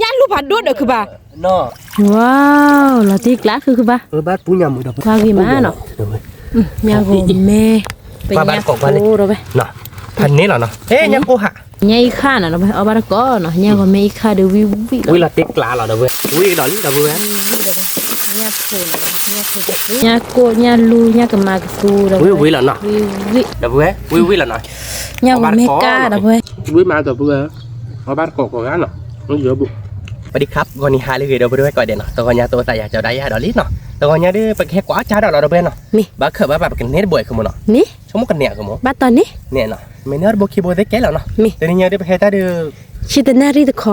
ညၣ်လူၤဖးဒိၣ်ဒီးခုဘၣ်, ဝါ, လီၤတံၢ်ကျါခုခုဘၣ်, ကွၢ်ဂ့ၤမးနီၤ, ညၣ်ဂိၤမဲ, ပညၣ်ကိးဒီးဝဲ, ဖးန့ၣ်လီၤနီၤ, ညၣ်အံၤခါနီၤ ဒီးဝဲ အီၣ်ဘၣ်တကိးနီၤ, ညၣ်ဂိၤမဲအံၤခါဒီးဝံၣ်ဝံၣ်လီၤ, ဝံၣ်လီၤတံၢ်ကျါလီၤ ဒီးဝဲ, ဝံၣ်ကဒီးလံ ဒီးဝဲ, ညၣ်ကိၢ် ညၣ်လူၤ ညၣ်ကမၤကသူဒီးဝဲ, ဝံၣ်ဝံၣ်လီၤနီၤ, ဝံၣ်ဝံၣ်, ဒီးဝဲ, ဝံၣ်ဝံၣ်လီၤနီၤ, ညၣ်ဂိၤမဲကါဒီးဝဲ, ဝံၣ်မးဒီးဝဲ, အီၣ်ဘၣ်တကိးကိးဂၤနီၤ, ပဒံခါ ဂီၤနံၤဟါလၢအဂ့ၤ ဒီပုၢ်ဝဲၢ်ကိးဂၤဒဲးနီၤ, တဂီၤညါတအိၣ်သးယၤကၠီဒၣ်ယၤဒီးလံနီၤ, တဂီၤညါဒီး ပကဟဲကွၢ်အီၣ်ကၢ်ဒီးလီၤ ဒီပုၢ်ဝဲၢ်နီၤ, ဘၣ်ခၢၣ်ဘၣ်ပာ် ပကန့ၢ်တဘိအံၤ ခုမိၢ်နီၤ, ဆိကမိၣ်ကန့ၢ်အီၤ ခုမိၢ်, ဘၣ်တီန့ၣ်, န့ၣ်နီၤ, မ့ၢ်န့ၢ်အီၤတဘိခံဘိသ့ကဲလီၤနီၤ, တနံၤညါဒီးပဟဲတၢ်ဒီး, ဆံတနၣ်ရံၣ်တခီ,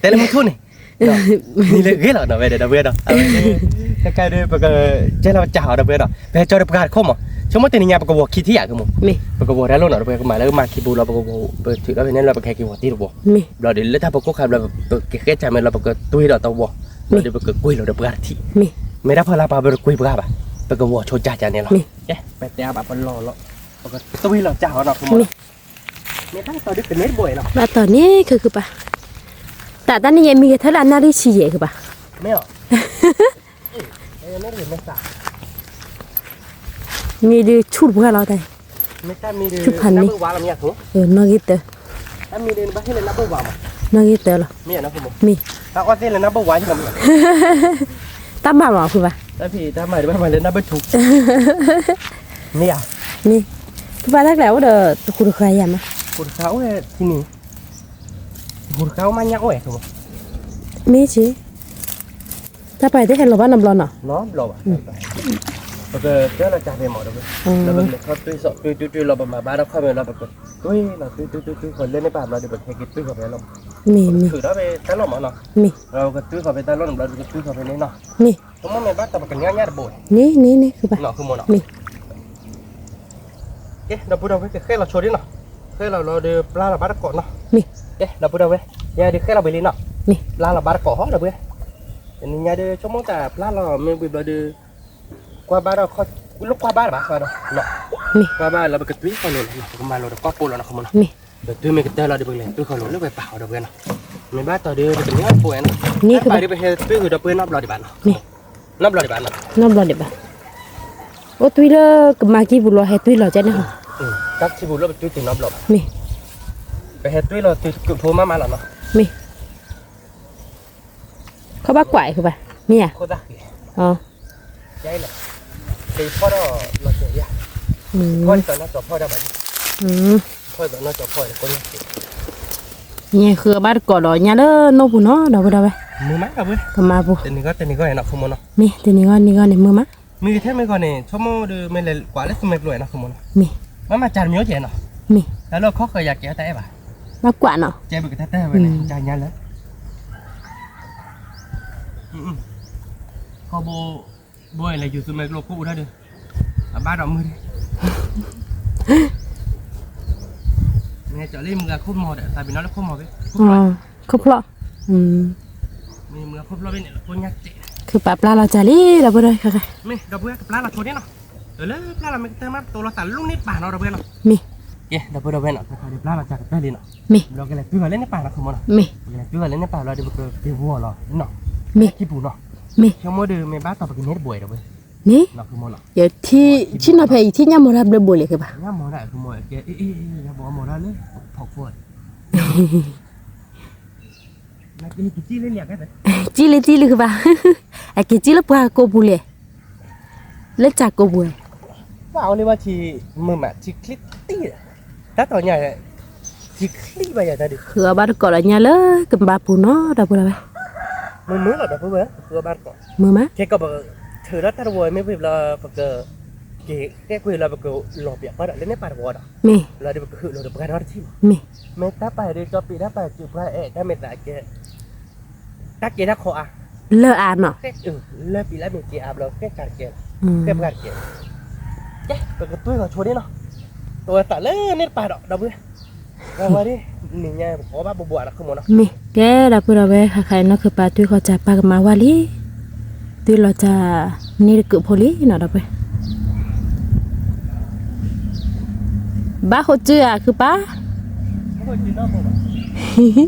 တဲလၢမုၢ်ထူၣ်န့ၣ်, နံၤလၢဂ့ၤလီၤနီၤ ဝဲဒီး ဒီပုၢ်ဝဲၢ်ဒီး, ခဲကါဒီး ပကကဲလီၤပစၢ်အီၤ ဒီပုၢ်ဝဲၢ်ဒီး ပဟဲကၠီဒီးပှၤတခီမိၢ်, ဆိကမိၣ်တနံၤညါ ပကဝီၤခံထံၣ်ယၤ ခုမိၢ်, ပကဝီၤတၢ်လိၣ်နီၤ ဒီပုၢ်ဝဲၢ် ကမၤလၢကမၤခံဘိလီၤ ပကဝီၤ ပထုးထီၣ်ဖဲန့ၣ်လီၤ ပကဟဲက့ၤဝီၤတံၢ်တဝီၤ, ဘျီဒီးလၢတၢ်ပကိၢ်ခါဘျီ ပကဃဲၢ်စၢ်မဲာ်လီၤ ပကတွ့ဒီးတဝီၤ, ဘျီဒီးပကကွံာ်လီၤဒီးပှၤတထံၣ်, မ့ၢ်တၢ်ဖီလာ်ပှၤ ပတကွံာ်ပှၤဘၣ်, ပကဝီၤဆိကၢ်ကၢ်န့ၣ်လီၤ, ကဲ ပတဲအါဘၣ်ပလီၢ်လီၤ, ပကတွ့လီၤကၢ်အီၤနီၤ ခုမိၢ်, မ့ၢ်ဘၣ်တီဒုးကန့ၢ်တဘိနီၤ, ဘၣ်တီန့ၣ် ခုခုပာ်, တၢ်တၢ်န့ၣ်ယဲမံကထၢၣ်လၢအနၣ်ရံၣ်ဆံယဲၢ်ခုပာ်, မ့ၢ်အီၤ မ့ၢ်ဒုးဆူၣ်တပှၢ်လီၤတၢ်, ဆူၣ်ဖးန့ၣ်, နီၣ်ဂံၢ်တၢ, နီၣ်ဂံၢ်တၢလီၤ, မ့ၢ်, တၢ်ဘၣ်မၤဖုဘၣ်, မ့ၢ်ဧါ, ဖုဘၣ်တၢ်ကျဲၤအိၣ်ဒီးတဃူတဃာ်ယၤမး, တဃူတဃာ်အိၣ်ဝဲ, မ့ၢ်ဆ့ တၢ်ပှၤတဟဲလီၤဘၣ်နီတဘျီနီၤ, နီတဘျီဘၣ်, ပကတဲလီၤကၢ်ဖဲမးဒီး, လၢပကလဲၤခီတွံၢ်စီၣ်တွံၢ်တွံၢ်တွံၢ်လီၤ ပမၤဘၣ်ဒီးခီၣ်ဖဲလီၤ ပကတွံၢ်လီၤတွံၢ်တွံၢ်တွံၢ်တွံၢ်ဃီလၢန့ၣ်ပၢ်ဘျီဒီး ပကဟဲက့ၤတွံၢ်ဃီဖဲလီၤ, ပကထုးထီၣ်ဖဲတၢ်လီၢ်မးနီၤ, ပကတွံၢ်ဃီဖဲတၢ်လီၢ်န့ၣ်ဘျီဒီး ပကတွံၢ်ဃီဖဲန့ၣ်နီၤ, ဆိကမိၣ်မ့ၢ်ဘၣ်တၢ်ပကနံၣ်ညၣ်တဘိ, န့ၣ် ကဲ ဒီပုၢ်ဒီဝဲၢ် ကဃဲလီၤဆိဒ်နီၤ, ဃဲလီၤလီၤဒီးပျၢ်လီၤဘၣ်တကိးနီၤ, ကဲ ဒီပုၢ်ဒီဝဲၢ် ယဲဒုးဃဲလီၤဘ့ၣ်လံနီၤ, ပျၢ်လီၤဘၣ်တကိးဟီဒီပုၢ်ဝဲၢ်, တနံၤညါဒီးဆိကမိၣ်တၢ်ပျၢ်လီၤမ့ၢ်ဝံၤဘျီဒီး, ကွၢ်ဘၣ်ဒီး, လၢကွၢ်ဘၣ်တဘၣ်ဃီဒီး, ကွၢ်ဘၣ်လီၤပကတွံၢ်ဃီလိၤလီၤနီၤ ပကမၤလိၤဒီးကီၢ်ပိလီၤနီၤ ခုမိၢ်နီၤ, ပတွံၢ်မ့ၢ်ကတၢၢ်လီၤဒီး ပကလဲၤတွံၢ်ဃီလိၤလၢပှဲၤပာ်ဃီဒီပုၢ်ဝဲၢ်နီၤ, မ့ၢ်ဘၣ်တီဒီးပကနံၣ်ညၣ်တဘိနီၤ, ပှၤဒီးပဟဲတွံၢ်ဃီဒီပုၢ်ဝဲၢ်နီတဘျီဒံးဘၣ်နီၤ, နီတဘျီဒံးဘၣ်နီၤ, နီတဘျီဒံးဘၣ်, အိၣ်တွံၢ်လၢကမၤကံၢ်ပူၤလီၤ ဟဲတွံၢ်လီၤကဲန့ၣ်ဟီ, တၢ်ခံပူၤလၢပတွံၢ်တ့ၢ်နီတဘျီဘၣ်, မ့ၢ်, ပဟဲတွံၢ်လီၤတုၤကုးဖိမးမးလီၤနီၤ, မ့ၢ်, ခီဘၣ်ကွၢ်အံၤဃိဘၣ်, မ့ၢ်ဧါ, အ, ဖီၣ်ဒီးလီၤစဲးယါ, ဖီၣ်ဒီးနီၢ်ကၠီဖီၣ်ဒၣ်ဘၣ်, ညဲဃုအဘၣ်တကိးဒီးညါလၢနိၣ်ပူၤနီၤ ဒီပုၢ်ဒီဝဲၢ်, မုာ်မးဒီပုၢ်ဝဲၢ်, ကမၤပူၤ, တနံၤဂီၢ်တနံၤဂီၢ်နီၤ ခုမိၢ်နီၤ, မ့ၢ်တနံၤဂီၢ်နံၤဂီၢ်န့ၣ် မုာ်မး, မ့ၢ်ကထဲမ့ၢ်ဂီၢ်န့ၣ် ဆိကမိၣ်ဒီးမ့ၢ်လဲၤကွၢ်လၢသူမွဲကျိနီၤ ခုမိၢ်နီၤ, မ့ၢ်, မ့ၢ်မၤစၢ်တမံၤအိၣ်ကဲနီၤ, မ့ၢ်, တၢ်လၢခီဃၢၤယၤကဲအီၣ်တၢ်အဲၣ်ဘၣ်, ဘၣ်ကွၢ်နီၤ, ကဲဘုးကတၢၢ်တၢၢ်ဝဲန့ၣ် ကညါလၢ ခီဘိ, ဘိလဲၤယူၤသူမွဲကျိကိၣ်အူထီၣ်ဒီး, အဘၣ်ဒီးမုာ်ဒီး, မ့ၢ်ကၠီလၢမုာ်ဂၤခိၣ်မီၤဒီး သးပ့ၤနီၣ်လၢခိၣ်မီၤဖဲ, ခိၣ်ဖျီၣ်, မ့ၢ်မုာ်ဂၤခိၣ်ဖျီၣ်ဖဲန့ၣ် လၢခိၣ်ညါစဲး, ခုပာ်ပျၢ်လီၤစၢ်လံ ဒီပုၢ်ဒီဝဲၢ်, မ့ၢ်ဒီပုၢ်ဝဲၢ် ကပျၢ်လီၤဆိဒ်နီၤ, လၢပျၢ်လီၤမ့ၢ်ကတၢၢ်မး တတိၤလီၤသးလၢန့ၣ်ပၢ်နီၤ ဒီပုၢ်ဝဲၢ်နီၤ, မ့ၢ်, ကဲ ဒီပုၢ်ဒီဝဲၢ်နီၤ တခါဒီးပျၢ်လီၤစၢ်ကတၢၢ်လံနီၤ, မ့ၢ်, ဒီးကလဲၤတွံၢ်ဃီလၢန့ၣ်ပၢ်နီၤ ခုမိၢ်နီၤ, မ့ၢ်, ကလဲၤတွံၢ်ဃီလၢန့ၣ်ပၢ်လီၤဒီး ပကက့ၤဝီၤလီၤနီၤ, မ့ၢ်, ခံပူၤနီၤ, မ့ၢ်, ဆိကမိၣ်ဒီးမ့ၢ်ဘၣ်တီၤပကန့ၢ်တဘိဒီပုၢ်ဝဲၢ်, မ့ၢ်, ယထံၣ်နီၤဖဲယထံၣ်ညၣ်မီၤတၢ်ဘျၢဘိလဲၣ်ကဘၣ်, ညၣ်မီၤတၢ် ခုမိၢ်, ယဘီမီၤတၢ်လၢဖီခိၣ် ကံၣ်လၢကံၣ်လၢကဘၣ်, အက့ၤကံၣ်လၢပှၤကိးပူၤလဲၣ်, လၢစၢ်ကိးပူၤ, ဘၣ်အီၤလၢဘၣ်ထံ, မုာ်မးထံချံတံၢ်, တၢ်တီၤညါ, ထံချံဘၣ်ယၤတၢ်ဒုး, ဃုအီၣ်ဘၣ်တကိးဒီးညါလၢကဘၣ်ပူၤနီၤ ဒီပုၢ်ဒီဝဲၢ်, မုာ်မုာ်လီၤဒီပုၢ်ဝဲၢ် ဃုအီၣ်ဘၣ်တကိး, မုာ်မး, ကဲကီးပထုးထီၣ်တၢ်တဝီမ့ၢ်ဖဲဘျီ ပက က့ၤဃဲကွံာ်လီၤ ပကလီၤပျးပှၢ်ဒီးလၢန့ၣ်ပၢ်တဝီဒီး, မ့ၢ်, လီၤဒီးပကဟုးလိာ်ဒီးပှၤဒီတထံၣ်မး, မ့ၢ်, မ့ၢ်တၢ်ပာ်ဒုးကၠီပံးတၢ်ပာ်စူးပှၤ အဲၣ်တၢ်မ့ၢ်သးကဲ, တၢ်ကဲတၢ်ခီအါ, လၢအါနီၤ, လၢပံးလၢမ့ၢ်ကဲအါဘျီ ဃဲကၤတကဲလီၤ, ဃဲပှၤတကဲလီၤ, ကဲ ပကတွံၢ်ဃီၤဆိဒ်နီၤ, တဝဲသးလၢန့ၣ်တပၤဒီး ဒီပုၢ်ဝဲၢ်, ဝဲဒၣ်, နံၤညါပကအီၣ်ဘၣ်ဘိးဘိးအါဒီး ခုမိၢ်နီၤ, မ့ၢ်, ကဲ ဒီပုၢ်ဒီဝဲၢ် ခဲခါအံၤနီၢ်ခုပၢ်တွံၢ်ဃီၤစၢ်ပၢ်ကမၤဝဲလံ, တွံၢ်လီၤစၢ်န့ၣ်တကုးဖိလံနီၤ ဒီပုၢ်ဝဲၢ်, ဘၣ်ဃိးစုဧါ ခုပၢ်, ဘၣ်ဃိးစုနီၤ,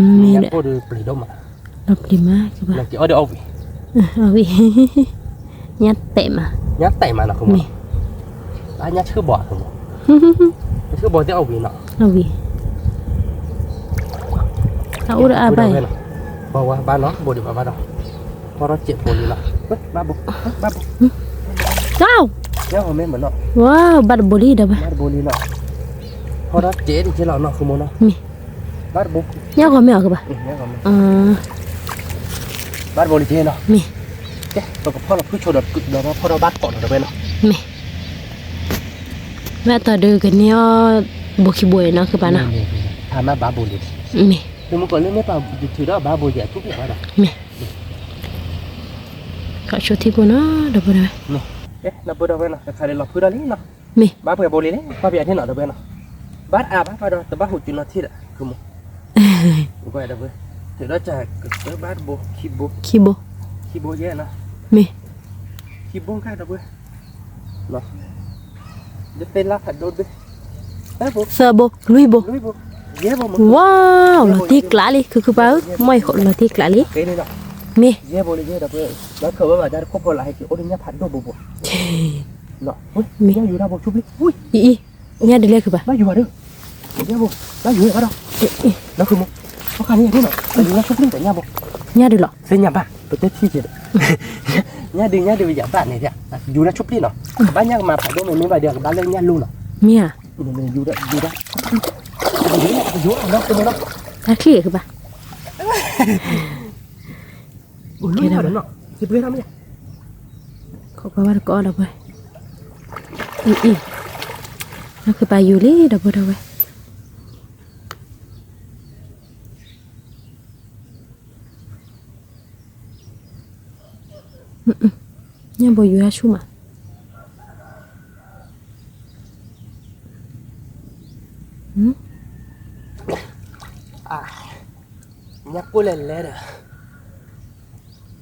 မ့ၢ်ညၣ်ကိၢ်ဒီးပျံၤဒိၣ်မး, ဒီးပျံၤမးကဘၣ်, နက့ၤအီၣ်ဒီးအီၣ်ဝံၤ, အီၣ်ဝံၤ, ညၣ်တဲာ်မး, ညၣ်တဲာ်မးနီၤ မ့ၢ်, ဘၣ်ညၣ်ဆှၢဘီၣ်, ဆှၢဘီၣ်သ့ၣ်အီၣ်ဝံၤနီၤ, အီၣ်ဝံၤ, အအိၣ်ဒီးအါဘၣ်, ဘၣ်ဝဲဘၣ်နီၤ ဘိဒံးဘၣ်ဘၣ်ဒီး, ဖီထီၣ်စဲးဖိလံနီၤ, ဘၣ်ဘိ, ဘၣ်ဘိ, မ့ၢ်မနီၤ, ဝါ ဘၣ်တဘိလံဒီးဘၣ်, ဘၣ်တဘိလံနီၤ, ဖီထီၣ်စဲးဒံးက့လီၤနီၤ ဃုမိၢ်နီၤ, မ့ၢ်, ဘၣ်တဘိ, ညၣ်ဂီၤမ့ၢ်အီၤကဘၣ်, ဘၣ်တဘိလံက့နီၤ, မ့ၢ်, ကဲ ပကဖီၣ်လီၤဖုၣ်ဆိဒီး ဒီးဖီၣ်ဒီးဘၣ်တီၢ်နီၤ ဒီပုၢ်ဝဲၢ်နီၤ, မ့ၢ်, ဘၣ်တီၢ်ဒီးကန့ၢ်အီၣ် ဘိခံဘိနီၤ ဃုဘၣ်နီၤ, ဖးမ့ၢ်ဘၣ်ဘိလံ, မ့ၢ်, မ့ၢ်ကီးလၢမ့ၢ်ပှၤထုးဒီးဘၣ်ဘိယဲၢ်ထူၣ်ဖျဲးဘၣ်ဒီး, မ့ၢ်, ခးဆိထံဖိနီၤ ဒီပုၢ်ဝဲၢ်, ဒီပုၢ်ဝဲၢ်နီၤ တခါလၢလီၤဖုၣ်ဒီးလံနီၤ, မ့ၢ်, ဘၣ်ပှဲၤဘိလံလဲၣ် ဘၣ်ပှဲၤအထံနီၤ ဒီပုၢ်ဝဲၢ်နီၤ, ဘၣ်တအါဘၣ်ဘၣ်ဒီး တဘၣ်ဟူးတုၤနီၤထံၣ်ဒီး ဃုမိၢ်, ဒီပုၢ်ဝဲၢ်, ထုးဒီးစၢ်ကစၢၢ်ဘၣ်တဘိ ခံဘိ, ခံဘိ, ခံဘိယဲၢ်နီၤ, မ့ၢ်, ခံဘိခါ ဒီပုၢ်ဝဲၢ် သၢဘိ လွံၢ်ဘိ, ဝါ, လီၤတံၢ်ကျးလံ ခုခုပၢ်ဧၢ မ့ၢ်လီၤတံၢ်ကျးလံ, မ့ၢ်, မ့ၢ်, အံၤ, ညၣ်ဒုးလီၤ, သ့ၣ်ညါဘၣ်, ပတဲထံၣ်က့ၤဒီး, ညၣ်ဒုး ညၣ်ဒုးယဘၣ်န့ၣ်, ယူၤလၢဆူၣ်ပျံၢ်နီၤ, ကဘၣ်ညၣ်ကမၤဖးဒိၣ်မ့ၢ်မ့ၢ်ဘၣ်ဒီး ကဘၣ်လၢညၣ်လိၤနီၤ, ယူၤဒၣ်, ယူၤဒၣ်, ယူၤဒၣ်, တၢ်ချံၣ်ကဘၣ်, ကဲဒၣ်, ခိးကွၢ်ဘၣ်တကိးဒီပုၢ်ဝဲၢ်, အံၤ, အံၤ, နကပာ်ယူၤလံ ဒီပုၢ်ဝဲၢ် ညၣ်ဘိယူၤတၢ်ဆူၣ်မး, ညၣ်ကိၢ်လဲၤလဲၤဒီး,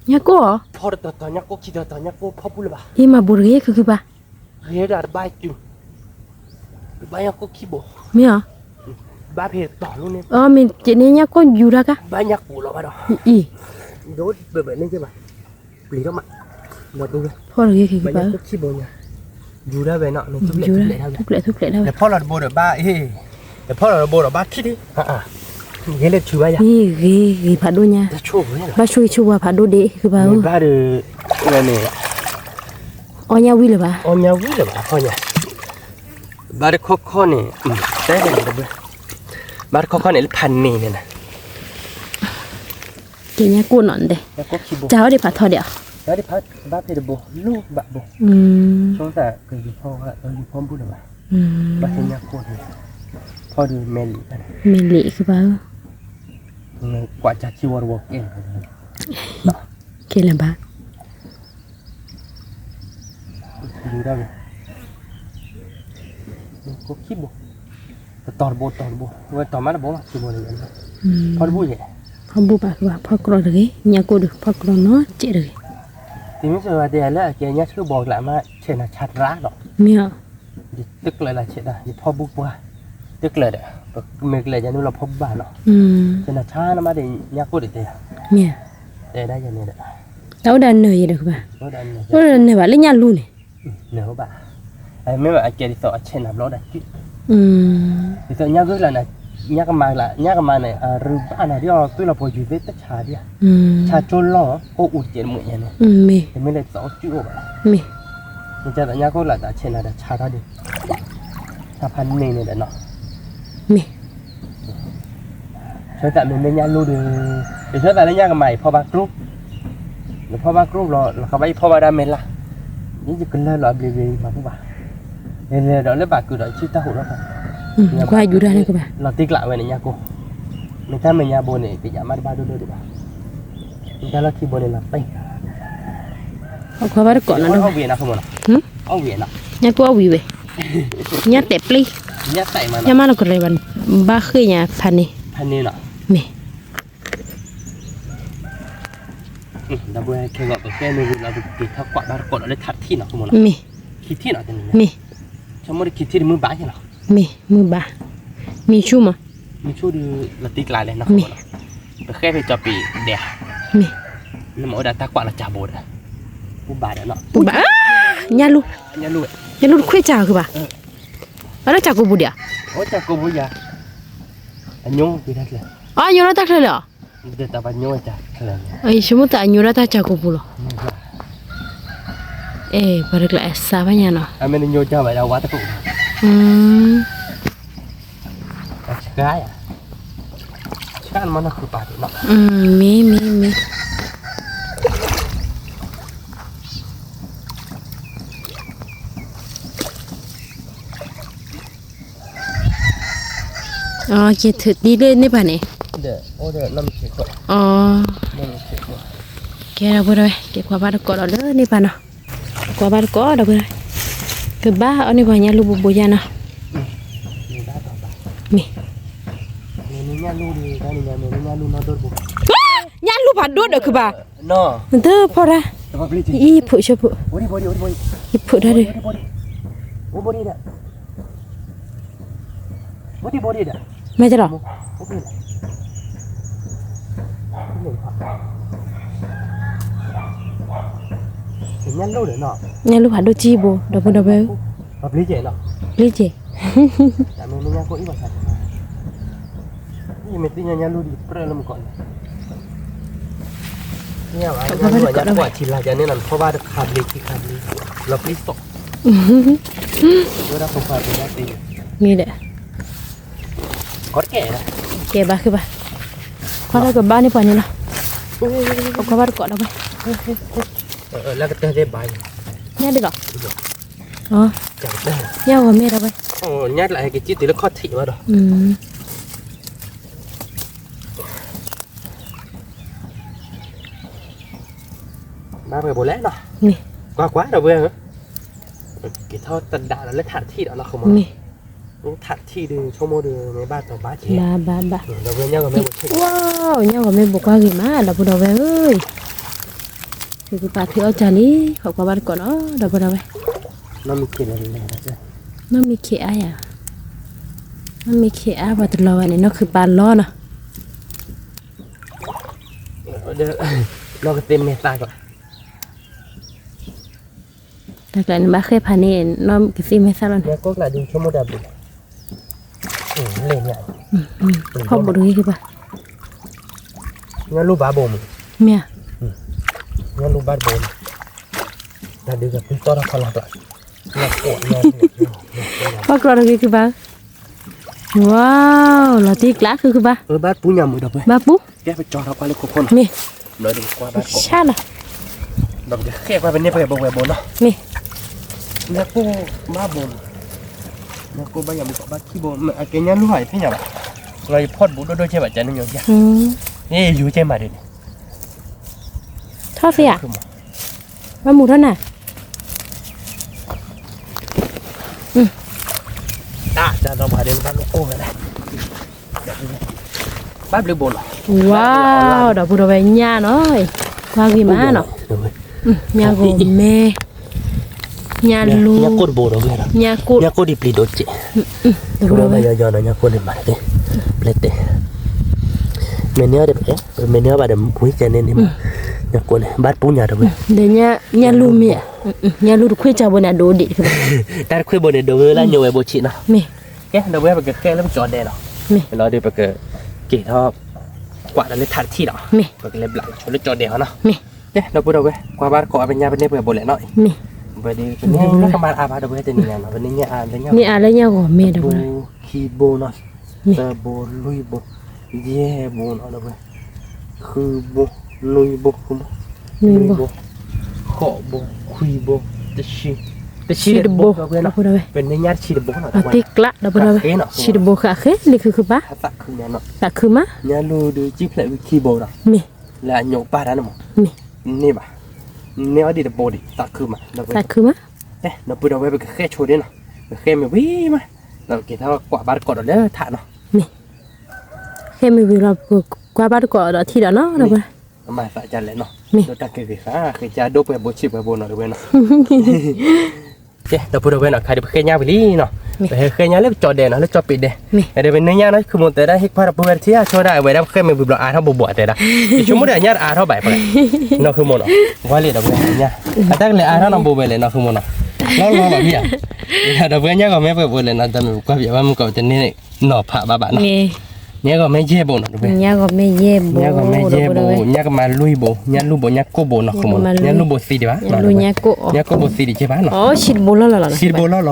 ညၣ်ကိၢ်ဧါ, ဖီတတီၤတီၤ ညၣ်ကိၢ်ခံတီၤတီၤ ညၣ်ကိၢ်ဖီပူၤလၢၤဘၣ်, အံၤမၤဘိတဂ့ၤ ခုခုပၢ် ဂ့ၤဒၣ်တဘၣ်တုၤ, ဘၣ်ညၣ်ကိၢ်ခံဘိ, မ့ၢ်ဧါ, ဘၣ်ဖဲတီၤလီၤန့ၣ်, အမ့ၢ်က့န့ၣ် ညၣ်ကိၢ်ယူၤတၢ်ကါ, ဘၣ်ညၣ်ကိၢ်လီၤဘၣ်ဒီး, အံၤ, ဒိၣ်ဘဲဘဲန့ၣ်က့ဘၣ်, ပျံၤထီၣ်မး, ဒီပုၢ်ဝဲၢ်, ဖီတဂ့ၤ ခုခုပၢ်ဧၢ, ယူၤဒၣ်ဝဲနီၤ, ယူၤဒၣ်, ထူၣ်ဖျဲးထူၣ်ဖျဲးဒၣ်ဝဲ, နဖီၣ်လီၤတဘိဒီးဘၣ်, နဖီၣ်လီၤတဘိဒီးဘၣ်ခံဒံး, ဂ့ၤလၢထုဘၣ်ယၤ, ဂ့ၤဂ့ၤဖးဒိၣ်ညါ, ဘၣ်ဆိၣ်ဂ့ၤဆိၣ်ဝါဖးဒိၣ်ဒံး ခုဘၣ်ဧၢ, ဘၣ်ဒီး ဝဲန့ၣ် အီၣ်ညၣ်ဝံၤလၢၤဘၣ်, အီၣ်ညၣ်ဝံၤလၢၤဘၣ် အီၣ်ညၣ်, ဘၣ်တခီခီန့ၣ်, တဲ, ဘၣ်တခီခီန့ၣ်လၢဖးန့ၣ်န့ၣ်, ကဲညၣ်ကိၣ်နီၤဒဲး, တၢ်အီၣ်ဒံးဖးထီဒံး, ဘၣ်ဖဲတဘိ လိၣ်ဘၣ်ဘိ, ဆိသးကယူၤဖီၣ်ဘၣ်, ဘၣ်ဖဲညၣ်ကိၣ်န့ၣ်, ဖီၣ်ဒုးမဲာ်လံာ်, မဲာ်လံာ်ကဘၣ်, ကွၢ်ကၢ်ခံဝီတဝီကဲ, ကဲလၢၤဘၣ် ယူၤဒၣ်ဝဲ, ခိၣ်ခံဘိ, တတီၤတဘိ တတီၤတဘိ, ဝဲတီၤမးတဘိမး ခံဘိန့ၣ်, ဖီၣ်တဘူၣ်ယဲၢ်, ဖီၣ်ဘူၣ်ဘၣ်ကဘၣ် ဖီၣ်ကြီတဂ့ၤ, ညၣ်ကိၣ်ဒုး ဖီၣ်ကြီနီတစဲးတဂ့ၤ, တမ့ၢ်စၢၤဝဲတဲလၢအကဲညၣ်ဆၢဘီကျးမး ဆဲးနၤဆါတရၣ်ဒီး, မ့ၢ်အီၤ ယတကျၢၤလၢဆဲးဒၣ် ယဖီၣ်ဘူၣ်ပှၢ်, တကျၢၤဒီး, ပမ့ၢ်ကျၢၤယၤနုာ်လီၤဖီၣ်ဘူၣ်ဘၣ်နီၤ, ဆဲးနၤဆါနမးဒီးညၣ်ကိၣ်ဒံးတဲ, မ့ၢ်, တဲဒၣ်ယၤန့ၣ်ဒီး, တၢ်အိၣ်ဒၣ်နၢၤယဲၢ်ဒီးကဘၣ်, အိၣ်ဒၣ်နၢၤဘၣ်လၢညၣ်လူန့ၣ်, နၢၤဘၣ်, မ့ၢ်ဘၣ်အကဲဒ်သိးအဆဲးနၤဘျီဒၣ်က့, ဒ်သိးညၣ်ဂုၢ်လၢန့ၣ်, ညၣ်ကမၤလၢ ညၣ်ကမၤန့ၣ် အရူဘၣ်နၤဒ်အီၤ သွံၣ်လီၤပှီၤယူၤသ့ၣ်တဆါဒံးဧါ, ဆါကၠိလီၤ အိၣ်အူတကဲးတမုာ်ညါန့ၣ်, တမ့ၢ်လၢဒ်သိးအိၣ်ကၠူၣ်အိၣ်ဘၣ်, မ့ၢ်, မ့ၢ်ကဲသိးညၣ်ကိၣ်လၢတၢ်ဆဲးနၤဒီးဆါထီၣ်ဒံး, ဆါဖးန့ၢ်န့ၣ်ဒီးနီၤ, မ့ၢ် ဆၢသးမ့မ့ၢ်ညၣ်လူဒီး, ယဆၢသးလၢညၣ်ကမၤ ယဖီၣ်ဘၣ်ကျိၣ်, ယဖီၣ်ဘၣ်ကျိၣ်လီၤ လီၤခီဘၣ်ယဖီၣ်ဘၣ်ဒၣ်မဲာ်လၢ်, ယကလၢလီၤအဘျ့ဘျ့မၤဘူၣ်ဘၣ်, လဲၤလဲၤဒီးလၢဘၣ်ကုာ်ဒီးဆံတၢ်ဟူးထီၣ်, ကွၢ်ယူၤတၢ်န့ၣ်ကဘၣ်, လီၤတံၢ်ကျးဝဲန့ၣ်ညၣ်ကိၣ်, မ့ၢ်တၢ်မဲာ်ညါဘိန့ၣ် ကယၤမးတဘၣ်ဒိၣ်ဒိၣ်ဒံးဘၣ်, မ့ၢ်တၢ်လီၢ်ခံဘိန့ၣ်လီၤတံၢ်, အီၣ်ခွါဘၣ်တကိးနီၤ, အီၣ်ဝံၤနီၤ, အီၣ်ဝံၤနီၤ, ညၣ်ကိၣ်အီၣ်ဝံၤဝဲ, ညၣ်တဲာ်ပျံၤ, ညၣ်မးလီၤကရဲဘၣ်, ဘၣ်ဃ့ၢ်ညါဖးန့ၣ်, မ့ၢ် ဒီပုၢ်ဝဲၢ်ခဲဂီၤပကဲမ့ၢ်ဝံၤလီၤ ပက့ၤထီၣ်ကွၢ်ဘၣ်တကိးဒီးလၢထးထံၣ်နီၤ မ့ၢ်, မ့ၢ်, မ့ၢ်, မ့ၢ်ဘၣ်, မ့ၢ်ဆူၣ်မး, မ့ၢ်ဆူၣ်ဒီးလီၤတံၢ်ကျါလဲၣ်နီၤ, ပဃဲဖဲကၠီပံၤဒဲး, မ့ၢ်, နမ့ၢ်အိၣ်ဒီးတၢ်ကွၢ်လီၤကၠၤဘိဒီး, ပူဘၣ်ဒီးနီၤ, ပူဘၣ်, ညၣ်လူၢ်, ညၣ်လူၢ်တခွဲးကၢ်ကဘၣ်, အလၢကၠၤကိာ်ပူၤဒံးဧါ, အညိ, အညိလီၤတၢ်ချၢလဲၣ်ဧါ ယဆိကမိၣ်သးအညိဒၣ်တၢ်ကၢ်ကိာ်ပူၤလီၤ. အဲ ပှၤတကျါအစၢ်ဘၣ်ညါနီၤ. မ့ၢ် မ့ၢ် မ့ၢ် က့ၤထုးတံၢ်လၢန့ၣ်ပၢ်န့ၣ်, ကဲဒီပုၢ်ဒီဝဲၢ် က့ၤကွၢ်ဘၣ်တကိးဒီးလၢန့ၣ်ပၢ်နီၤ, ကွၢ်ဘၣ်တကိးဒီပုၢ်ဒီဝဲၢ်, ကဘၣ်အီၣ်န့ၢ်ပှၤညၣ်လူၢ်ဘိဘိယါနီၤ, မ့ၢ်, ညၣ်လူၢ်ဖးဒိၣ်ဒီးကဘၣ်, တဖီၣ်တၢ်, ယဖိးဆိဖိး, ယဖိးတၢ်ဒီး မ့ၢ်တလီၤ, ညၣ်လူၢ်ဖးဒိၣ်ကံဘိ ဒီပုၢ်ဒီဝဲၢ်ဧၢ, ပျ့ကဲ, မ့ၢ်ဒီး ကဲဘၣ်ဃ့ဘၣ်, ကွၢ်လၢကဘၣ်န့ၢ်ပှၤန့ၣ်လီၤ, ကွၢ်ဘၣ်တကိးဒီပုၢ်, ညၣ်ဒ်လီၤ, ညၣ်ဂီၤမ့ၢ်ဒီပုၢ်, ညၣ်လၢဟဲက့ၤကံၣ်တုၤလၢခီၣ်ထံးဘၣ်ဒီး ဘၣ်ပှဲၤဘိလဲၣ်နီၤ, ကွၢ်ကွၢ်ဒီပုၢ်ဝဲၢ်ဧၢ, က့ၤထီၣ်တဒါဒီးလၢထးထံၣ်ဒီးနီၤ, ထးထံၣ်ဒီးဆိကမိၣ်ဒီးမ့ၢ်ဘၣ်တီၤဘၣ်က့ၤ, ဘၣ်ဘၣ်ဘၣ်, ဝဲညၣ်ဂီၤမ့ၢ်ဘိကွၢ်ဂ့ၤမး ဒီပုၢ်ဒီဝဲၢ်ဧၢ, သုကပာ်ဖဲအီၣ်ကၢ်လံ, ခိးကွၢ်ဘၣ်တကိးနီၤ ဒီပုၢ်ဒီဝဲၢ်, နီၢ်မ့ၢ်ခ့အါယၤ, နီၢ်မ့ၢ်ခ့အါပှၤတလီၤဘၣ်န့ၣ် နီၢ်ခုးပာ်လီၤနီၤ နီၢ်ကသ့မဲာ်သၣ်ကျါ, တၢ်ကျါန့ၣ်ဘၣ်ဃဲဖးန့ၣ် နီၢ်ကသ့မဲာ်သၣ်လီၤန့ၣ်, ဖီၣ်ဘိးတဂ့ၤကဘၣ်, ညၣ်လူၢ်ဘၣ်ဘိမ့ၢ်, မ့ၢ်, ညၣ်လူၢ်ဘၣ်တဘိန့ၣ် ဘၣ်ကျီတဂ့ၤခုဘၣ်. ဝါ လီၤတံၢ်ကျးခုခုဘၣ်. ဘၣ်ပူညါမုာ်ဒီးပှဲၤ ဘၣ်ပူ ကဲပကၠီထီၣ်ကွၢ်လၢခိခိၣ်နီၤ. မ့ၢ် ဒီးကွၢ်ဘၣ်တကိး ဆါနီၤ. ဒီးပကဃဲကွၢ်ပန့ၢ်ပှဲၤဘိဝဲဘိနီၤ. မ့ၢ် ညၣ်ကိၢ်ဘၣ်ဘိနီၤ. ညၣ်ကိၢ်ဘၣ်ယၤမုာ်ကီးဘၣ်ခံဘိ အကဲညၣ်လူၢ်ဟးယဖဲညါဘၣ်. လီၤယဖီၣ်တဘိဒိၣ်ဒိၣ်ကဲဘၣ် ကန့ၣ်ညီယၤ န့ၣ်ယူၤကဲမးဒ်န့ၣ် ထီၣ်သ့ဧါ. ဘၣ်မူထီၣ်နၤ တၢ်ဒီးပှၤဒ်ဘၣ်လိၣ်ကိၢ်ဝဲဒၣ် ဘၣ်ဘျုးဘိနီၤ. ဝါ ဒီပုၢ်ဒီဝဲၢ်ညၣ်နီၤ ကွၢ်ဂ့ၤမးနီၤ ညၣ်ဂီၤမဲ ညၣ်လူ ညၣ်ကိၢ်တဘိဒီးဝဲနီၤ ညၣ်ကိၢ် ညၣ်ကိၢ်ဒံးပျံၤဒိးစဲး ဒီပုၢ်ဒီဝဲၢ် ယီၤယီၤနီၤ ညၣ်ကိၢ်န့ၣ်မးတသ့ ပျဲတဲ မ့ၢ်န့ၢ်အီၤဒီးပကဲ မ့ၢ်န့ၢ်အီၤဘၣ်ဒီးဝံၤကဲန့ၣ်န့ၣ်မး ညၣ်ကိၢ်န့ၣ် ဘၣ်တပူညါဒီးဝဲ ဒီးညၣ်လူမ့ၢ်ဧါ ညၣ်လူတခွ့ၣ်ကၢ်ဘိန့ၣ် အဒိဒံးတက့ၢ် တၢ်တခွ့ၣ်ဘိန့ၣ် ဒိးဝဲလၢညိဝဲဘိဆံးနီၤ မ့ၢ် ကဲ ဒီးဝဲပကဃဲလၢပကၠီဒဲးနီၤ မ့ၢ်လီၤဒီးပက က့ၤထီၣ် ကွၢ်ဒီးလၢထးတထံၣ်ဒီး မ့ၢ် ပကလဲၤဘျးဆိလၢကၠီဒဲးဟီနီၤ မ့ၢ် ကဲ ဒီပုၢ်ဒီဝဲၢ် ကွၢ်ဘၣ်တကိးအပညါပန့ၢ်ပှဲၤဘိလဲၣ်နီၤ မ့ၢ် ပဒ်ပန့ၢ်ကမၤအါဘၣ်ဒီးဝဲတနံၤညါနီၤ ပန့ၢ်ညၣ်အါ လၢညၣ်ဂီၤမဲ ဒီပုၢ်ဒီဝဲၢ် ခံဘိနီၤ သၢဘိ လွံၢ်ဘိ ယဲၢ်ဘိနီၤ ဒီပုၢ်ဒီဝဲၢ် ဃုဘိ နွံဘိ ဃုဘိ နွံဘိ ဃိးဘိ ခွံဘိ တဆံ တဆံတဘိ ဒီပုၢ်ဒီဝဲၢ် ပန့ၢ်ညၣ်တဆံတဘိနီၤ တ့ကျး ဒီပုၢ်ဒီဝဲၢ် တဆံတဘိဃာ်ဃဲလံ ခုခုဘၣ် သးခုမး ညၣ်လူဒုးကံၣ်ဖျဲးဝံၤခံဘိဒီး မ့ၢ် လၢအညိးပၢ်တၢ်န့ၣ်မး မ့ၢ် န့ၢ်ဘၣ် န့ၢ်အီၤဒံးတဘိဒံး သးခုမး သးခုမး ဒီပုၢ်ဒီဝဲၢ် ပကဃဲဆိဒ်နီၤ ပဃဲမ့ၢ်ဝံၤမး ဒီးက့ၤထီၣ်ကွၢ်ဘၣ်တကိးဒီးလၢထးနီၤ မ့ၢ် ဃဲမ့ၢ်ဝံၤလီၤ ပကကွၢ်ဘၣ်တကိးဒီးထံၣ်ဒီးနီၤ ဒီပုၢ်ဒီဝဲၢ် အမၤသးဒ်လဲၣ်နီၤ မ့ၢ် ဒိၣ်တၢ်က့ၤဂ့ၤဃာ် ဃ့ကၢ်ဒိၣ်ပှဲၤဘိဆံးပှဲၤဘိနီၤ ဒီပုၢ်ဝဲၢ်နီၤ ကဲ ဒီပုၢ်ဒီဝဲၢ်နီၤ ခါဒုးပဃဲညၣ်ဝံၤလံနီၤ ပဟဲဃဲညၣ်လၢပကၠီဒဲးနီၤ လၢကၠီပ့ၤဒဲး ဒီးပန့ၢ်ညၣ်နီၤ ခုမိၢ်တဲဒၣ် ဟ့ၣ်ခွါဒီပုၢ်ဝဲၢ်တထံၣ် အဆိဒၣ် အဝဲဒၣ်ပဃဲမ့ၢ်ဝံၤဘျီအါထီၣ်ဘိးဘိးတဲဒၣ် ယဆိကမိၣ်ဒီးညၣ်တအါထီၣ်ဘၣ်ဖဲ နီၢ်ခုမိၢ်နီၤ ဝါလံဒီပုၢ်ဝဲၢ်ညၣ် အတၢ်ကလဲၤအါထီၣ်နီၤဘိးဝဲလဲၣ် နီၢ်ခုမိၢ်နီၤ လီၤလီၤလီၤမ့ၢ်ဧါ ဒီပုၢ်ဝဲၢ်ညၣ်ဂီၤမဲပှဲၤဘိလဲၣ်နီၤ တမ့ၢ်ပကွၢ်ပယီၤဘၣ်မုၢ်ကီးတန့ၢ်နီၤဖးဘၣ်ဘၣ်နီၤ ညၣ်ဂီၤမဲယဲၢ်ဘိနီၤ ညၣ်ဂီၤမဲယဲၢ်ဘိ ညၣ်ကမၤလွံၢ်ဘိ ညၣ်လူဘိ ညၣ်ကိၢ်ဘိနီၤ ညၣ်လူဘိ ညၣ်ကိၢ်ဘိသံဒံးဘၣ် ညၣ်ကိၢ်ဘိသံဒံးကဲဘၣ်နီၤ သံတဘိလီၢ်လီၢ်လီၤ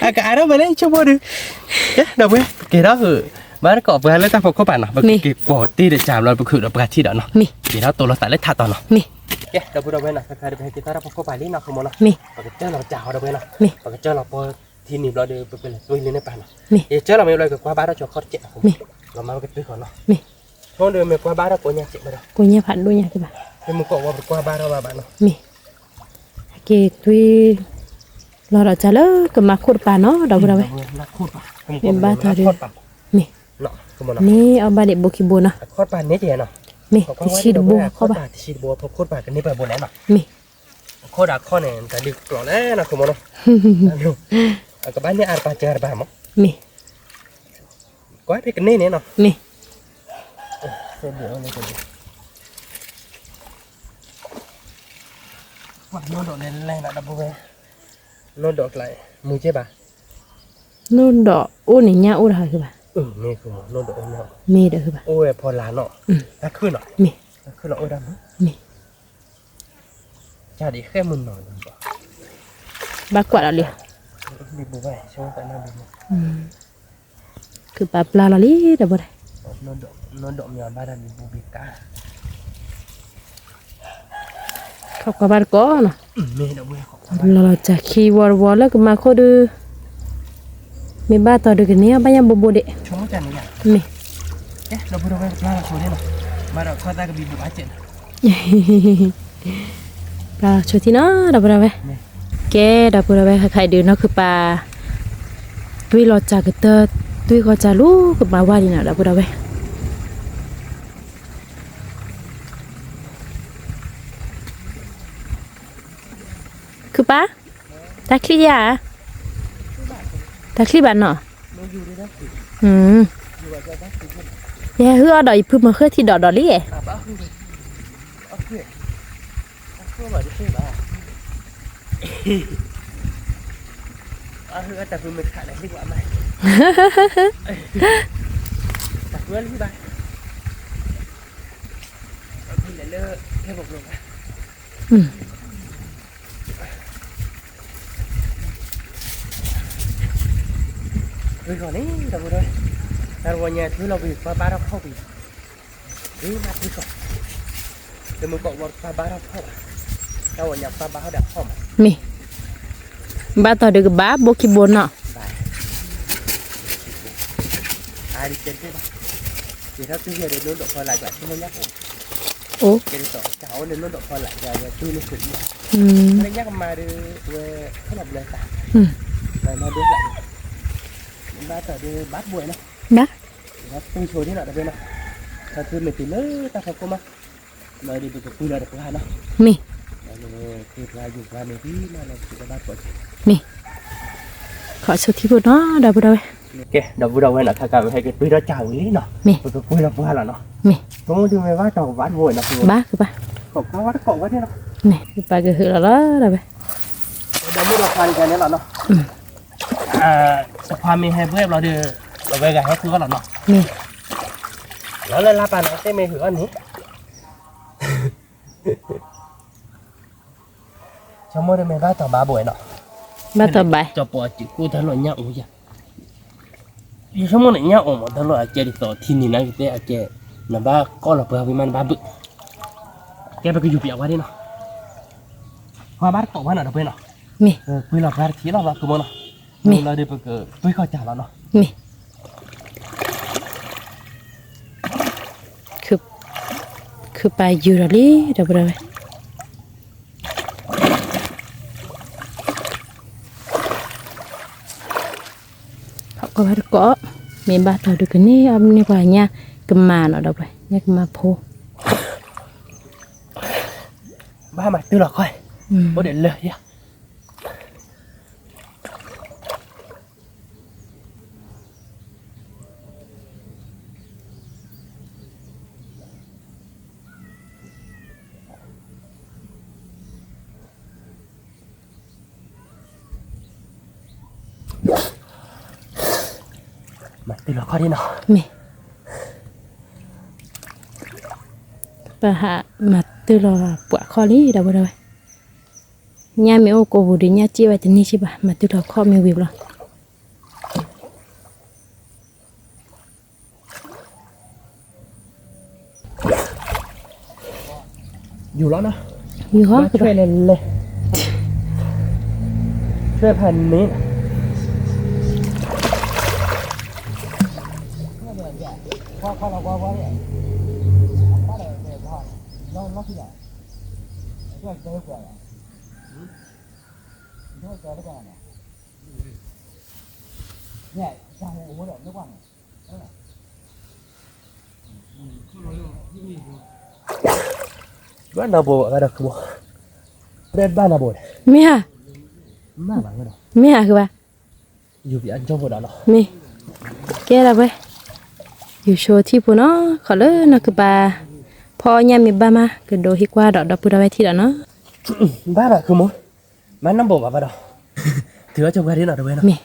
အကအါထီၣ်ဝဲလၢဆိကမိၣ်ဒီး ကဲ ဒီပုၢ်ဝဲၢ် က့ၤထီၣ်ဃုာ် ဘၣ်တကိးပှၤလၢတၢ်ဖီခိၣ်ပၤနီၤ ပကက့ၤကွီၤတ့ၢ်ဒီးကၢ်ဘျီပခုၣ်ဒီးပှၤထံၣ်ဒီးနီၤ က့ၤထီၣ်တိၢ်လီၤသးလၢထးတီၤနီၤ ကဲ ဒီပုၢ်ဒီဝဲၢ်နီၤ ခါခါဒီးပဟဲက့ၤထီၣ်တၢ်ဖီခိၣ်ပၤလံနီၤ ခုမိၢ်နီၤ ပကစၢၢ်လီၤကၢ်ဟီဒီပုၢ်ဝဲၢ်နီၤ ပကစၢၢ်လီၤပီထံနံၤဘျီဒီးပကလဲၤတွံၢ်လၢန့ၣ်ပၤနီၤ ယစၢၢ်လီၤမ့ၢ်ဘျီကကွၢ်ဘၣ်ထီၣ်ကၠီခီၣ်တကဲးနီၤ လီၤမးပကတွံၢ်ဃီနီၤ ဆိဒီးမ့ၢ်ကွၢ်ဘၣ်ထီၣ်ကိးညါစဲးဘၣ်ဒီး ကိးညါဖးဒိၣ်ညါက့ၤဘၣ် မ့ၢ်မုၢ်ကီးဝဲပကွၢ်ဘၣ်ထီၣ်ဘၣ်ဘၣ်နီၤ မ့ၢ် က့ၤတွံၢ် လီၤဒီးကၢ်လၢကမၤခိၣ်တပၤနီၤ ဒီပုၢ်ဒီဝဲၢ် မ့ၢ်ဘၣ်တၢ်ဒီး မ့ၢ် န့ၢ်အီၣ်ဘၣ်ဒံးဘိခံဘိနီၤ မ့ၢ် တဆံတဘိခီၣ်ဘၣ် မ့ၢ် ခိၣ်ဒီးခီၣ်န့ၣ် တၢ်ဒုးကျိၤလဲၣ်နီၤ ခိမိၣ်နီၤ အကဘၣ်န့ၢ်အါတပၤစှၤတပၤမး မ့ၢ် ကွၢ်ဖဲကန့ၢ်န့ၣ်နီၤ မ့ၢ် နီၢ်ဒီးလဲၤလဲၤနီၤ ဒီပုၢ်ဝဲၢ် နီၢ်ဒီးကျါ မုာ်ကဲဘၣ် နီၢ်ဒီးအိၣ်န့ၣ်ညၣ်အိၣ်ဒီးဟးဂ့ၤဘၣ် မ့ၢ်ဒီးဟးဂ့ၤဘၣ် အိၣ်ဝဲဖီလာ်နီၤ တၢ်ခုၣ်နီၤ မ့ၢ် တၢ်ခုၣ်လီၤအိၣ်ဒၣ်မး မ့ၢ် ကၢ်ဒံးဃဲမုၢ်နီၤ ဘၣ်ကွၢ်ဒီးလံ ခုပာ်ပျၢ်လီၤလံ ဒီပုၢ်ဝဲၢ် နီၢ်ဒီးမ့ၢ်ဘၣ်တၢ်ဒံးဘိဘ့ၣ်ကါ ခီကွၢ်ဘၣ်တကိးနီၤ လီၤလီၤစၢ်ခံဝီတဝီလၢကမၤခိၣ်ဒုး မ့ၢ်ဘၣ်တီၤဒုးကန့ၢ်အီၣ်ဘၣ်ညၣ်ဘိဘိဒံး မ့ၢ် ပျၢ်လီၤဆိထံနီၤ ဒီပုၢ်ဒီဝဲၢ် ကဲ ဒီပုၢ်ဒီဝဲၢ် ခဲခါအံၤဒုး နီၢ်ခုပာ် တွံၢ်လီၤစၢ်ကတၢၢ် တွံၢ်ဃီစၢ်လူၤကမၤဝါဒံးနီၤ ဒီပုၢ်ဒီဝဲၢ် ခုပာ် တၢ်ချံၣ်ယါ တၢ်ချံၣ်ဘၣ်နီၤ ယဟဲဟုၣ်အီၣ်ဒီးယဖုမၤဃၢၢ်ထံဒီးဒီးလံ တၢ်ကွဲလံဘၣ် အဘိလဲၣ်လၢ ထဲပကျိၤဘၣ် ထုးဃီၤန့ၣ် ဒီပုၢ်ဒီဝဲၢ်, တၢ်တဝီညါထုးလီၤဝံၤ ပှၤဘါထီၣ်ဖီၣ်ဝံၤ, ဒ်မ့ၢ်ထုးဃီၤ, တမုၢ်ကီၢ်ဝီပှၤဘါထီၣ်ဖီၣ်ဘၣ်, တၢ်ဝီညါပှၤဘါထီၣ်ဒီးဖီၣ်ဘၣ်, မ့ၢ်, ဘၣ်တီၢ်ဒုးကဘၣ်ဘိခံဘိနီၤ, ဘၣ်, အါဒံးကဲတဘၣ်, ယထီၣ်တုၤယဲၢ်ဒီးနိဒီးဖီလာ်ကွၢ်ဆိကမိၣ်ညါအိၣ်, အိၣ်, ကဲဒ်သိး တၢ်အိၣ်လၢနိဒီးဖီလာ် ယၤဝဲတုၤလၢခိၣ်ဒံး, မ့ၢ်ညါကမၤဒီး ဝဲ ခီလီၤဘျၢသး, မၤဒိသး, ဘၣ်တီၢ်ဒီးဘၣ်တဘိနီၤ, ဘၣ်, ပှ့ၤဆိဒ်နီၤတဘ့ၣ်နီၤ, ခီသုမ့ၢ်တုၤလၢတၢ်ဖီခိၣ်မး, မၤဒီးပကပှ့ၤလီၤဒီးပှၤနီၤ, မ့ၢ်, ပှ့ၤပှၤယူၤပှၤန့ၣ်ဒ်မးလီၤ ပကဘၣ်ပှ့ၤ, မ့ၢ်, ခီဆိထံဖိနီၤ ဒီပုၢ်ဒီဝဲၢ်, ကဲ ဒီပုၢ်ဒီဝဲၢ်နီၤ ခဲကဝဲဟဲက့ၤပှ့ၤထီၣ်ကၢ်ဝံၤလံနီၤ, မ့ၢ်, ပကပှ့ၤလီၤပှၤလီၤနီၤ, မ့ၢ်, ဆိကမိၣ်ဒုးမ့ၢ်ဘၣ်တီၢ်ကဘၣ်တဘိနီၤ, ဘၣ်ကဘၣ်, ကဘၣ်တကိးဝဲဒၣ်နီၤ, မ့ၢ်, ပပာ်ကဟုးလီၤလီၤ ဒီပုၢ်ဝဲၢ်, ဒီပုၢ်ဒီဝဲၢ်န့ၣ်လီၤနီၤ, တခွါမ့ၢ်ဟဲဘှဲဘျီဒီး, အဝဲဂၤဟဲဃုအီၣ်လီၤနီၤ, မ့ၢ်, လီၤလၢလါပာ်န့ၣ် တဲမ့ၢ်ဟုးအီၣ်န့ၣ် ဆိကမိၣ်ဒ်မ့ၢ်ဘၣ်တီၢ်ဘၣ်ဘိနီၤ, ဘၣ်တီၢ်ဘၣ်, ကၠီပိာ်စူကိၣ်တၢ်လီၢ်ညၣ်အိၣ်ယၤ, ယဆိကမိၣ်န့ၣ်ညၣ်အိၣ်မးတၢ်လီၢ်အကဲဒ်သိးထံန့ၣ်နကတဲအကဲ, နဘၣ်ကိးလီၤပှၤဝံၤမးနဘၣ်ဘုး, ကဲပကယူၤပၠးဝဲဒၣ်နီၤ, ပှၤဘၣ်တကိးဝဲနီၤ ဒီပုၢ်ဝဲၢ်နီၤ, မ့ၢ်, ပှ့ၤလီၤပှၤတထံၣ်လီၤဘၣ်ကမီၤနီၤ, မ့ၢ်, လီၤဒီးပကပှ့ၤခီၣ်ကၢ်လီၤနီၤ, မ့ၢ် ခုပာ်ယူၤဒီးလံ ဒီပုၢ်ဒီဝဲၢ်, ဟီၣ်ကီၢ်ဘၣ်တကိး, မ့ၢ်ဘၣ်တီၢ်ဒုးကန့ၢ်အီၣ်န့ၢ်ပှၤညၣ်ကမၤနီၤ ဒီပုၢ်ဝဲၢ် ညၣ်ကမၤဖိ, ဘၣ်မၤတုၤလီၤခီ, အိၣ်ဒံးလၢယၤ မၤတုၤလီၤခီဒ်နီၤ, မ့ၢ်, ပဟးမၤတုၤလီၤပှၤခီလံ ဒီပုၢ်ဒီဝဲၢ်, ညၣ်မ့ၢ်အိၣ်ကိးပူၤဒီး ညၣ်စ့ၣ်ဝဲတန့ၢ်စ့ၢ်ဘၣ် မၤတုၤလီၤခီမ့ၢ်ဝံၤဘျီ ယူၤလီၤနီၤ, ယူၤဟီ, ဘၣ်ဆွဲလဲၤလဲၤ, ဆွဲဖးန့ၣ်, ဘၣ်နီၢ်ဘိဘၣ်ဒီး, မ့ၢ်ဧါ, မ့ၢ်ဧါဃုဘၣ်, မ့ၢ်, ကဲဒၣ်ဝဲ, ယူၤဆိထံဖိနီၤ ခီလၢနီၢ်ကပၤ, ဖီညၣ်မ့ၢ်ဘၣ်မး ကဒိးဟ့ၣ်ကွၢ်ဒီး ဒီပုၢ်ဒီဝဲၢ်ထံၣ်ဒီးနီၤ, ဘၣ်ဘၣ်ဃုမိၢ်, မ့ၢ်နီၢ်ဘိဘၣ်ဘၣ်ဒီး, ထုးအီၣ်ကၢ်ပှၤဒ်နီၤတဝဲနီၤ, မ့ၢ်,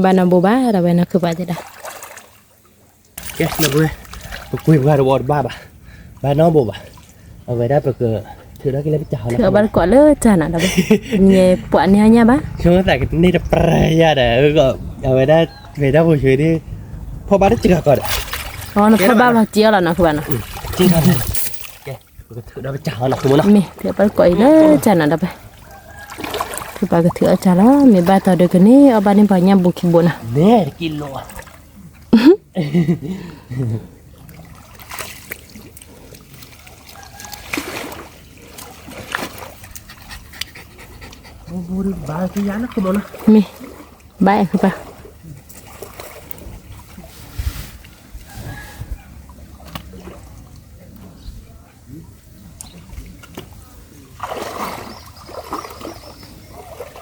ဘၣ်နီၢ်ဘိဘၣ်ဒၣ်ဝဲနီၢ်ကပၤသ့ၣ်ဒၣ် ကဲ, ပကွံာ်ပှၤတဝီတဘၣ်ဘၣ်, ဘၣ်နီၢ်ဘိဘၣ်, အဝဲဒၣ်ပက, ထုးထီၣ်က့ၤလၢပစၢ်ဟီနီၤ, ထုးဘၣ်တကိးလၢတၢ်နီၤဒီး, န့ၣ်ပှၤန့ၢ်အညၣ်ဘၣ်, ဆိကမိၣ်သးကန့ၢ်တပြၢယၤဒီး, အဝဲဒၣ်, ဝဲဒၣ်ပူၤဆိဒ်, ဖီၣ်ဘၣ်တစှၤကီးဒီး, ဖီၣ်ဘၣ်လီၤစ့အီၤလီၤနီၤ ဃုဘၣ်နီၤ, ကဲ, ပကထုးဒီးပစၢ်ဟီနီၤ မ့ၢ်, ထုးဘၣ်တကိးအံၤလၢစၢ်နီၤဒီး, ထုးဘၣ်ကထုးအီၣ်စၢ်လီၤ မ့ၢ်ဘၣ်တီၢ်ဒီးကန့ၢ်အီၣ်ဘၣ်န့ၢ်ပှၤညၣ်ဘိခံဘိနီၤ, န့ၣ်တကံလိၤ မ့ၢ်, ဘၣ်ဃုဘၣ်,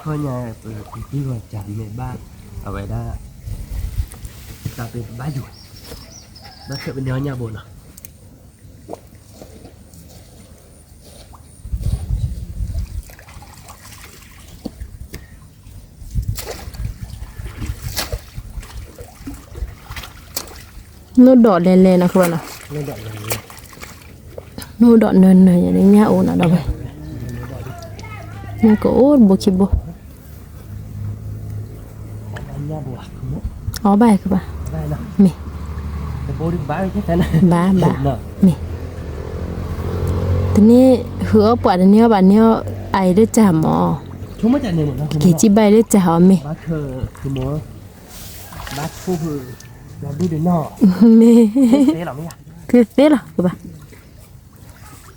ခီညါပကကံၢ်ဂီၤစၢ်မ့ၢ်ဘၣ်, အဝဲဒၣ်, တၢ်ပ့ၤဘၣ်ယိၣ်, ဘၣ်ဆၢပန့ၢ်အီၣ်ညၣ်ဘိနီၤ နိၣ်ဒီးလဲၤလဲၤနီၤ ဃုဘၣ်နီၤ, နိၣ်ဒီးနၢၤနၢၤ ညၣ်အိၣ်နီၤဒီးဝဲ, ညၣ်ကအိၣ်တဘိခံဘိ, ညၣ်ဘိ, အီၣ်ဘၣ်ယကဘၣ်, မ့ၢ်, ဘၣ်ဘၣ်, မ့ၢ်, တန့ၢ်, ဟုအီၣ်ပှၤတန့ၢ်အီၣ်ဘၣ်န့ၢ်အီၣ်အအံၤလၢကၢ်မၢ်, က့ၤစံးဘၣ်အံၤလၢကၢ်အီၤမ့ၢ်, မ့ၢ်, ကသ့လီၤကဘၣ်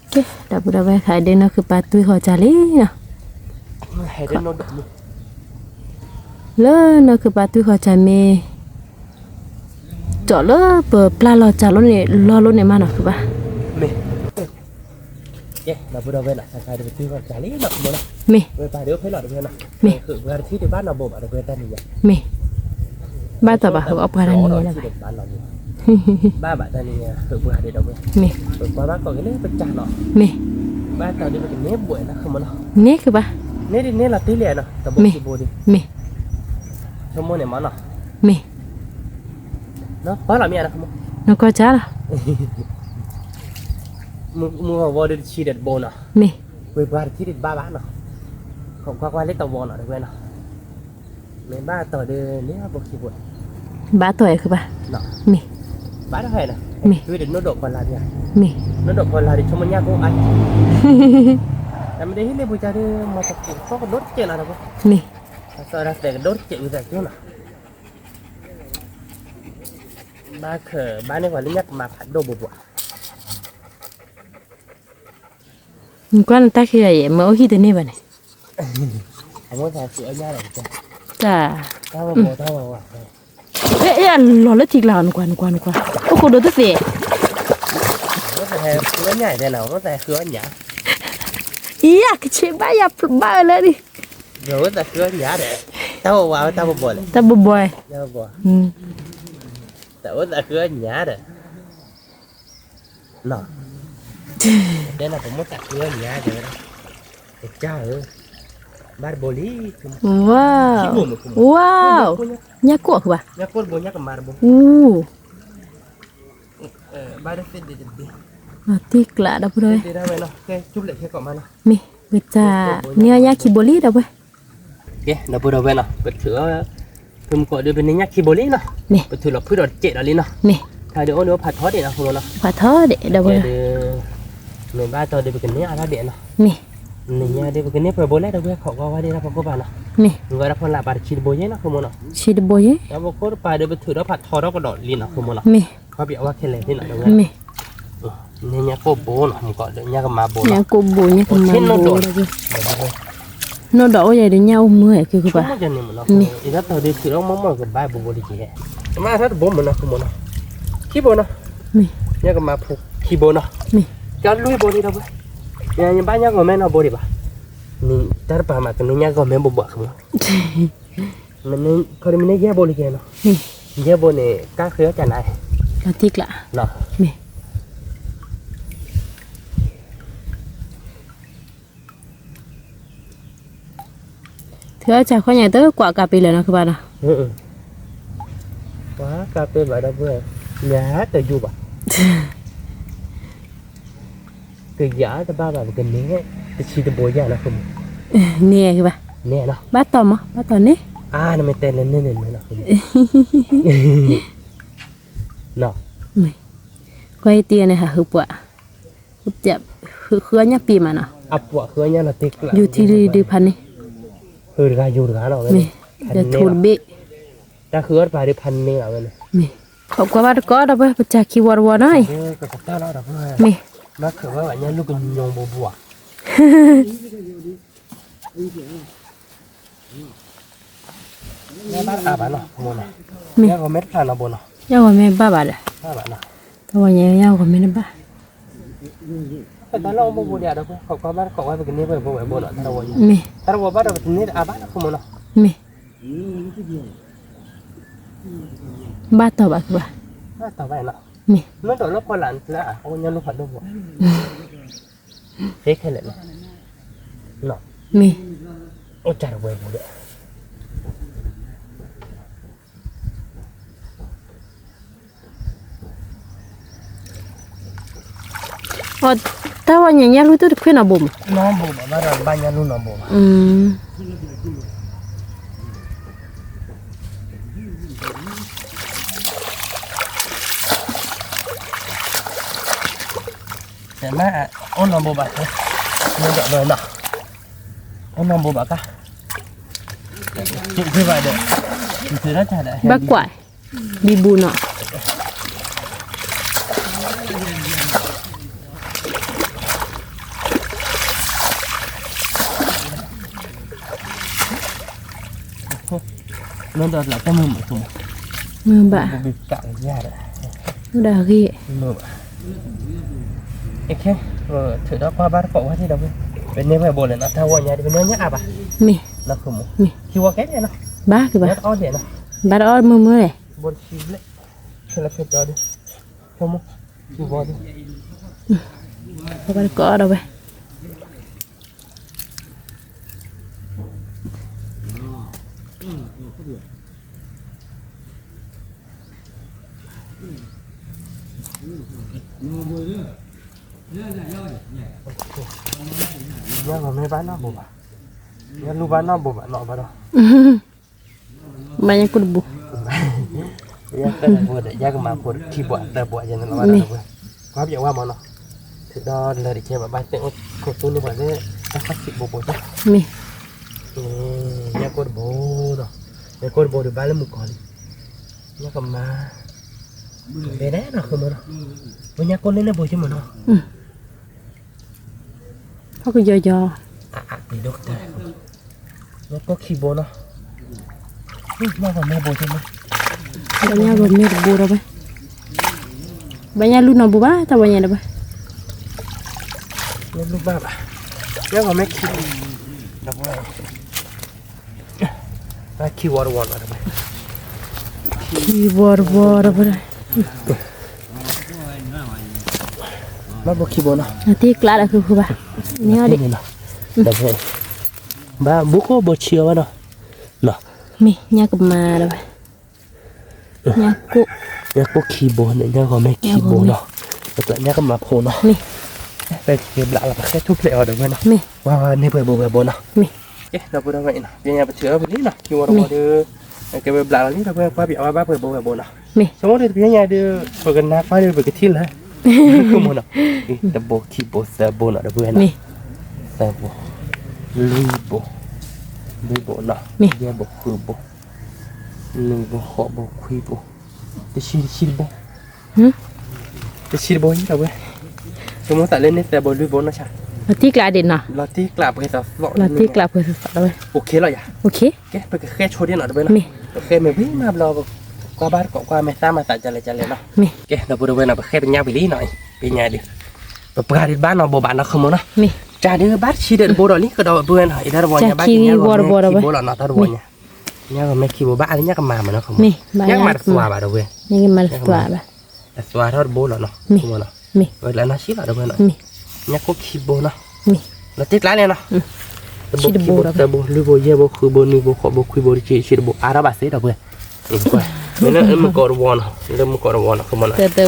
ကဲ, ဒီပုၢ်ဒီဝဲၢ်ခဲအံၤဒ်နီၢ်ခုၣ်ပၢ်တွံၢ်ဃီၤစၢ်လံနီၤ, လၢနီၢ်ခုၣ်ပၢ်တွံၢ်ဃီၤစၢ်မ့ၢ်, ကၠီၣ်လၢပပျၢ်လီၤစၢ်လိန့ၣ် လီၤလိန့ၣ်မးနီၤခုၣ်ပၢ်, မ့ၢ်, ကဲ, ဒီပုၢ်ဒီဝဲၢ်နီၤ ခဲခါဒ်ပတွံၢ်ဃီၤစၢ်လံနီၤ, မ့ၢ်, ဝဲပၢ်ဒ်အိၣ်ဖဲလီၤတဝဲနီၤ, မ့ၢ်, ဃုာ်ပှၤတထံၣ်တဘၣ်နီၤဘိးဘၣ်တဝဲတၢ်န့ၣ်ယါ, မ့ၢ်, ဘၣ်တီၢ်ဘၣ်ဃုာ်အီၣ်ပှၤတန့ၢ်လီၤဘၣ် ဘၣ်ဘၣ်တၢ်န့ၣ် ဃုာ်ပှၤဒ်ဒီးဝဲ, မ့ၢ်, ပကွၢ်ဘၣ်ကိးက့ၤလၢပစၢ်နီၤ, မ့ၢ်, ဘၣ်တီၢ်ဒ်ပကန့ၢ်ဘိးနီၤ မ့ၢ်, န့ၢ်ဒ်န့ၢ်လီၤတ့ၢ်လံနီၤ တဘိခံဘိဒ်, မ့ၢ်, ဆိကမိၣ်န့ၣ်မးနီၤ, မ့ၢ်, ပီၢ်လီၤမ့ၢ်နီၤ, နကွၢ်စၢ်လီၤ, မုၢ်ဂီၤဝီဒ်တဆံဒီးတဘိနီၤ, မ့ၢ်, ဝဲပှၤတထံၣ်ဒ်တဘၣ်ဘၣ်နီၤ, ခိးကွၢ်ကွၢ်လၢတဝီနီၤတဝဲနီၤ မ့ၢ်ဘၣ်တီၢ်ဒီးန့ၢ်ဘိခံဘိ, ဘၣ်တီၢ်အဲၣ်ခုဘၣ်, မ့ၢ်, ဘၣ်တီၢ်ဟဲနီၤ, မ့ၢ်, ဝဲဒၣ်နိၣ်ဒိးပှၤလၢ်ဒံး, မ့ၢ်, နိၣ်ဒိးပှၤလၢ်ဒံးဆိကမိၣ်ညၣ်ကိၣ်အါ, တၢ်မ့ၢ်ဒ်ဟံၣ်လ့ပူၤကၢ်ဒီး မၤတၢ်ကိၢ်သီကဒိၣ်တစဲးလီၤတဘိ, မ့ၢ်, အသီတၢ်သဲးကဒိၣ်တစဲးဝံသးစူၤနီၤ, ဘၣ်ခၢၣ်ဘၣ်န့ၢ်ပှၤလၢညၣ်ကမၤဖးဒိၣ်ဘိဘိ နကွၢ်နတၢ်ခံဂၤယဲၢ် မ့ၢ်အိၣ်ဟံၣ်တန့ၢ်ဘၣ်န့ၣ်, တၢ်, အဲ အလီၤလၢထံကျါ နကွၢ် နကွၢ် နကွၢ် အိၣ်ခိးဒိးတသ့ၣ်, အံၤ ကဆ့ဘၣ်ယၤဘၣ်လၢဒ်, တၢ်ဘိးဘိ, တၢ်အိၣ်သးဃုအီၣ်ညါဒီး တဲနၤ ပမိၢ်သးဃုအီၣ်ညါတဲဝဲဒၣ်, ကစၢ်ဧၢ, ဘၣ်တဘိလံ, ဝါ, ဝါ, ညၣ်ကိၣ်အဃုဘၣ်, ညၣ်ကိၣ်တဘိ ညၣ်ကမၤတဘိ, အူ, ဘၣ်တသ့ဒ့တဘ့, တံၢ်ကျးဒီပုၢ်ဒီဝဲၢ်, မ့ၢ်, ပတၢ်န့ၢ်အီၣ်ညၣ်ခံဘိလံဒီပုၢ်ဝဲၢ် ကဲ ဒီပုၢ်ဒီဝဲၢ်နီၤ ပထုး, ဖုမူကီးဒီး ပန့ၢ်ညၣ်ခံဘိလံနီၤ, မ့ၢ်, ပထုးလီၤဖုဒီးတစဲးဒီးလံနီၤ, မ့ၢ်, ခါဒီးအိၣ်ဒီးအိၣ်ဖးထီဒံးနီၤ ဖိမုၣ်နီၤ, ဖးထီဒံး ဒီပုၢ်ဒီဝဲၢ်, မ့ၢ်ဘၣ်တီၢ်ဒီး ပကန့ၢ်အါထီၣ်ဒံးနီၤ, မ့ၢ်, နညါဒီး ပကန့ၢ်ပှဲၤဘိလဲၣ် ဒီပုၢ်ဝဲၢ် ခိးကွၢ်ဝဲဒၣ်လၢပှၤခိၣ်ပၤနီၤ, မ့ၢ်, နဂီၢ်ဒၣ်ဖီလာ်ပာ်တဆံတဘိယဲနီၤ ဖိမုၣ်နီၤ, တဆံတဘိယဲ, ဒီးပခိၣ်တပၤဒီး ပထုးဒီးဖးထီထီၣ်ကဒီးလံနီၤ ဖိမုၣ်နီၤ, မ့ၢ်, ခီပညီဝဲခဲလၢာ်လံနီၤ ဒီပုၢ်ဝဲၢ် မ့ၢ် န့ၢ်ညၣ်ကိၣ်ဘိနီၤ မူကီးဒီး ညၣ်ကမၤဘိနီၤ, ညၣ်ကိၣ်ဘိ ညၣ်ကမၤဘိ, နိၣ်ဒီးအိၣ်ယဲဒီး ညၣ်အိၣ်မုာ်ဟဲက့ၤကဘၣ်, မ့ၢ်, အံၤတၢ်တီၤဒုးထုးထီၣ်မီၢ်မီၢ်ကဘၣ်ဘိဘိတက့ၢ်, မ့ၢ်အါထီၣ်တဘိမုၢ်နီၤ ဖိမုၣ်နီၤ, ခံဘိနီၤ, မ့ၢ်, ညၣ်ကမၤဖိခံဘိနီၤ, မ့ၢ်, ကၠီလွံၢ်ဘိလံဒီပုၢ်ဝဲၢ်, ယဘၣ်ညၣ်ဂီၤမဲနီတဘိဒံးဘၣ်, တၢ်တပၤမး ကန့ၢ်ညၣ်ဂီၤမဲဘိဘိ မ့ၢ် ခီဒမ့ၢ်န့ၢ်ယဲၢ်ဘိလံကဲနီၤ, ယဲၢ်ဘိန့ၣ် ကၢ်ဃ့အီၣ်ကၢ်နၤ, လီၤတံၢ်ကျး, မ့ၢ်, ထုးအီၣ်စၢ်ခီညါတကွၢ်ကးပ့ၤလၢာ်နီၤ ကဘၣ်နီၤ, ကွၢ်ကးပ့ၤဘၣ်ဒီပုၢ်ဝဲၢ်, ညါတယူၤဘၣ် ကယၤတဘၣ်ဘၣ် ပကန့ၢ် တဆံတဘိယၤလီၤ ဖိမုၣ်, န့ၢ်ကဘၣ်, န့ၢ်နီၤ, ဘၣ်တီၢ်မး ဘၣ်တီၢ်န့ၣ်, အါ နမ့ၢ်တဲလၢန့ၣ်န့ၣ်မ့ၢ်လီၤ ဖိမုၣ်, မ့ၢ်, ကွၢ်အံၤတံၢ်န့ၣ် ဟးဃုပှၤ, ဃုအီၣ်ညၣ်ပံၤမးနီၤ, အပှၤဃုအီၣ်ညၣ်လီၤတံၢ်ကျး, ယူၤထံဒုးဖးန့ၣ်, ဃုတဂၤယူၤတဂၤလီၤ, မ့ၢ်, ဒီးထိၣ်တဘ့ၣ်, တၢ်ဃုအီၣ်တပၤဒုးဖးန့ၢ်လီၤဝဲန့ၣ်, မ့ၢ်, ခိးကွၢ်ဘၣ်တကိးဒီပုၢ်ဝဲၢ် ပစၢ်ခံဝီတဝီနီၤ, မ့ၢ်, ဘၣ်ခၢၣ်ဝဲဘၣ်ညၣ်လူၢ်ကညီဘိဘိဧါ ဘၣ်အါဘၣ်နီၤ ဖိမုၣ်နီၤ, မ့ၢ်, ညၣ်ဂီၤမဲတဖျါနီၤဘိနီၤ, ညၣ်ဂီၤမဲဘၣ်ဘၣ်ဒီး, ဘၣ်ဘၣ်နီၤ, တဝီညါညၣ်ဂီၤမဲတဘၣ်, တၢ်လီၢ်အိၣ်ဘိဘိဒံးဒီး ခိးကွၢ်ဘၣ်တကိးဝဲ ပကန့ၢ်ပှဲၤဘိဝဲဘိနီၤ တၢ်တဝီညါ, မ့ၢ်, တၢ်တဝီဘၣ်ဒီး ပတန့ၢ်အါဘၣ်နီၤ ဖိမုၣ်နီၤ, မ့ၢ်, ဘၣ်တီၢ်ဘၣ်ကဘၣ်, ဘၣ်တီၢ်ဘၣ်နီၤ, မ့ၢ်, မ့ၢ်တီၢ်လၢဖီလာ်န့ၣ် အိၣ်ညၣ်လူၢ်ဖးဒိၣ်ဘိ သ့ခဲလၢာ်လီၤ, မ့ၢ်, အိၣ်တၢ်တဝဲဘိဒီး, အီ တၢ်ဝဲညါညၣ်လူၢ်တခွ့နီၤဘိမး, နီၤဘိမး ဘၣ်ဒီးဘၣ်ညၣ်လူၢ်နီၤဘိမး, အၢ မ့ၢ်, မ့ၢ်, နအိၣ်နီၢ်ဘိဘၣ်, မ့ၢ်ဒၣ်လီၤနီၤ, အိၣ်နီၢ်ဘိဘၣ်ကါ, ဘၣ်ကွၢ်, ဘံဘူနီၤ. မ့ၢ်ဒီးလၢတမုာ်မုာ်မုာ်, မုာ်ဘၣ်, ဘိဘံကးယၤဒီး, မုာ်ဒၣ်ဂ့ၤ, မုာ်ဘၣ်. အခဲ, ထုးဒီးကွၢ်ဘၣ်တကိးဝဲဒၣ်ဒီး, ပန့ၢ်ဝဲဘိလဲၣ်နီၤ, တၢ်ဝီညါဒီး ပန့ၢ်ညါအါဘၣ်, မ့ၢ်, လီၤဃုမူ, မ့ၢ်, ခံဝီကဲန့ၣ်နီၤ, ဘၣ်ကဘၣ်, ဘၣ်တအီၣ်မုာ်မုာ်လဲၣ်, ဘိတဆံဘျဲၣ်, ခဲလၢာ်ခဲကၠီဒီး, ခဲမူ, ခံဝီဒီး, ဘၣ်တကိးဒီးဝဲ ညါကမ့ၢ်ဘၣ်နီၢ်ဘိဘၣ်, ညါလူဘၣ်နီၢ်ဘိဘၣ်နီၢ်ဘၣ်ဒီး, ဘၣ်ညါကိၣ်တဘိ, ယဲၢ်သၢဘိဒီး ယဲၢ်ကမၤဖိခံဘိသၢဘိယဲၢ်န့ၣ်လီၤဘၣ်ဒီးဝဲ, ကွၢ်ပျဲဝဲမ့ၢ်နီၤ, ထုးဒီးလၢတကဲဘၣ်ဘၣ်သ့ၣ်အိၣ်ခိၣ်သူန့ၢ်ပှၤလၢ တၢ်ခီၣ်ခံဘိဘိသ့ၣ်, မ့ၢ်, ညါကိၣ်တဘိဒီး, ညါကိၣ်တဘိဒီးဘၣ်လၢမုၢ်ကီၤလံ, ညါကမၤ, ဘဲဒၣ်နီၤဃုမ့ၢ်နီၤ, ဝဲညါကိၣ်လၢန့ၣ်ဘိယဲၢ်မ့ၢ်နီၤ ဟီၣ်ကယီယီ, ညါကိၣ်ခံဘိနီၤ, ညါဂီၤမ့ၢ်ဘိ, ညါဂီၤမ့ၢ်တဘိဒီးဝဲ, ဘၣ်ညါလူနီၢ်ဘိဘၣ် တၢ်ဝဲညါဒီးဝဲ, လူဘၣ်ဘၣ်, ညါဂီၤမ့ၢ်ခံဘိ, ခံဝီတဝီနီၤ, ခံဝီတဝီဒီးဝဲ ဘၣ်ဘိခံဘိနီၤ, တ့ကျးဒီးဃုဃုဘၣ်, န့ၣ်အီၤဒ်, ဘၣ်ဘိခိၣ်ဘိဆံးအီၤဘၣ်နီၤ, မ့ၢ်ညါကမၤဒီးဝဲ, ညါကိၣ်, ညါကိၣ်ခံဘိန့ၣ် ညါဂီၤမ့ၢ်ခံဘိနီၤ, ပကျးညါကမၤဖိနီၤ, ပက့ၤဘျးလီၤ ပဃဲထူၣ်ဖျဲးအီၤဒီးဝဲနီၤ, ဝဲန့ၢ်ပှဲၤဘိဝဲဘိနီၤ, ကဲ ဒီပုၢ်ဒီဝဲၢ်အံၤနီၤ, ပညါပထုးအီၤဝံၤလံနီၤ, ခံဝီတဝီဒီး, ကဲဝဲဘျးလီၤလံ ဒီပုၢ်ဝဲၢ် ကွၢ်ပၠးဝဲဘၣ်ပှဲၤဘိဝဲဘိနီၤ, ဆိကမိၣ်ဒီးတပညါဒုး, ပကနၢ်ကွၢ်ဒီးပကထံၣ်လၢ, မ့ၢ်နီၤ, တဘိခံဘိသၢဘိနီၤ ဒီပုၢ်ဝဲၢ်နီၤ, သၢဘိ, လွံၢ်ဘိ, လွံၢ်ဘိနီၤ, ယဲၢ်ဘိဃုဘိ, နွံဘိဃိးဘိ ခွံဘိ, တဆံ တဆံတဘိ, တဆံတဘိအံၤ ဒီပုၢ်ဝဲၢ်, ဆိကမိၣ်သးလၢန့ၣ်သၢဘိလွံၢ်ဘိနီၤဆါ, လီၤတံၢ်ကျးဒံးနီၤ, လီၤတံၢ်ကျးပှဲၤသီသီ, လီၤတံၢ်ကျးပှဲၤသီသီလီၤဝဲ, ကဲ ပကဃဲဆိဒံးနီၤ ဒီပုၢ်ဝဲၢ်နီၤ, ပဃဲမ့ၢ်ဝံၤမးဘျီ, ကွၢ်ဘၣ်တကိးကွၢ်မဲာ်သၣ်မၤသးကလဲၤကလဲၤနီၤ, ကဲ ဒီပုၢ်ဒီဝဲၢ်နီၤ ပဃဲပညါဝံၤလံနီၤ, ပညါဒုး, ပပှၤဒုးဘၣ်နီၢ်ဘိဘၣ်နီၤ ဃုမ့ၢ်နီၤ, တၢ်ဒုးဘၣ်တဆံဒီးတဘိဒီးလံ ကဒီး ဒီပုၢ်ဝဲၢ်နီၤ, အံၤဒီးတဝီညါဘၣ်က့ၤညါဂီၤမ့ၢ်ခံဘိလီၤနီၤ တၢ်တဝီညါ, ညါဂီၤမ့ၢ်ခံဘိဘၣ်လၢညါကမၤမ့ၢ်နီၤ ဃုမ့ၢ်, ညါကမၤတသွါဘၣ် ဒီပုၢ်ဝဲၢ်, ညါကမၤတသွါဘၣ်, တသွါထီၣ်တဘိလီၤနီၤ ဃုမ့ၢ်နီၤ, ဝဲလၢနီၢ်ဆံးလီၤ ဒီပုၢ်ဝဲၢ်နီၤ, ညါကိၣ်ခံဘိနီၤ, လီၤတံၢ်ကျးလဲၣ်နီၤ, တဘိခံဘိ သၢဘိ လွံၢ်ဘိ ယဲၢ်ဘိ ဃုဘိ နွံဘိ ဃိးဘိ ခွံဘိ တဆံ တဆံတဘိ အါထီၣ်ဘၣ်စ့ၢ် ဒီပုၢ်ဝဲၢ်, လၢမုၢ်ကီးတဝီနီၤ, လၢမုၢ်ကီးတဝီနီၤ ဃုမ့ၢ်နီၤ,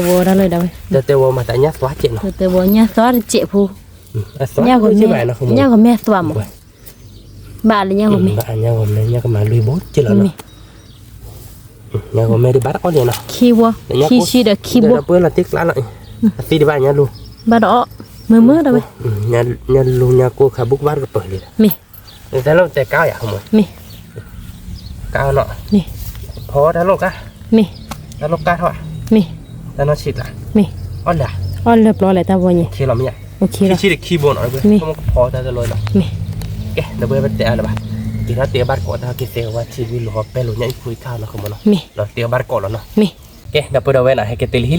တၢ်တဝီမၤသးညါသွါစဲးနီၤ, တၢ်တဝီညါသွါတစဲးဖိ, ညါဂီၤမ့ၢ်သွါမး ဘၣ်လၢညါဂီၤမ့ၢ်, ညါဂီၤမ့ၢ် ညါကမၤလွံၢ်ဘိစ့ၢ်လီၤနီၤ, ညါဂီၤမ့ၢ်ဒုးဘၣ်တအီၣ်လံနီၤ, ခံဝီ, ခံဆံဒီးခံဘိ, ဒီပုၢ်ဝဲၢ်လီၤတံၢ်ကျးလီၤ, အသံတဘၣ်ညါလူၤ, ဘၣ်တအီၣ်, မုာ်မုာ်ဒီးဝဲ, ညါလူၤညါကိၣ်ခါဘူးကဘၣ်တကပၤလံဒီး, မ့ၢ်, တၢ်လီၢ်တဲကါယၤ မ့ၢ်, ကါနီၤ, ဖီတၢ်လိၣ်ကါ, မ့ၢ်, တၢ်လိၣ်ကါထီၣ်, မ့ၢ်, တၢ်နီၢ်ဆံးကျး, မ့ၢ်, အီၣ်လၢ, အီၣ်လၢပျီလဲၣ် တၢ်ဝီညါ, ခံဆံဒီးခံဘိနီၤ, မ့ၢ်, ဖီတၢ်တလိၣ်နီၤ, မ့ၢ်, ကဲ ဒီပုၢ်ဝဲၢ်ပတဲအါလၢၤဘၣ်, က့ၤထီၣ်တဲဘၣ်တကိးတၢ်က့ၤသဲဝဲထံဝံၤလီၤ ပဲလိာ်ညါအံၤဖိအံၤခါနီၤ ဃုမ့ၢ်နီၤ, မ့ၢ်, လီၤ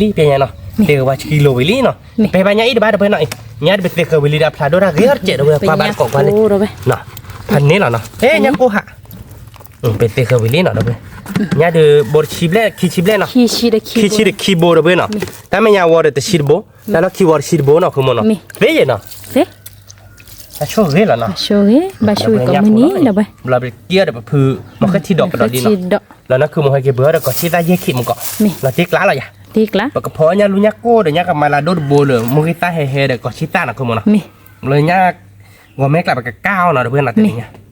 တဲဘၣ်တကိးလီၤနီၤ, မ့ၢ်, ကဲ ဒီပုၢ်ဒီဝဲၢ်နီၤ ဟဲက့ၤတုၤလၢဟံၣ်လံ ပညါနီၤ, တဲဝဲဆံလီၤဝံၤလံနီၤ, ပဲဘၣ်ညါအံၤတဘၣ် ဒီပုၢ်ဝဲၢ်နီၤ, ညါတပသ့ဃၢၤဝံၤလံဒီးဖျါဒိၣ်တၢ်ဂ့ၤအီၤတစဲး ဒီပုၢ်ဝဲၢ် ကွၢ်ဘၣ်တကိးကွၢ်လံ, ဖးန့ၢ်လီၤနီၤ, ဟဲ ညါကိၣ်ဟး ပသ့ဃၢၤဝံၤလံနီၤ ဒီပုၢ်ဝဲၢ်, ညါဒုးဘိတဆံဘျဲၣ် ခံဆံဘျဲၣ်နီၤ, ခံဆံဒီးခံဘိ ဒီပုၢ်ဝဲၢ်နီၤ, တၢ်မဲာ်ညါဝီဒီးတဆံတဘိ, တၢ်လီၢ်ခံဝီတဆံတဘိနီၤ ဃုမ့ၢ်နီၤ, သ့ယဲၢ်နီၤ, သ့, အဆိၣ်ဂ့ၤလီၤနီၤ, အဆိၣ်ဂ့ၤ ဘၣ်ဆိၣ်ဂ့ၤကိးမုၢ်နံၤ ဒီပုၢ်ဝဲၢ်, ဘျီပက့ၤအီၤဒီးပဖု မ့ၢ်ဃဲထံဒီးကဒီးလံနီၤ, လီၤနီၤ ခုမ့ၢ်ဟဲက့ၤပှ့ၤအီၤဒီး ကီၢ်ဆံသၣ်ယဲၢ်ခံမ့ၢ်ကီး, လီၤတံၢ်ကျးလီၤယၤ, ပကဖီညါလူညါကိၣ်ဒီး ညါကမၤလၢဒိၣ်တဘိလၢ မ့ၢ်ဃဲသၣ်ဟဲဟဲဒီး ကီၢ်ဆံသၣ်နီၤ ခုမ့ၢ်နီၤ, လၢညါ ဂီၤမဲကျးပကကါအီၤနီၤ ဒီပုၢ်ဝဲၢ်နီၤ တ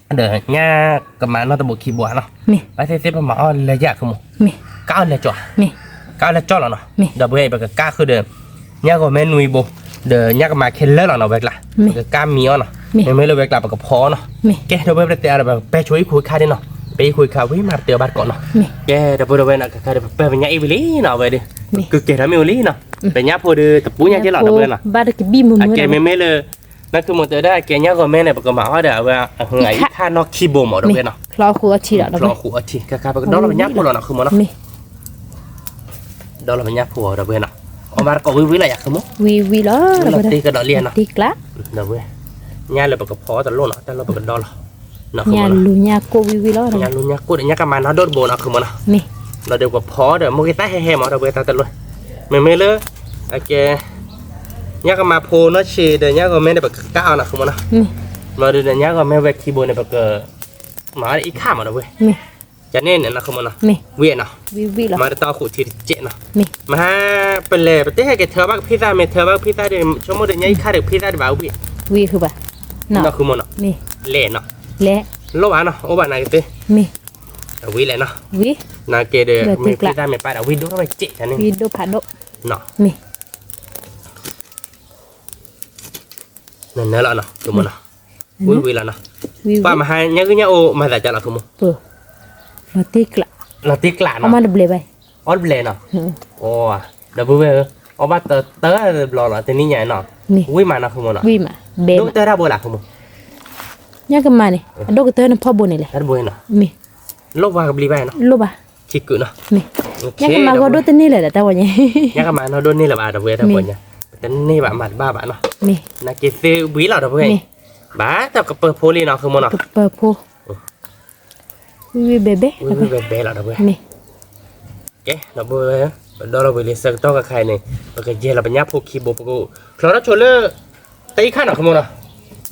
နံၤညါ ဒီးညါကမၤနီၢ်တဘိခံဘိဧါနီၤ, ဘၣ်သ့ၣ်သ့ၣ်ပမၤအီၣ်လၢယၤ ခုမ့ၢ်, ကါအီၤလၢကၠီ, ကါအီၤလၢကၠီလီၤနီၤ, ဒီပုၢ်ဝဲၢ်အံၤ ပကကါဃုာ်ဒီး ညါဂီၤမဲနွံဘိ, ဒီးညါကမၤခဲလၢာ်လီၤနီၤ ဝဲကျါ, ပကကၢ်မံအီၤနီၤ, မ့မ့ၢ်လၢဝဲကျါပကဖီအီၤနီၤ, ကဲ ဒီပုၢ်ဝဲၢ် ပတဲအါဒီး ပပဲဆိအံၣ်ခိၣ်ခါဒ်နီၤ, ပအံၣ်ခိၣ်ခါဝံၤမး ပတဲအီၤဘၣ်တကိးနီၤ, ကဲ ဒီပုၢ်ဝဲၢ်နီၤ ခဲခါဒီး ပပၢၢ်ပညၣ်အံၣ်ဝံၤလံနီၤ အဝဲဒီး, ကကဲထီၣ်မ့ၢ်ဝံၤလံနီၤ, ပညၣ်ဖိဒီး တပူညါကဲလီၤ ဒီပုၢ်ဝဲၢ်နီၤ, အကဲမ့မ့ၢ်လၢ နၢ်ခုမိၢ်တဲဒၣ် အကဲညၣ်ဂီၤမဲန့ၣ် ပကမၤအီၤဒီး အဝဲ အဟ့ၣ်အံၣ်ခါနီၢ်ခံဘိမး ဒီပုၢ်ဝဲၢ်နီၤ, ဖျီဃိအထံဒီး ဖျီဃိအထံ ခဲခါ ပကဒီလီၤပညၣ်ဖိလီၤနီၤ ခုမိၢ်နီၤ ဒီလီၤပညၣ်ဖိအီၤ ဒီပုၢ်ဝဲၢ်နီၤ, အီၣ်ဘၣ်တကိးဝံၤဝံၤလီၤယၤ ခုမိၢ်, ဝံၤဝံၤလီၤ လီၤတ့ကဒီးလံနီၤ, ဒီပုၢ်ဝဲၢ်, ညၣ်လၢပကဖီအီၤတလိၣ်နီၤ တၢ်လီၢ်ပကဒီလီၤ, ညၣ်လူညၣ်ကိၢ်ဝံၤဝံၤလီၤ, ညၣ်လူညၣ်ကိၢ်ဒီး ညၣ်ကမၤနီၢ်ဒိၣ်တဘိနီၤ ခုမိၢ်နီၤ, ဒီးဒီးပကဖီအီၤဒီး မိၢ်က့ၤသၣ်ဟဲဟဲမး ဒီပုၢ်ဝဲၢ် တၢ်တလိၣ်, မ့မ့ၢ်လၢ အကဲ ညၣ်ကမၤဖိနီၢ်ဆံးဒီး ညၣ်ဂီၤမဲန့ၣ် ပကကၢ်အီၤနီၤ ခုမိၢ်နီၤ, ဘျီဒီးညၣ်ဂီၤမဲဝဲခံဘိန့ၣ် ပက မၤအီၤဒီးအံၣ်ခါမး ဒီပုၢ်ဝဲၢ်, ကန့ၣ်န့ၣ်နီၤ ခုမိၢ်နီၤ, ဝံၤနီၤ, မၤတၢ်တၢ်အိၣ်ဃုာ်ထံတစဲးနီၤ, မဟါ ပလဲၤ ပတဲဟဲက့ၤထၢဘၣ်ကဖံးသၣ် မ့ၢ်ထၢဘၣ်ကဖံးသၣ်ဒီး ဆိကမိၣ်ဒီးညၣ်အံၣ်ခါဒီးကဖံးသၣ်ဒံးဘၣ်ဝံၤ, ဝံၤဃုာ်ဘၣ်, နီၤ ခုမိၢ်နီၤ, လဲၤနီၤ, လဲၤ လိၣ်ဘၣ်နီၤ အိၣ်ဘၣ်နာ်က့ၤသ့, ဝံၤလဲၣ်နီၤ, နာ်က့ၤဒီး မ့ၢ်ဖံးသၣ်မ့ၢ်ပၢ်ဒီး ဝံၤဒိၣ်ထီၣ်ဝဲစဲးန့ၣ်, ဝံၤဒိၣ်ဖးဒိၣ်, နီၤ နနၢလီၤနီၤ ခုမိၢ်နီၤ, ဝံၤဝံၤလီၤနီၤ, ပှၤမဟါညၣ်ဂုၢ်ညၣ်အိၣ်မၤသးကလီၤ ခုမိၢ်, လီၤတံၢ်ကျး, လီၤတံၢ်ကျးနီၤ, အီၣ်ဘျဲၣ်ဘၣ်, အီၣ်ဘျဲၣ်နီၤ, ဒီပုၢ်ဝဲၢ်ဧၢ, အီၣ်ဘၣ်တတၢၢ်တဘျီလီၤ တနံၤညါနီၤ, ဝံၤမးနီၤ ခုမိၢ်နီၤ, ဒိၣ်ကတၢၢ်တၢ်ဘိလၢ ခုမိၢ်, ညၣ်ကမၤန့ၣ် အဒိၣ်ကတၢၢ်န့ၣ်ဖီဘိန့ၣ်လဲၣ်, တၢ်တဘိနီၤ, လိၣ်ပှၤကဘျံးဘၣ်နီၤ, လိၣ်ဘၣ်, ထံကုာ်နီၤ, ညၣ်ကမၤဂီၢ်ဒိၣ်တန့ၢ်လၢၤဒီး တၢ်ဝဲညါ, ညၣ်ကမၤနီၢ်ဒိၣ်န့ၢ်လၢၤဘၣ် ဒီပုၢ်ဝဲၢ် တၢ်ဘိညါ, ပတန့ၢ်ဘၣ်မၤတဘၣ်ဘၣ်နီၤ, နာ်က့ၤသ့ဝံၤလီၤ ဒီပုၢ်ဝဲၢ်, ဘၣ်တၢ်ကပၢၤဖိလံနီၤ ခုမိၢ်နီၤ, ကပၢၤဖိ, ဝံၤဝံၤဘဲဘဲ, ဝံၤဝံၤဘဲဘဲလီၤ ဒီပုၢ်ဝဲၢ်, ကဲ ဒီပုၢ်ဝဲၢ်, ပဒီလီၤဝံၤလံဆၢကတီၢ်ခါခဲအံၤန့ၣ် ပကယဲၢ်လီၤပညၣ်ဖိခံဘိ ပကအိၣ်ချီထီၣ်ဆိလၢ တၢ်အံၣ်ခါနီၤ ခုမိၢ်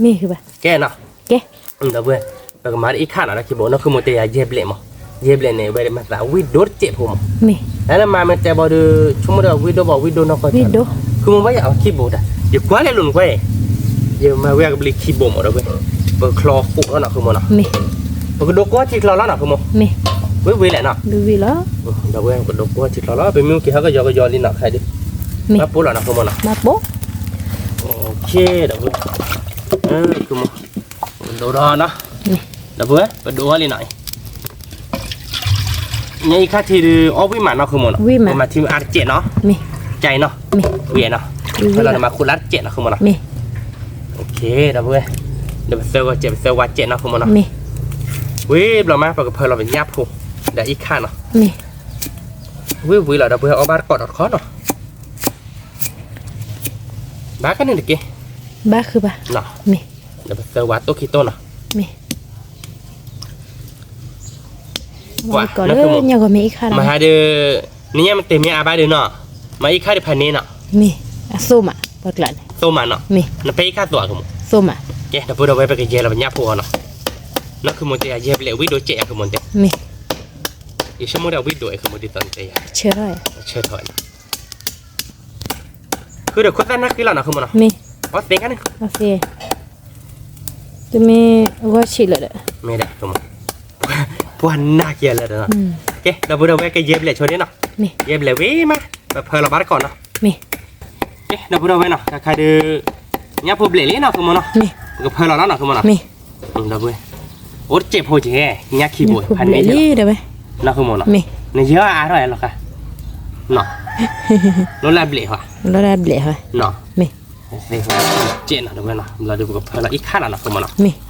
နီၤ, မ့ၢ်ဘၣ်, ကဲနီၤ, ဒီပုၢ်ဝဲၢ်, ပကမၤတၢ်အံၣ်ခါနီၤ တၢ်ခံဘိ နီၤ ခုမိၢ်တဲယၤယဲၢ်ဘျဲၣ်မး, ယဲၢ်ဘျဲၣ်န့ၣ် အဝဲဒၣ်မၤသးဝံၣ်ဒိၣ်တစဲးဖိမး, လၢမၤမ့ၢ်တဲဘၣ်ဒီး ဆိကမိၣ်ဒီးဝံၣ်ဒိၣ်ဘၣ်ဝံၣ်ဒိၣ်နီၢ်ကီၢ်, ဝံၣ်ဒိၣ်, ခုမိၢ်ဘၣ်ယၤအီၤခံဘိတၢ် ယကွၢ်လဲၤလိာ်နကွၢ်အံၤ, ယမၤဝဲအကဘျံးခံဘိမး ဒီပုၢ်ဝဲၢ်, ပချီဃိးထီၣ်နီၤ ခုမိၢ်နီၤ, မ့ၢ်, ပကဒိးကွၢ်ထံချီလီၤနီၤ ခုမိၢ်, မ့ၢ်, ဝံၤဝံၤလဲၣ်နီၤ, ဝံၤဝံၤလီၤ, ဒီပုၢ်ဝဲၢ် ပကဒိးကွၢ်ထံချီလီၤ ပမ့ၢ်က့ၤဟဲကယီကယီလံနီၤ ခဲဒုး, ဘၣ်ပိၢ်လီၤနီၤ ခုမိၢ်နီၤ, ဘၣ်ပိၢ်, ဒီပုၢ်ဝဲၢ်, ပဒိးထီၣ်နီၤ, ဒီပုၢ်ဝဲၢ် ပဒိးထီၣ်လံနီၤ, ညါအံၤခါထံးဒီး အီၣ်ဝံၣ်မးနီၤ ခုမိၢ်နီၤ, ပမၤထံမ့ၢ်အါတစဲးနီၤ, ကဲနီၤ, ဝံၤနီၤ, ဖဲလီၤန့ၣ်မၤခိးလၢတစဲးနီၤ ခုမိၢ်နီၤ, ဒီပုၢ်ဝဲၢ်, ဒီးပသၢဂီၤစဲး ပသၢဝါစဲးနီၤ ခုမိၢ်နီၤ, ဝံၤဘျီမး ပကဖၢလီၤပညၣ်ဖိ ဒီးအံၣ်ခါနီၤ, ဝံၤဝံၤလီၤ ဒီပုၢ်ဝဲၢ် အီၣ်ဘၣ်တကိးဒီးတခီနီၤ, ဘၣ်ကန့ၣ်တက့ၢ်, ဘၣ်ဃုဘၣ်, ဒီးပသၢဝါတိၢ်ခံတိၢ်နီၤ, မ့ၢ်, မဟါဒီး, နညၣ်မ့ၢ်တမ့ၢ်အါဘၣ်ဒီးနီၤ, မၤအံၣ်ခါဒီးဖးန့ၢ်နီၤ, မ့ၢ်, အသိၣ်မး, ပှၤကျါန့ၣ်, သိၣ်မးနီၤ, မ့ၢ်, နဖဲအံၣ်ခါသိၣ်အကမိၣ်, သိၣ်မး, ကဲ ဒီပုၢ်ဝဲၢ် ပကယဲၢ်လီၤပညၣ်ဖိအီၤနီၤ, နီၤ ခုမိၢ်တဲယၤ ယဲၢ်ဘျဲၣ်ဝံၣ်ဒိၣ်စဲးယၤ ခုမိၢ်တဲ, မ့ၢ်, ယဆိကမိၣ်ဒီးဝံၣ်ဒိၣ်အဲ ခုမိၢ်ဒ်သိးနတဲယၤ, ဆၢထီၣ်, ဆၢထီၣ်နီၤ ဃုဒီးခိၣ်သၣ်နၢ်ဃံလီၤနီၤ ခုမိၢ်နီၤ, မ့ၢ်, အီၣ်သ့ခါန့ၣ်, တမ့ၢ်အဂီၢ်ဆံးလၢၤဒီး, မ့ၢ်ဒီး, ပှၤနာ်က့ၤလၢၤဒီး, ကဲ ဒီပုၢ်ဝဲၢ် ကယဲၢ်ဘျဲၣ်ဆိဒ့နီၤ, ယဲၢ်ဘျဲၣ်ဝံၤမး, ပဖၢလီၤဘၣ်တကိးနီၤ, ကဲ ဒီပုၢ်ဝဲၢ်နီၤ ခဲခါဒီး, ညၣ်ဖိဘျဲၣ်လံနီၤ ခုမိၢ်နီၤ, ပကဖၢလီၤလီၤနီၤ ခုမိၢ်နီၤ, ဒီပုၢ်ဝဲၢ်, အိၣ်တစဲးဖိကဲ, ညၣ်ခံဘိ ဖးန့ၢ်လံ, နီၤ ခုမိၢ်နီၤ, နယဲၢ်အါထီၣ်လီၤခါ, နီၤ, လီၤလၢဘျဲၣ်ဟီ, လီၤလၢဘျဲၣ်ဟီ, နီၤ, မ့ၢ် စဲးနီၤ ဒီပုၢ်ဝဲၢ်နီၤ ဘျီဒီးပကဖၢလီၤအံၣ်ခါလီၤနီၤ ခုမိၢ်နီၤ,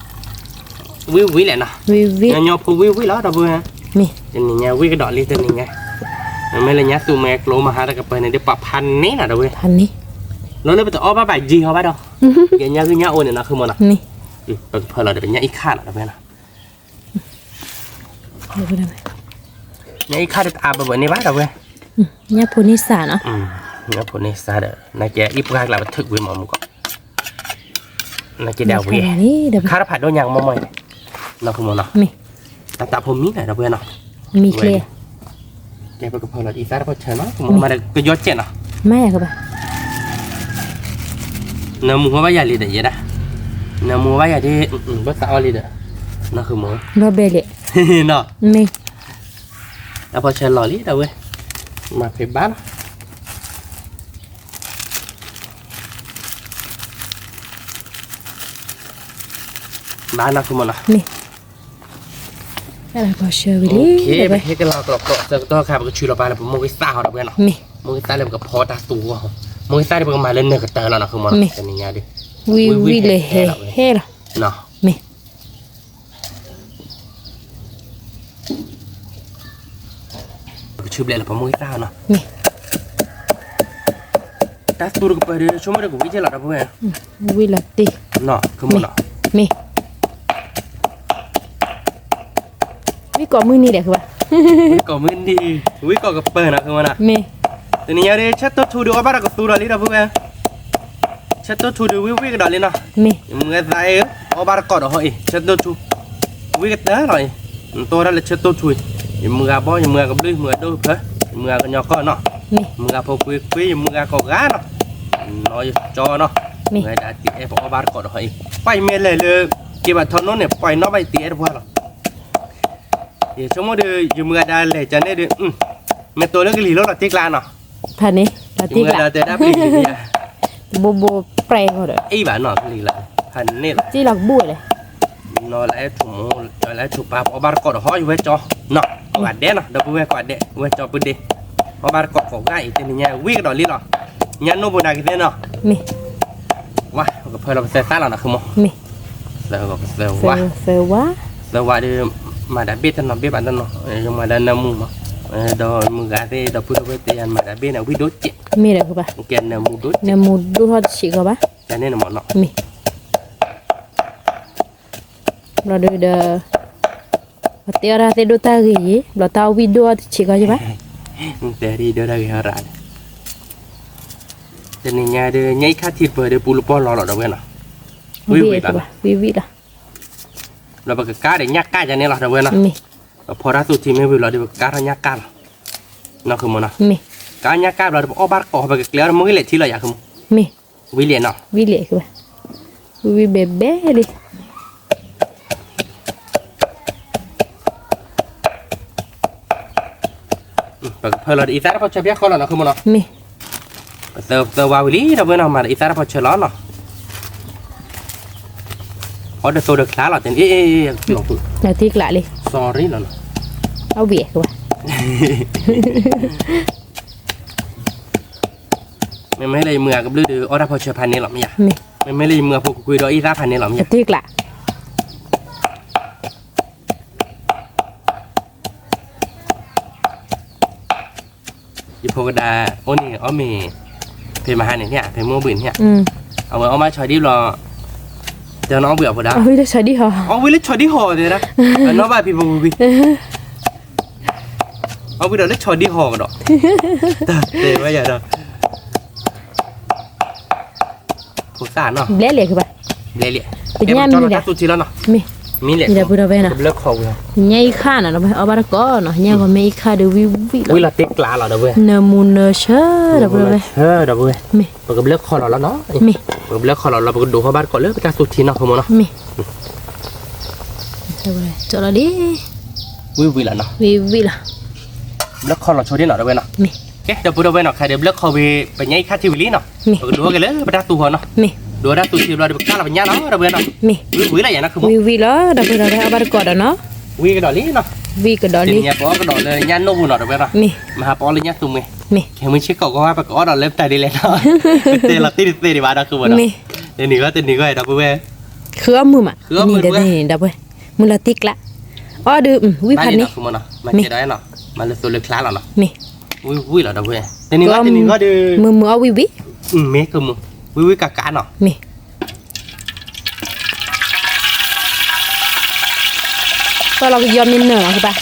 ဝံၤဝံၤလဲၣ်နီၤ, ညီညီဖိဝံၤဝံၤလီၤ ဒီပုၢ်ဝဲၢ်, တနံၤညါဝံၤကဒီးလံ တနံၤညါ, မ့မ့ၢ်လၢညါသူမ့ၢ်ကျိမဟါတကပၤန့ၣ် ဒ်ပှၤဖးန့ၢ်နီၤ ဒီပုၢ်ဝဲၢ်, လီၤလၢပတအီၣ်ဘၣ်ဘၣ်ယံာ်ဟီဘၣ်ဒီး, ကဲညါဂုၢ်ညါအိၣ်န့ၣ်နီၤ ခုမိၢ်နီၤ, ပကဖၢလီၤဒီးပညၣ်အံၣ်ခါလီၤ ဒီပုၢ်ဝဲၢ်နီၤ ညၣ်အံၣ်ခါတအါဘၣ်ဘၣ်န့ၣ်ဘၣ် ဒီပုၢ်ဝဲၢ်, ညၣ်ဖိန့ၢ်စးနီၤ, ညၣ်ဖိန့ၢ်စးဒီး နာ်က့အံၣ်ပှၢ်ကျါပထုးကွံာ်မးမူကီး, နာ်က့ဒၣ်ဝံၤ, ခါတဖးဒိၣ်ညါကမီၢ်မီၢ်, နီၤ ခုမိၢ်နီၤ, တၢ်တၢ်ဖိမံနီၤ ဒီပုၢ်ဝဲၢ်နီၤ, မံကျဲ, ကဲပကဖၢလီၤအံသၣ်တဖီဆၢနီၤ မ့ၢ်ကယီကဲးနီၤ, မ့ၢ်ယကဘၣ် နမူဟီဘၣ်ယၤလံဒီးယဲဒၣ်, နမူဘၣ်ယၤဒ်, ဘၣ်သးအီၤလံဒီး, နီၤ ခုမိၢ်, ဘျီဘဲလဲၣ်, နီၤ, မ့ၢ်, တၢ်ဖီဆၢလီၤလံ ဒီပုၢ်ဝဲၢ်, မၤဖံးဘၣ်နီၤ, ဘၣ်နီၤ မ့ၢ် ပဟဲကလီၤကျိးကျိးဆၢကတီၢ်ခါ ပကဆူးလီၤပာ်လၢပမိၢ်ဂ့ၤသၣ်ဟီဒီးဝဲနီၤ, မိၢ်ဂ့ၤသၣ်လၢပကဖီတၢ်သူအီၤ, မိၢ်ဂ့ၤသၣ်ဒီးပကမၤလၢနၢၤကတၢၢ်လီၤနီၤ မ့ၢ် တနံၤညါဒီး ဝံၣ်ဝံၣ်လၢဟဲဟဲလီၤ မ့ၢ် ပကဆူးဘျဲးလၢပမိၢ်ဂ့ၤသၣ်နီၤ, တၢ်သူတကပၤဒီး ဆိကမိၣ်ဒီးကဝံၣ်က့လီၤဒီပုၢ်ဝဲၢ်, ဝံၣ်လီၤတ့ၢ်, မ့ၢ် ဝံၣ်ကိးမုၢ်နံၤဒီး ဝံၣ်ကိးမုၢ်နံၤ ဝံၣ်ကိးကပၤနီၤ မ့ၢ် တနံၤညါဒီး ဆၢတိၢ်ထူဒီးအီၣ်ဘၣ်ဒီးကသူဒီးလံဒီပုၢ်ဝဲၢ်, ဆၢတိၢ်ထူဒီးဝံၣ်ဝံၣ်ကဒီးလံနီၤ, မ့ၢ် ယမုၢ်ဂၤသးအံၤ အီၣ်ဘၣ်တကိးဒီးဟီအံၤ ဆၢတိၢ်ထူ ဝံၣ်ကတၢၢ်လီၤအံၤ, နတိၢ်ဝဲဒၣ်လၢဆၢတိၢ်ထူအံၤ, ယမုၢ်ဂၤဘီ ယမုၢ်ဂၤကဘျုး ယမုၢ်ဂၤဒိၣ်ဖၢ ယမုၢ်ဂၤကညီကီၢ်နီၤ, မုၢ်ဂၤဖိခွ့ခွ့ ယမုၢ်ဂၤကိးဂၤနီၤ, နီၢ်ယကၠီနီၤ, မုၢ်ဂၤဒၣ်တံၢ်အဲၣ်ပအီၣ်ဘၣ်တကိးဒီးဟီအံၤ, ပှၤယမ့ၢ်လဲၤလၢ က့ဘၣ်ထီနိန့ၣ် ပှၤယနီၣ်ဘၣ်ယတံၢ်အဲၣ်တပှၢ်လီၤ ယဆိကမိၣ်ဒီး ယမုၢ်ဂၤဒၣ်လဲၤကန့ၣ်ဒီး မ့ၢ်တိၢ်လၢကလံၤလိၣ်လီၤတ့ၢ်ကျါနီၤ, ဖးန့ၣ် ယမုၢ်ဂၤဒၣ်တဲဒၣ်ပျံၤလံၤယၤ, ဘိဘိပြဲၢ်ဃီဒီး အံၤဘၣ်နီၤ ကလံၤလီၤ ဖးန့ၣ်လီၤ က့လီၤကဘူၣ်ဝဲလဲၣ်, နီၤလၢထူၣ်မူ လၢထူၣ်ပာ်ပအီၣ်ဘၣ်တကိးဒီးဟီ ယဝဲကၠီနီၤ, ကိးဂၤဒဲးနီၤ ဒီပုၢ်ဝဲၢ်ကိးဂၤဒဲး ဝဲကၠီပုၢ်ဒ့, အီၣ်ဘၣ်တကိးကိးဂၤအံၤ တနံၤညါဝံၣ်ကဒီးလံလီၤ, ညါနိၣ်ဘိနၤကသ့နီၤ မ့ၢ် ဝါ ပကဖၢလီၤပသၢသၣ်လီၤနီၤ ဃုမိၢ်, မ့ၢ် သၢဂီၤပသၢဝါ, သၢဝါ, သၢဝါဒီး မၤဒၣ်ဘ့ၣ်တနီၤဘ့ၣ်ဘၣ်တနီၤ, ယမၤဒၣ်နၢမူမး, ဒီးမုၢ်ဂၤသ့ၣ်ဒီပုၢ်ဝဲၢ်သ့ၣ်ယၤမၤဒၣ်ဘ့ၣ်န့ၣ် ဝံၣ်ဒိၣ်စဲး, မ့ၢ်ဒီး ကဲနၢမူဒိၣ်စဲး, နၢမူဒိၣ်ထီၣ်တဆံးကီးဘၣ်, ယၤန့ၣ်နမ့ၢ်နီၤ, မ့ၢ် ဘျီဒီး ပတဲအီၣ်တၢ်သ့ၣ်ဒိၣ်တၢ်ဂ့ၤယံၤ ဘျီတၢ်ဝံၣ်ဒိၣ်အီၣ်တဆံးကီးယံၤဘၣ်, တဲဒိၣ်တၢ်ဂ့ၤဟီရၤ, တနံၤညါဒီး ညၣ်အံၤခါထံတပၢၤဒီး ပူလပီၢ်လီၤလီၤဒီးဝဲနီၤ, ဝံၣ်ဝံၣ်လီၤ, ဝံၣ်ဝံၣ်လီၤ, ဘျီပကကါဒီးညၣ်ကၣ်ယၤန့ၣ်လီၤဒီးဝဲနီၤ, မ့ၢ် ပဖီတၢ်သူထံမ့ၢ်ဝံၤလီၤဒီး ပကကါထီၣ်ညၣ်ကၣ်လီၤ, နီၤ ဃုမိၢ်နီၤ, မ့ၢ် ကါညၣ်ကၣ်ဘျီဒီး ပအီၣ်ဘၣ်တကိး ပကကျဲၤအီၣ်တမုၢ်ဂ့ၤလဲၣ်ထံလီၤယၤ ဃုမိၢ်, မ့ၢ် ဝံၣ်လဲၣ်နီၤ, ဝံၣ်လဲၣ်, ဝံၣ်ဝံၣ်ဘဲဘဲလံ ပကဖၢလီၤဒီးအံသၣ်တဖီဆၢဖဲဃီလီၤနီၤ ဃုမိၢ်နီၤ, မ့ၢ် ပသၢဝါဝံၤလံဒီးဝဲနီၤ မၤဒီးအံသၣ်တဖီဆၢလီၤနီၤ, အီၣ်တသိးဒီးချါလီၤ တ့ၢ်ကျးလံ, sorry လီၤနီၤ, အဝံၣ် မ့မ့ၢ်လၢယမုၢ်ဂၤကဘျုးဒီးအီၣ်တၢ်ဖီဆၢဖးန့ၣ်လီၤမ့ၢ်ယါ, မ့မ့ၢ်လၢယမုၢ်ဂၤဖိခွံဒီးအံသၣ်ဖးန့ၣ်လီၤမ့ၢ်ယါ, တ့ၢ်ကျး ယဖိကဒါ အိၣ်န့ၣ်အီၣ်မ့ၤ ဖဲမဟါန့ၣ်န့ၣ် ဖဲမုၢ်ဘှံးန့ၣ်, အဝဲအီၣ်ဘၣ်ဆီဒံၣ်ဘျီ, တနီၣ်အီၣ်ဘှံးအဖိဒါ, အီၣ်ဝံၣ်လၢဆီဒံၣ်ဟီတဲဒၣ်, အနီၣ်ဘၣ်ဖံဖိဝံၤ, အီၣ်ဝံၣ်ဒီးလၢဆီဒံၣ်ဟီကဒီး, တဲဝဲယၤဒီး ဖိသၣ်နီၤ, ဘျဲၣ်လံ ဘျဲၣ်လံ, ပညၣ်မံၤဒီး တၢ်သူထံလီၤနီၤ, မ့ၢ် မံၤလဲၣ် ဒီပုၢ်ဒီဝဲၢ်နီၤ, ဘျၢခီဝံၤ, ညၣ်အံခါနီၤ ဒီပုၢ်ဝဲၢ် အီၣ်ဘၣ်တကိးနီၤ, ညၣ်ဂီၤမ့ၢ်အံခါဒီးဝံၣ်ဝံၣ်လီၤ, ဝံၣ်လီၤတ့ၢ်ကျးလီၤ ဒီပုၢ်ဝဲၢ်, နၢမူနၢဆၢ ဒီပုၢ်ဝဲၢ်, ဒီပုၢ်ဝဲၢ်, မ့ၢ် ပကဘျၢခီလီၤလီၤနီၤ, မ့ၢ် ပကဘျၢခီလီၤလီၤ ပကဒိးဟီၣ်ဘၣ်တကိးလၢပတၢ်သူထံနီၤ ဖိမုၣ်နီၤ, မ့ၢ် ကၠီလီၤလံ, ဝံၣ်ဝံၣ်လီၤနီၤ, ဝံၣ်ဝံၣ်လီၤ, ဘျၢခီလီၤဆိဒ်နီၤ ဒီပုၢ်ဝဲၢ်နီၤ, မ့ၢ် ကဲ ဒီပုၢ်ဒီဝဲၢ်နီၤ ခဲဒီးဘျၢခီဝံၤ ပညၣ်အံခါထံဝံၤလံနီၤ, မ့ၢ် ပကဒိးဟီၣ်က့ၤလၢပတၢ်သူဃီနီၤ, မ့ၢ် ဒိးတၢ်သူထံဘျီဒီး ပကကၢ်လီၤပညၣ်လီၤ ဒီပုၢ်ဝဲၢ်နီၤ, မ့ၢ် ဝံၣ်ဝံၣ်လီၤယၤနီၤ ဝံၣ်ဝံၣ်လီၤ ဒီပုၢ်ဒီဝဲၢ် အီၣ်ဘၣ်တကိးဒီးနီၤ, ဝံၣ်ကဒီးလံနီၤ, ဝံၣ်ကဒီးလံ, တနံၤညါပအီၣ်ကဒီးလၢညၣ်နိၣ်ပူၤနီၤ ဒီပုၢ်ဝဲၢ်နီၤ, မ့ၢ် မဟါပအီၣ်လၢညၣ်သူမှဲ, မ့ၢ် ခဲမုၢ်ဆ့ၣ်ကိးကီၢ် ပကအီၣ်ဒီးလၢပတၢ်ဒ်လဲၣ်နီၤ, ပတဲလီၤတံၢ်တသ့ဒံးဘၣ်ဒီပုၢ်ဝဲၢ်နီၤ, မ့ၢ် တနံၤဂီၢ်တနံၤဂီၢ် ဒီပုၢ်ဝဲၢ်, ဃုအီၣ်မုာ်မး, ဃုအီၣ်မုာ်တနံၤ ဒီပုၢ်ဝဲၢ်, မုၢ်လီၤတံၢ်ကျး, အီၣ်ဒီး ဝံၣ်ဖးန့ၣ်, မ့ၢ် မၤလၢသိးလၢချါလီၤနီၤ, မ့ၢ် ဝံၣ်ဝံၣ်လီၤ ဒီပုၢ်ဝဲၢ်, တနံၤဂီၢ်တနံၤဂီၢ်ဒီး မုာ်မုာ်အီၣ်ဝံၣ်ဝံၣ်, မ့ၢ်ကမုာ်, ဝံၣ်ဝံၣ်ကးကးနီၤ, မ့ၢ် ပၢလီၤကယီၤမ့ၢ်နၢၤလီၤ ကဘၣ်,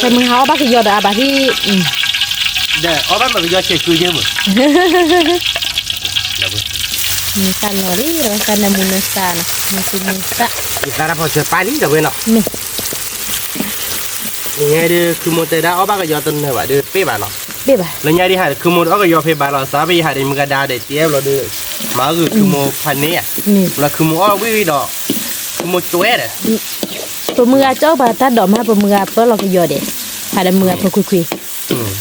ပမုၢ်ဟါအီၣ်ဘၣ်ကယီၤဒီးအဘၣ်ဟံၣ်, ဒီးအီၣ်ဘၣ်မ့ၢ်ကယီၤဆဲးကုယဲၢ်မုၢ်, မုၢ်သၣ်လီၤလံ တၢ်နၢမူနၢသးနီၤ, မုၢ်သူၣ်မုၢ်သး, ယသးတၢ်ဖီၣ်ဆၢပၢ်လံ ဒီပုၢ်ဝဲၢ်နီၤ, မ့ၢ် နညါဒီး ခုမိၢ်တဲဒၣ်အီၣ်ဘၣ်ကယီၤတနၢၤဘၣ်ဒီး ပ့ၢ်ဘၣ်နီၤ, ပ့ၢ်ဘၣ်, လၢညါဒ်ဟးဒီး ခုမိၢ်အီၣ်ကယီၤဖဲဘၣ်လီၤ သးပယဟးဒီး မုၢ်ဂၤဒါဒီး တဲဘျီဒီး မၤအီၣ်ဂ့ၤခုမိၢ်ဖးန့ၢ်ဧါ, လီၤခုမိၢ်အီၣ်ဝံၣ်ဝံၣ်ဒီး ခုမိၢ်ကွဲဒီး ပမုၢ်ဂၤကၠီပှၤတၢ်ဒိးမး ပမုၢ်ဂၤပၢလီၤကယီၤဒီး ဟးဒီးမုၢ်ဂၤဖိခွံခွံ, ပ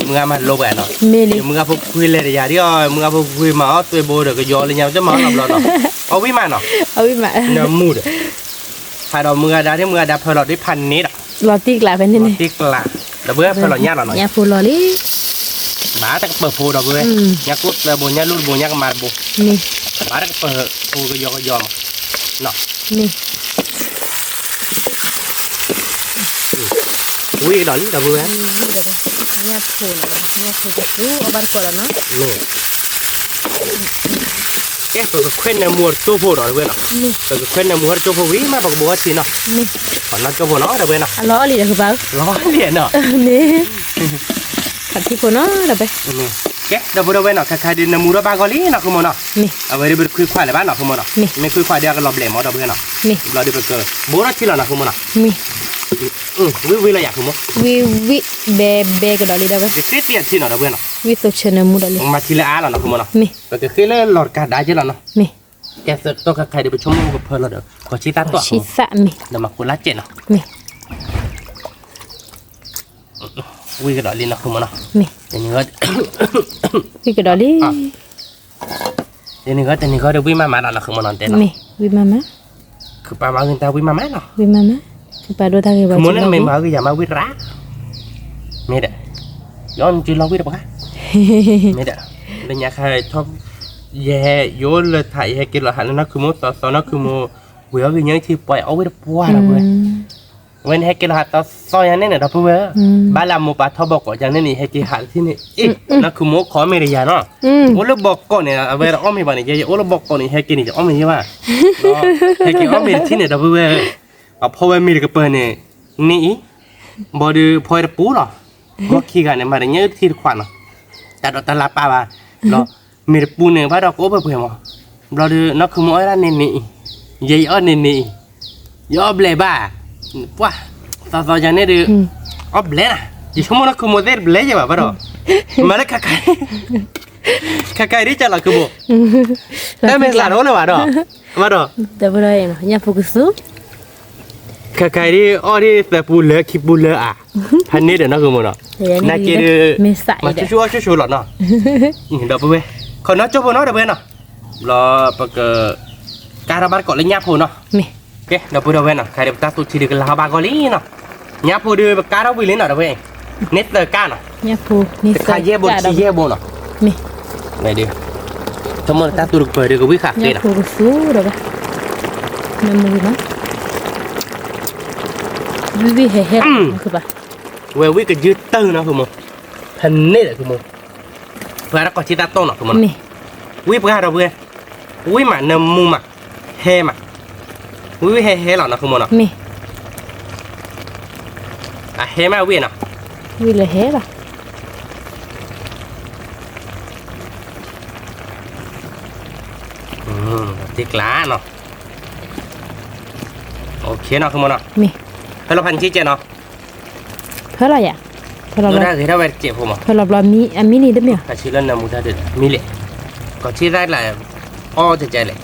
မုၢ်ဂၤမၤလိပှၤနီၤ, မ့ၢ်လံ, မုၢ်ဂၤဖိခွံလဲၤဒီးယၤဒ်အီၤ မုၢ်ဂၤဖိခွံမၤအီၣ်သွဲဘိဒီး ကယီၤလၢညါတမၤအီၣ်လီၤဘျီနီၤ, အီၣ်ဝံၣ်မးနီၤ, အီၣ်ဝံၣ်မး, နၢမူဒီး ဖးဒီးမုၢ်ဂၤဒါ မုၢ်ဂၤဒါဖၢလီၤဒ်ဖးန့ၣ်ဒီး လီၤတံၢ်ကျးဖဲန့ၣ်န့ၣ် လီၤတံၢ်ကျး ဒီပုၢ်ဝဲၢ် ဖၢလီၤညၣ်လီၤနီၤ ညၣ်ဖိလီၤလံ ဘၣ်တကပၢၤဖိဒီပုၢ်ဝဲၢ် ညၣ်ကိၣ်သၢဘိ ညၣ်လူၢ်တဘိ ညၣ်ကမါတဘိ မ့ၢ် ဘၣ်တကပၢၤဖိကယီကယီမး မ့ၢ် ဝံၣ်ကဒီးလံဒီပုၢ်ဝဲၢ် ညၣ်ဖိလီၤ ညၣ်ဖိကသူ အီၣ်ဘၣ်တကိးလီၤနီၤ မ့ၢ် ကဲ ပကခွဲးနၢမူအီၤတကၠိဖိဒီးတဝဲနီၤ, ပကခွဲးနၢမူအီၤတကၠိဖိဝံၤမး ပကဘိးအီထံနီၤ, နီၢ်ကၠိဖိနီၤတဝဲနီၤ, လီၤလံဒီး လီၤလံနီၤ, ခးထံဖိနီၤတဝဲ, ကဲ ဒီပုၢ်ဒီဝဲၢ်နီၤ ခါခါဒုးနၢမူထီၣ်ဘၣ်ဂီၢ်လံနီၤ ဃုမိၢ်နီၤ, အဝဲဒုးပတခွံခွါလၢၤဘၣ်နီၤ ဃုမိၢ်နီၤ, မ့ၢ်ခွံခွါဒုးအကလီၤဘျဲးမးဒီပုၢ်ဝဲၢ်နီၤ, ဘျီဒုးပကဘိးထီၣ်ထံလီၤနီၤ ဃုမိၢ်နီၤ, ဝံၣ်ဝံၣ်လီၤယၤ ဃုမိၢ်, ဝံၣ်ဝံၣ်ဘဲဘဲကဒီးလံဒီပုၢ်ဝဲၢ်, ဝံၣ်သိးဆၢနၢမူဒီးလံ, ပကမၤထံလၢအါလီၤနီၤ ဃုမိၢ်နီၤ, ပကဃ့လၢလီၤတကးဒါက့လီၤနီၤ, ကဲ သၢတီၢ်ခါခါဒုး ပဆိကမိၣ်ကဖၢလီၤဒီး ကီၢ်ဆံသၣ်တီၢ် ဒီးမၤခိးလၢစဲးနီၤ, ဝံၣ်ကဒီးလံနီၤ ဃုမိၢ်နီၤ, ဝံၣ်ကဒီးလံ, တနံၤဂီၢ်တနံၤဂီၢ်ဒီး ဝံၣ်မးမးလီၤနီၤ ဃုမိၢ်နီၤ တဲနီၤ, ဝံၣ်မးမး, ခုးပာ်မးဂ့ၤတၢ်ဝံၣ်မးမးနီၤ, ဝံၣ်မးမး, ခုးပာ်ဒိၣ်တၢ်ဂ့ၤဘၣ် မ့ၢ်မၤဂ့ၤယၤမးဝံၣ်ရၣ်, မ့ၢ်ဒီး, ယအီၣ်နစုလီၤဝံၣ်တပှၢ်, မ့ၢ်ဒီး, လၢညါခါထီၣ်, ယဟဲယအိၣ်လၢထး ယဟဲက့ၤလီၤဟးလၢနီၢ်ခုမိၢ်သီသီ နီၢ်ခုမိၢ်, ဝံၤအီၣ်ဂ့ၤညါထံပှၢ်အီၣ်ဝံၣ်တပှၢ်ဒီပုၢ်ဝဲၢ်, ဝဲန့ၣ်ဟဲက့ၤလီၤဟးသီသီယၤန့ၣ်န့ၣ် ဒီပုၢ်ဝဲၢ်, ဘၣ်လၢအမိၢ်ပၢ်ထီၣ်ဘီကီးယၤန့ၣ်န့ၣ် ယဟဲက့ၤဟးတထံၣ်န့ၣ် အ့ၣ် နီၢ်ခုမိၢ်အိၣ်ခိးအီၣ်မ့ၤဒီးယၤနီၤ, အိၣ်လၢဘီကီးန့ၣ် အဝဲတအီၣ်မ့ၤဘၣ်န့ၣ် ယဲယအိၣ်လၢဘီကီးန့ၣ် ယဟဲက့ၤန့ၣ် ယအီၣ်မ့ၤယဲဘၣ်, ဟဲက့ၤအီၣ်မ့ၤတထံၣ်န့ၣ် ဒီပုၢ်ဝဲၢ်, အဖီဝဲမ့ၤတကပၤန့ၣ်, န့ၢ်အံၤ, ဘီဒုးဖီဝဲတပူၤလီၤ, ဘီခံဂၤန့ၣ် မၤတညၣ်အုၣ်တထံၣ်တခွးနီၤ, တၢ်ဒိးတၢ်လၢပၢ်ဘၣ်, ဘျီ, မ့ၤတပူၤန့ၣ် ဘၣ်ဒီးကအိၣ်ပှဲၤပှဲၤမး, ဘျီဒုး နီၢ်ခုမိၢ်အီၣ်ဒၣ်န့ၣ်န့ၣ်အံၤ, ယဲယအီၣ်န့ၣ်န့ၣ်အံၤ, ယအီၣ်ဘျဲးဘၣ်, ပှၢ်, သီသီယၤန့ၣ်ဒုး, အီၣ်ဘျဲးနၤ, ယဆိကမိၣ်နီၢ်ခုမိၢ်သ့ၣ်တဘျဲးယဲဘၣ်ဘၣ်ဒီး, မၤလၢခါခါ ခါခါအံၤဒ်ကလီၤခုဘိ, တၢ်မ့ၢ်သးတအိၣ်လၢၤဘၣ်ဒီး, ဘၣ်ဒီး, ညၣ်ဖိကသူ, ခါခါအံၤဒ်အီၣ်ဒ်သၢပူၤလၢခံပူၤလၢအါ, ဖးန့ၣ်ဒီးနီၢ်ခုမိၢ်နီၤ, နာ်က့ဒုး, မၤဆူၣ်ဆူၣ်အီၣ်ဆူၣ်ဆူၣ်လီၤနီၤ, ဒီပုၢ်ဝဲၢ်, ခီနီၢ်ကၠိဖိနီၤ ဒီပုၢ်ဝဲၢ်နီၤ, ဘျီပက, ကါထီၣ်ဘၣ်တကိးလၢညၣ်ဖိနီၤ, ကဲ ဒီပုၢ်ဒီဝဲၢ်နီၤ ခါဒုးပတၢ်သူၣ်ထံဒုးကလၤထီၣ်ဘၣ်ဂီၢ်လံနီၤ, ညၣ်ဖိဒုးပကါထီၣ်ဝံၤလံနီၤ ဒီပုၢ်ဝဲၢ်, န့ၢ်သၢကါနီၤ, တခါယဲၢ်ဘိ တဆံယဲၢ်ဘိနီၤ, ဒုး, ဆိကမိၣ်တၢ်သူၣ်တကပၤဒုးကဝံၣ်ဃာ်ဃ့နီၤ, ဝဲဝံၣ်ကယုၢ်တၢ်နီၤ ဃုမိၢ်, ဖဲန့ၣ်ဒီးဃုမိၢ်, ပှၤတၢ်ကီၢ်ဆံသၣ်တီၢ်နီၤ ဃုမိၢ်နီၤ, ဝံၣ်ပှၢ်ဒီပုၢ်ဝဲၢ်, ဝံၣ်မးနၢမူမး, ဟဲမး, ဝံၣ်ဝံၣ်ဟဲဟဲလီၤနီၤ ဃုမိၢ်နီၤ, အဟဲမးဝံၣ်နီၤ, ဝံၣ်လၢဟဲလီၤ, တ့ကျါနီၤ, အိၣ်ခ့နီၤ ဃုမိၢ်နီၤ, ဖဲလီၤဖးနံၤကဲနီၤ, ဖဲလီၤယၤ, ဖဲလီၤဘျီ, ဖဲလီၤဘျီ, အမံလံတမ့ၢ်, မံလံ, ကီၢ်ဆံသၣ်လၢ အီၣ်ကဲလဲၣ်,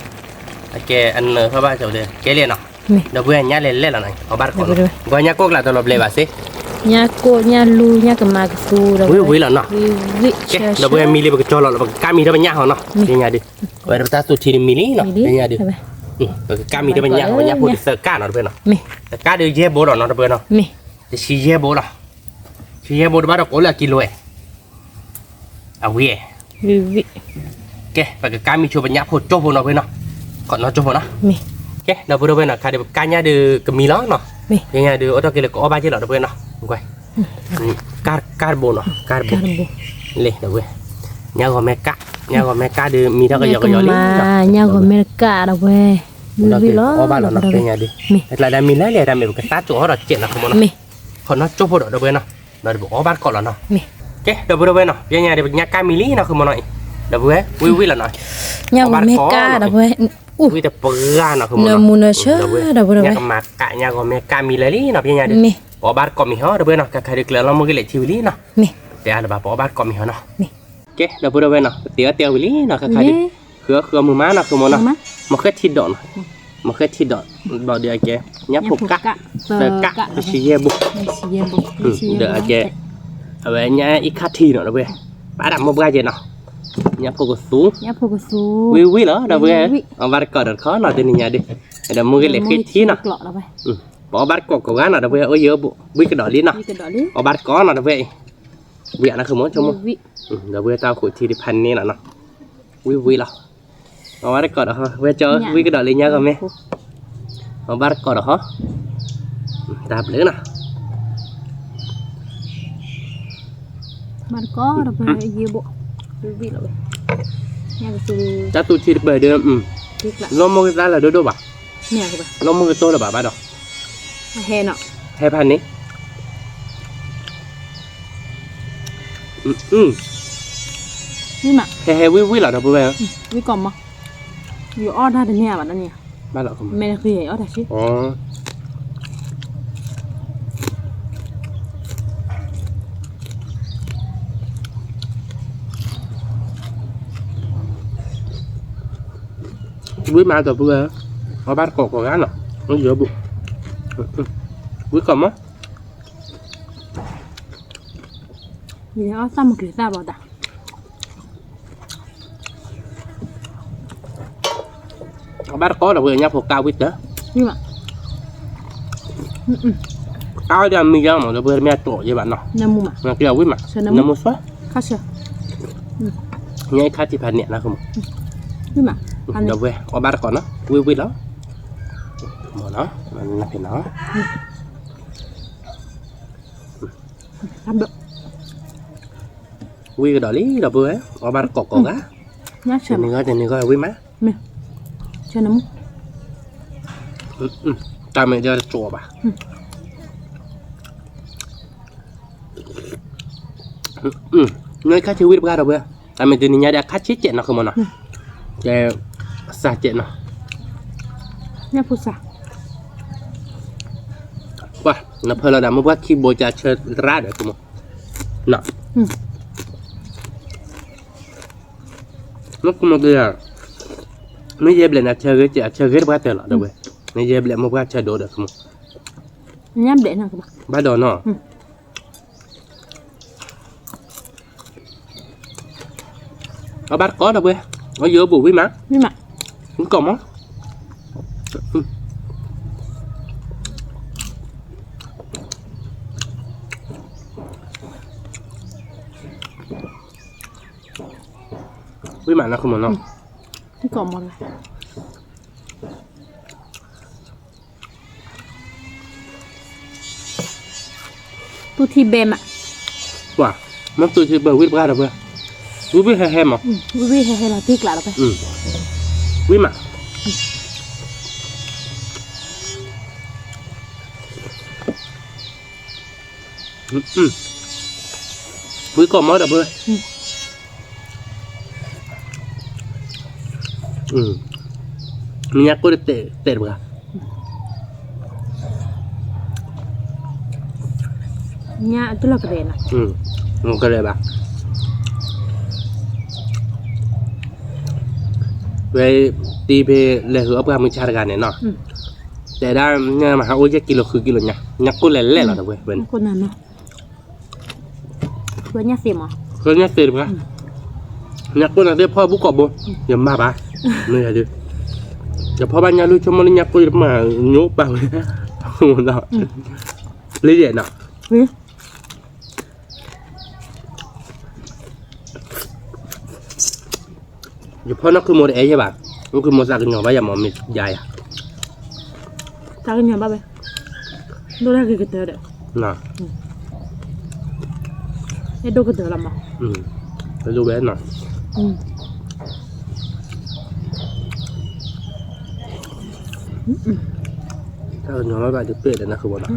အကဲအနၢၤဖးဘၣ်ကၠီဒီး ကဲလဲၣ်နီၤ, ဒီပုၢ်ဝဲၢ်ညၣ်လဲၤလဲၣ်လီၤနီၤ အီၣ်ဘၣ်တကိးလီၤ, ကွၢ်ညၣ်ကိၣ်ကျးတလီၤဘျဲးဘၣ်စ့, ညၣ်ကိၣ်ညၣ်လူညၣ်ကမါကသူဒီး, ဝံၣ်ဝံၣ်လီၤနီၤ, ကဲ ဒီပုၢ်ဝဲၢ်မံလံပကကၠီလီၤလီၤ ပကကါမံထီၣ်ပညၣ်ဟီနီၤ ပညၣ်ဒုး, ဝဲဒၣ်ပတၢ်သူၣ်ထံဒုးမံလံနီၤ ပညၣ်ဒုး, ပကကါမံထီၣ်ပညၣ်ဟီ ပညၣ်ဖိဒုးသၢကါနီၤ ဒီပုၢ်ဝဲၢ်နီၤ, တကါဒုးယဲၢ်ဘိလီၤနီၤ ဒီပုၢ်ဝဲၢ်နီၤ, တဆံယဲၢ်ဘိလီၤ, တဆံယဲၢ်ဘိတဘၣ်ဒီးကအိၣ်လၢအကံလိဧဲ အဝံၤ, ကဲ ပကကါမံဆိပညၣ်ဖိကၠိဖိနီၤ ပုၢ်ဝဲၢ်နီၤ, ခီနီၢ်ကၠိဖိနီၤ, ကဲ ဒီပုၢ်ဒီဝဲၢ်နီၤ ခါဒုးပကါညၣ်ဒုးကမံလီၤနီၤ, ပညၣ်ဒုးအိၣ်ထီၣ်က့ၤလၢကအီၣ်ဘၣ်က့ၤလီၤ ဒီပုၢ်ဝဲၢ်နီၤ, ကါတဘိနီၤ ကါတဘိ, လံ ဒီပုၢ်ဝဲၢ်, ညၣ်ဂီၤမဲကါ, ညၣ်ဂီၤမဲကါဒုးမံထီၣ်ကယီကယီလံ, ညၣ်ဂီၤမဲကါဒီပုၢ်ဝဲၢ်, ဝံၣ်ဝံၣ်လီၤ ပညၣ်ဒုး, ကျါဒၣ်မံလၢလဲၣ်တၢ်မ့ၢ်ပကသၣ်ကၠိအီၣ်ဒီးကဲးနီၤ ခီမီနီၤ, ခီနီၢ်ကၠိဖိဒီး ဒီပုၢ်ဝဲၢ်နီၤ, ဒီးပအီၣ်ဘၣ်တကိးလီၤနီၤ, ကဲ ဒီပုၢ်ဒီဝဲၢ်နီၤ, ပညါဒုးပညၣ်ကါမံလံနီၤ ခီမီနီၤအံၤ, ဒီပုၢ်ဝဲၢ်, ဝံၣ်ဝံၣ်လီၤနီၤ, ညၣ်ဂီၤမဲကါဒီပုၢ်ဝဲၢ်, ဝံၣ်တပှၢ်နီၤ ခီမီနီၤ, ညၣ်ဂီၤမဲကါ, ညၣ်ဂီၤမဲကါမံလၢလံနီၤ ပညါဒုး, ပအီၣ်ဘၣ်တကိးမံဟီ ဒီပုၢ်ဝဲၢ်နီၤ, ခါခါဒုးကျၢၤလီၤမုၢ်က့ၤလဲၤထံဝံၤလံနီၤ, တဲအါလၢၤဘၣ် ပအီၣ်ဘၣ်တကိးမံဟီနီၤ, ကဲ ဒီပုၢ်ဒီဝဲၢ်နီၤ, ပသ့အီၣ်တဲဝံၤလံနီၤ ခါခါဒုး, ဃုအီၣ်ဃုအီမုာ်မးနီၤ ခီမီနီၤ, မီၢ်ဃဲထံဒီးနီၤ, မီၢ်ဃဲထံဒီး, ဘျီဒုးအကဲ, ညၣ်ဖိကါ, သၢကါ, တဆံယဲၢ်ဘိ, ဒီးအကဲ, အဝဲညၣ်အံၤခါထံနီၤ ဒီပုၢ်ဝဲၢ်, ပာ်ဒၣ်မိၢ်ပှၢ်ကဲနီၤ, ညၣ်ဖိကသူ, ညၣ်ဖိကသူ, ဝံၣ်ဝံၣ်လီၤ ဒီပုၢ်ဝဲၢ်, အီၣ်ဘၣ်တကိးဒီးတခီနီၤ တနံၤညါဒီး, ဒီးမူဂ့ၤလဲၤဃ့ထံနီၤ, ပအီၣ်ဘၣ်တကိးကိးဂၤနီၤ ဒီပုၢ်ဝဲၢ် အိၣ်ယၢဘိၣ် ဝံၣ်ကဒီးလံနီၤ, အီၣ်ဘၣ်တကိးနီၤ ဒီပုၢ်ဝဲၢ်, ဝံၣ်အနၢ်ဃုမ့ၢ်ဆိကမိၣ်, ဒီပုၢ်ဝဲၢ် တၢ်အိၣ်ဃုာ်ထံဒ်ဖးန့ၣ်လီၤနီၤ, ဝံၣ်ဝံၣ်လီၤ, အီၣ်ဘၣ်တကိးဒီး ဝဲကၠီဝံၣ်ကဒီးလံညါကီၢ်မ့ၢ်, အီၣ်ဘၣ်တကိးဒီးဟီ, တၢ်ဘျုးနီၤ ဘၣ်တကိးဒီး ဝံၣ်လီၤဝဲ, တၢ်သူထံတပၢၢ်ဒီး, လီၢ်မိၢ်ကသါလၢဒိၣ်ဒိၣ်ဘၣ်, လီၢ်မိၢ်ကတိၢ်လၢၤဘၣ်ဘၣ်ဒီး, ဟဲဖးန့ၣ်, ဟဲဟဲဝံၣ်ဝံၣ်လီၤဒီပုၢ်ဝဲၢ်, ဝံၣ်ကီးမး, ယအီၣ်တၢ်တန့ၢ်ဘၣ်တန့ၢ်, ဘၣ်လီၤ မဲာ်တဃံၤအီၣ်တၢ်ဆံး ဝံၣ်မးဒီပုၢ်ဝဲၢ်, အီၣ်ဘၣ်တကိးကိးဂၤနီၤ, ယဘိၣ်, ဝံၣ်ကီးမး, ယအီၣ်သၣ်မုၢ်ကျ့ၤသၣ်ဘီတၢ် အီၣ်ဘၣ်တကိးဒီပုၢ်ဝဲၢ် ညၣ်ဖိကါဝံၣ်တၢ်, ကါဝံၣ်ဒီးမံယါမး ဒီပုၢ်ဝဲၢ် တမ့ၢ်အတိာ်ယဲဘၣ်နီၤ, နမူမး, နမူဆွဲ, ညါအံၤခါထံဖးန့ၣ်နီၤ, ဒီပုၢ်ဝဲၢ် အီၣ်ဘၣ်တကိးနီၤ ဝံၣ်ဝံၣ်လီၤ, မ့ၢ်နီၤ, ဝံၣ်ကဒီးလံဒီပုၢ်ဝဲၢ် အီၣ်ဘၣ်တကိးကိးဂၤ, တနံၤဂီၢ်တနံၤဂီၢ်ဝံၣ်မး, တၢ်မ့ၢ်ဒီးတစိၢ်ဘၣ်, ညါခါထံဝံၣ်တပှၢ်ဒီပုၢ်ဝဲၢ်, တၢ်မ့ၢ်တနံၤညါဒီးအခါဆံးကဲးနီၤ ဃုမ့ၢ်နီၤ, ကဲ, စၢ်ကဲးနီၤ, ညၣ်ဖိစၢ်, ကွၢ်, နဖၢလီၤဒၣ်မိၢ်ပှၢ်ခံဘိကဆၢသရၣ်ဒီး ဃုမ့ၢ်, နဃုမ့ၢ်က့ၤ, မ့ၢ်ယဲဘျဲၣ်န့ၣ် အဆၢဂ့ၤ အဆၢဂ့ၤတပှၢ်တၢၢ်လီၤ ဒီပုၢ်ဝဲၢ်, မ့ၢ်ယဲဘျဲၣ်မိၢ်ပှၢ်ဆၢဒိၣ်ဒီး ဃုမ့ၢ်, ဘၣ်ဒီးနီၤ အီၣ်ဘၣ်တကိးဒီပုၢ်ဝဲၢ်, အီၣ်ယၢဘိၣ်ဝံၣ်မး, ဝံၣ်ကီးမး, ဝံၣ်မးနီၤ ဃုမ့ၢ်နီၤ, ဝံၣ်ကီးမး သူထံဘဲမး, ပှၤ, မ့ၢ်သူထံဘဲဝံၣ်တပှၢ်ဒီပုၢ်ဝဲၢ်, ဝံၣ်ဝံၣ်ဟဲဟဲမး, ဝံၣ်ဝံၣ်ဟဲဟဲလီၤတံၢ်ကျးလီၤဖဲ, ဝံၣ်မး, ဝံၣ်ကီးမးဒီပုၢ်ဝဲၢ်, မ့ၢ်ညါကိၣ်တတဲာ်တပှၢ်, ညါအတလီၤကရဲၣ်နီၤ, ကရဲၣ်ဘၣ်, ဝဲတံၤဖဲလဲၤဃုာ်အီၣ်ပှၢ်မုၢ်ဆါတဂၤန့ၣ်နီၤ, တဲဒၣ်ညါမဟါအိၣ်ယဲၢ်ကံလိၤဃုကံလိၤညါ, ညါကိၣ်လဲၤလဲၣ်လီၤဒီပုၢ်ဝဲၢ်, ညါသ့မး, ညါသ့တပှၢ်, ညါကိၣ်နၤသ့ၣ်ဖီၣ်ဘူၣ်ကိာ်ဘိ, ယမၤဘၣ်, မ့ၢ်ယၤဒုး, ယဖီၣ်ဘၣ်ညါလုၢ်ဆိကမိၣ်လၢညါကိၣ်ယတမၤညိပာ်ဝဲ, လၢယဲၢ်နီၤ, လၢ ယဖီၣ်နီၢ်ခုမိၢ်တအဲၣ်ယဲၢ်ဘၣ်, နီၢ်ခုမိၢ်သးကညီၤဘၣ်ယၤမးမ့ၢ်ယၤယၤ, သးကညီၤဘၣ်ဝဲ, ဒိၣ်တၢ်ဂ့ၤကတၢၢ်ဒီး, အဲၣ်ဒိၣ်ကတၢၢ်လီၤမး, အဲၣ်ဒိၣ်ဝဲနီၤ, သးကညီၤဘၣ်ဘၣ်ဒုးပဲၣ်ဒီးနီၢ်ခုမိၢ်နီၤ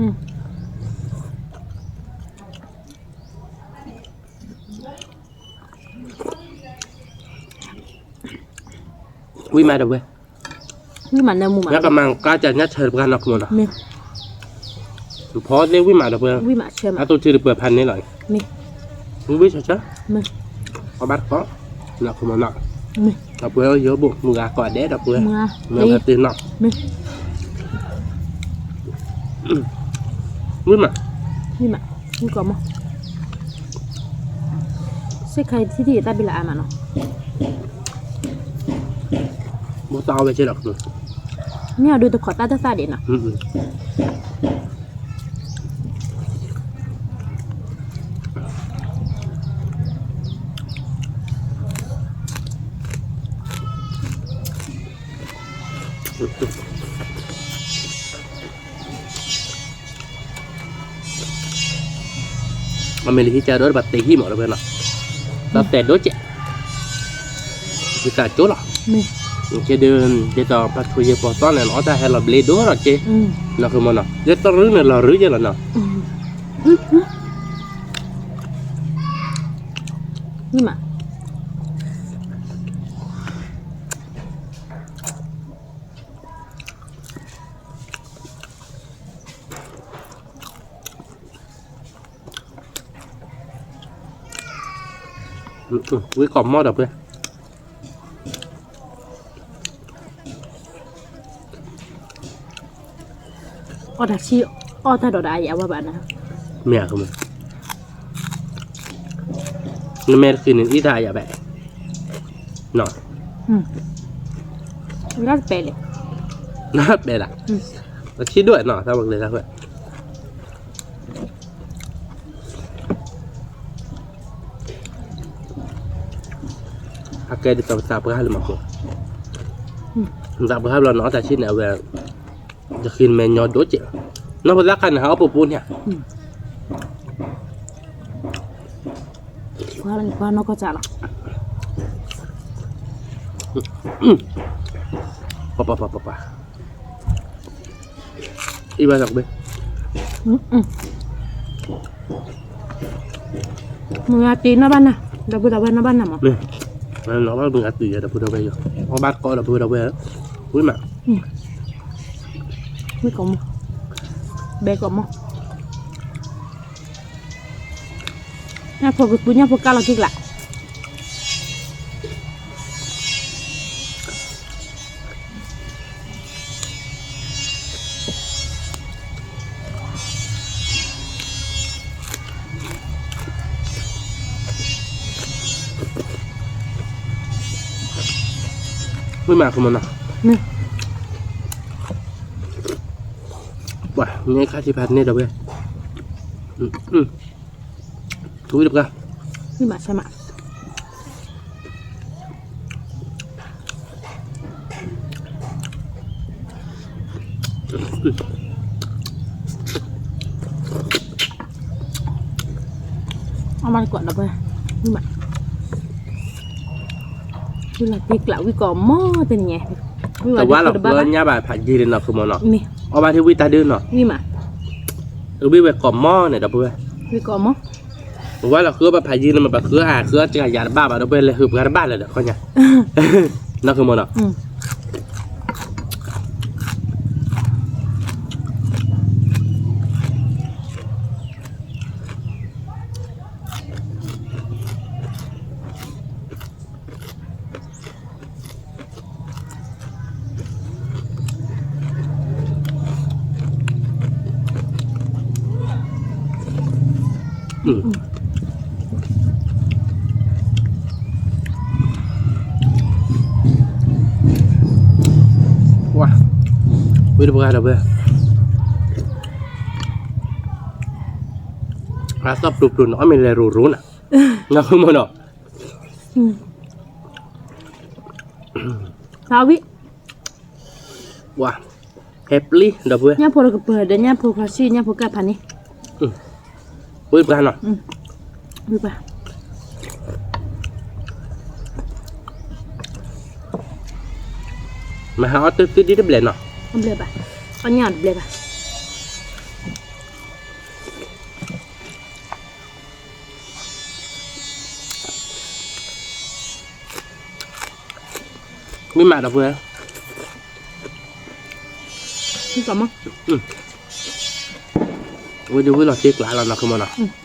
ဝံၣ်မးဒီပုၢ်ဝဲၢ်, ဝံၣ်မးနၢမူမး, ညါကမၤကါစၢ်ညါဆၢတပှၢ်နီၢ်ခိမးနီၤ, မ့ၢ်, ဖီသ့ၣ်ဝံၣ်မးဒီပုၢ်ဝဲၢ်, ဝံၣ်မးဆၢမး, အသူၣ်ထံတပၢၢ်ဖးန့ၣ်လီၤ, မ့ၢ်, ဝံၣ်ဝံၣ်ဆၢဆၢ, မ့ၢ်, အီၣ်ဘၣ်တကိး, နီၢ်ခိမးနီၤ, မ့ၢ်, ဒီပုၢ်ဝဲၢ်အိၣ်ယိာ်ဘိၣ် မုၢ်ဂၤကိးဂၤဒဲးဒီပုၢ်ဝဲၢ်, မုၢ်ဂၤသ့ၣ်နီၤ, မ့ၢ် ဝံၣ်မး, ဝံၣ်မး, ဝံၣ်ကီးမး, စ့ၢ်ခါအံၤထံၣ်ထံၣ်ယတၢ်ဘံလၢအါမးနီၤ, ဘိသးအီၣ်ဝဲကဲဒီး, မ့ၢ်အဒိတခီးတၢ်တသၣ်ဒံးနီၤ. အမ့ၢ်လၢဟံၣ်ကဒီးဘၣ်တဲဟံၣ်မးဒီးဝဲနီၤ, တၢ်တဲဒိၣ်ကဲး, ယသးကၠိလီၤ, ကဲဒုး, ဒ်သိးပှၤထိးယဲၢ်ပီၤသီန့ၣ် အီၣ်တၢ်ဟဲလီၤဘျ့ဒိၣ်ထီၣ်က့, နီၢ်ဃုမီၤနီၤ, ယတရူးန့ၣ်လီၤရူယဲလီၤနီၤ, မ့ၢ်မး ဝံကိးမီၢ်ဒီး, အီၣ်တၢ်ဆံး, အီၣ်တၢ်ဒီးဒီးအယၤဝဲဘၣ်နၤ, မ့ၢ်ဧါ, နမဲာ်တဃံးန့ၣ် အံၣ်တၢ်အယၤဘၣ်, နီၤ, လၢတပဲလဲၣ်, လၢတပဲဒၣ်, အဆံးဒိၣ်နီၤ တၢ်ဝဲကလဲၤတၢ်ဝဲ အကဲဒ်သိးပသးပှၢ်လၢမၤဃိ, ပသးပှၢ်ဘျီနီၤ အီၣ်တၢ်ဆံးန့ၣ် အဝဲ, တဃံးနမဲာ်ညီဒိၣ်ကဲး, နီၢ်ဖိသၣ်ခါန့ၣ် ဟးအီၣ်ပူၤပူၤန့ၣ်, ပှၤနီၢ်ကီၢ်စၢ်လီၤ, ပပပပပ အံၤဘၣ်သးကဘ့ၣ်, မုၢ်ဂၤတ့နီၢ်ဘၣ်နၤ, ဒီပုၢ်ဒီဝဲၢ်နီၢ်ဘၣ်နၤမး, နီၢ်ဘၣ်မုၢ်ဂၤတ့ဒီပုၢ်ဒီဝဲၢ်ယီၤ, အီၣ်ဘၣ်ကိးဒီပုၢ်ဒီဝဲၢ်, ဝံၤမး, ဝံၤကိးမီၢ်, ဘဲကိးမီၢ်, ညၣ်ဖိကသူ ညၣ်ဖိကၢ်လီၤက့ၤကျး မ့ၢ်မး ကမနီၤ, ပှၤန့ၣ်ခါထံဖးန့ၣ်ဒီးဝဲ, ဝံၤတပှၢ်, မ့ၢ်မး ဆဲမး အမၤတကွၢ်ဒီးပှၤ, ဝံၤမး, ဝံၤလီၤတ့ကျး ဝံၤကိးမီၢ်တနံၤ, တဝါလီၤ ပှၤညါဘၣ်ဖးယံၤလံနီၤ ခိၣ်မီၢ်နီၤ, အီၣ်ဘၣ်ထံဝံၤတၢ်ဒုနီၤ, ဝံၤမး, ဝံၤဝဲကိးမီၢ်န့ၣ်ဒီးပှၤ, ဝံၤကိးမီၢ် ပဝဲလီၤဃုအီၣ်ဘၣ်ဖးယံၤန့ၣ် မ့ၢ်ပှၤဃုအါ ဃုအီၣ်တဂၤယၤတဘၣ်ဘၣ်ဒီး ပှၤလဲၤဟုးပှၤတဘၣ်လၢၤဒီး ခီညါ, နီၢ်ခိၣ်မီၢ်နီၤ, ဝါ, ဝံၤတပှၢ်ဒီးပှၤ, အသီၣ်ပျူၤပျူၤနီၤ အီၣ်မ့ၢ်လဲၤရိၤရိၤနၤ, နီၢ်ခိၣ်မီၢ်နီၤ, သးဝံၣ်, ဝါ, ဟဲပျံၤဒီးပှၤ, ညၣ်ဖိတကပၤဒီး ညၣ်ဖိဖီဆံ ညၣ်ဖိကၢ်ဖးန့ၣ်, ဝံၤပှၤနီၤ, ဝံၤပှၤ, မဟါအီၣ်တၢ်သုဒ်တဘျဲၣ်နီၤ, တဘျဲၣ်ဘၣ်, အီၣ်ညၣ်တဘျဲၣ်ဘၣ်. မ့ၢ်မးဒီးပှၤ, ဝံၤဒုးဝံၤလီၤတ့ကျးလီၤ နီၢ်ခိၣ်မီၢ်နီၤ.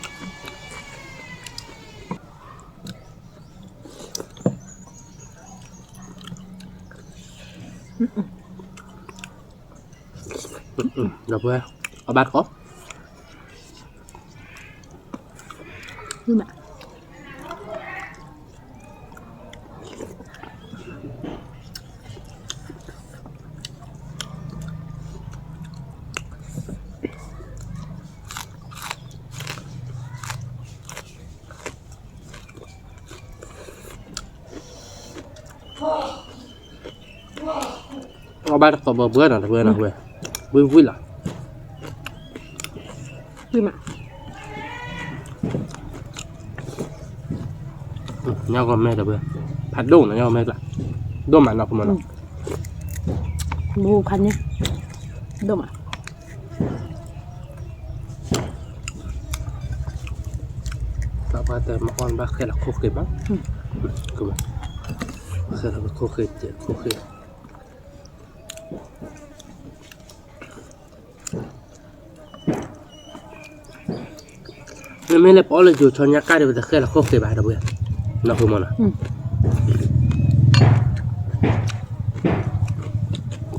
ဒီးပှၤ, အဘၣ်တကိး, မ့ၢ်မး, ဘၣ်တကိးဘၢဘၢနီၤ တဘၢနီၤဝဲ, ဝံၣ်ဝံၣ်လီၤ, ဝံၣ်မး, ညၣ်ဂီၤမဲတဘၢ, ဖးဒိၣ်နီၤ ညၣ်ဂီၤမဲကျါ, ဒိၣ်မးနီၤ ကမီၤနီၤ, ဘူးဖးန့ၣ်, ဒိၣ်မး သးပှၢ်တဲမၤအီၣ်ဘၣ်ဃဲလီၤခိၣ်ဃ့ဘၣ်, ဃဲလီၤခိၣ်ဃ့ ခိၣ်ဃ့, မ့မ့ၢ်လၢပအီၣ်လၢယိၤဆီညါကၣ်ဒီး ပတဃဲလီၤခိၣ်ဃ့ဘၣ် တဘၢ, နီၢ်ဃုမီၤနီၤ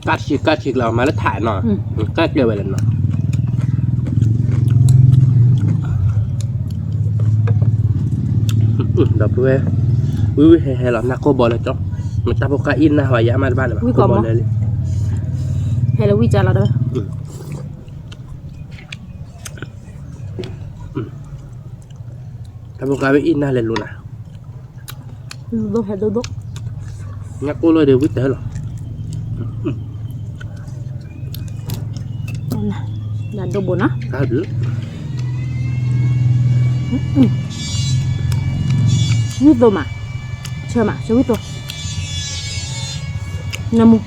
ကၣ်ဆံးကၣ်ဆံးကျါ မၤလၢထးနီၤ, ကၣ်ကျဲဝဲလၢနီၤ, ဒီပုၢ်ဝဲၢ်, ဝံၣ်ဝံၣ်ဟဲဟဲလီၤ နၢ်ကိၢ်ဘီလၢကၠီ, မ့ၢ်တၢ်ဖိဃၢ်အံၣ်နၢ်ဟူယၤမးတဘၣ်လၢၤဘၣ်, ဝံၣ်ကိးမီၤလဲၤလံ, ဟဲလၢဝံၣ်ကၠီလီၤဒီး တၢ်ဖိဃၢ်ဝဲအံၣ်နၢ်လဲၤလိၤနၤ, ဒိၣ်ဟဲဒိၣ်ဒိၣ်, ညၣ်ကိၢ်လီၤဒီးဝံၣ်တၢ်လီၤ, ဒိၣ်ဘိနီၤ, ဝံၣ်သိမး, ဆၢမး ဆၢဝံၣ်သိ, နမူ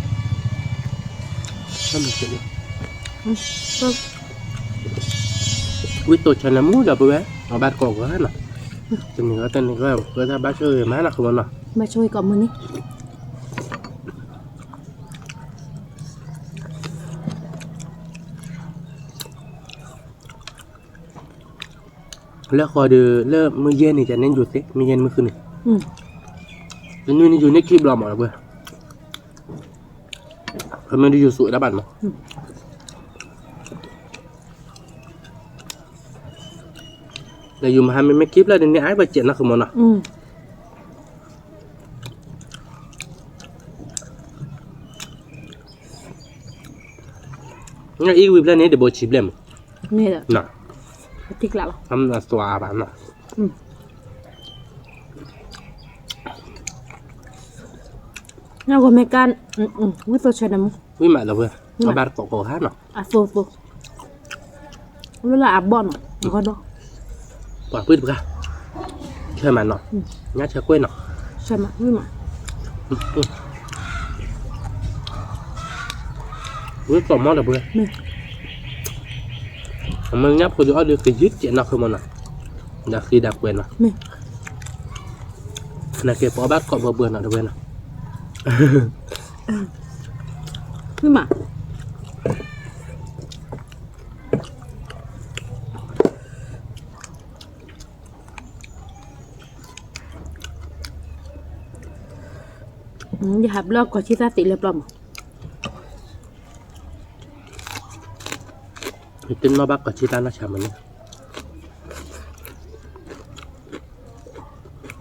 ဝံၣ်သိဆၢနမူဒီပုၢ်ဝဲၢ်, အဘၣ်တကိးဂၤနီၤ, တနံၤဂၤတနံၤဂၤ ကတၢ်ဘၣ်ဆိၣ်ဂ့ၤမးနီၤ ဃုမီၤနီၤ, ဘၣ်ဆိၣ်ဂ့ၤကိးမုၢ်နံၤ လၢဃီဒီး လၢမုၢ်ယဲၢ်န့ၣ် ကန့ၢ်ယူၤသ့ မုၢ်ယဲၢ်န့ၣ်မုၢ်ဃုန့ၣ်, တနွံန့ၣ်ယူၤန့ၢ်ခံဘျီမးလီၤဝဲ, ပမ့ၢ်တယူၤစူးတၢ်ဘၣ်န့ၣ်မး, ဒီးယူၤမဟါမ့မ့ၢ်ခံဖျၢၣ်န့ၣ်န့ၣ် အါဘၣ်စဲးနီၢ်ဃုမီၤနီၤ, အံၤဝံၤဖျၢၣ်န့ၣ် တဘိဆံးဘျဲၣ်မး, အသွါဘၣ်နီၤ, ညၣ်ဂီၤမဲကါ, ဝံၣ်သိဆၢနမူ, ဝံၣ်မးလီၤဝဲ, အဘၣ်တကိးကိးဂၤနီၤ, အသိသိ, လၢလၢအဘီၣ်နီၤ, အဂီၢ်ဒီး, ပှၤပှ့ၢ်တပှၢ်, ဆၢမးနီၤ, ညၣ်ဆၢကွဲးနီၤ, ဆၢမး ဝံၣ်မး ဝံၣ်ကိးမီၤဒီပုၢ်ဝဲၢ်, အမ့ၢ်ညၣ်ဖိဒုးအီၣ်ဒုးကယုၢ်စဲးနီၢ်ဃုမီၤနီၤ, ဒီးဃ့ဒၣ်ကွဲးနီၤ, နာ်က့ပအီၣ်ဘၣ်ကိးဘၢဘၢနီၤ တဝဲနီၤ, ဝံၣ်မး ယဟးဘျီကီၢ်ဆံတၢ်သ့လၢပျီမး, ယတနီၣ်ဘၣ်ကီၢ်ဆံတၢ်နီၢ်ဆါမးန့ၣ်,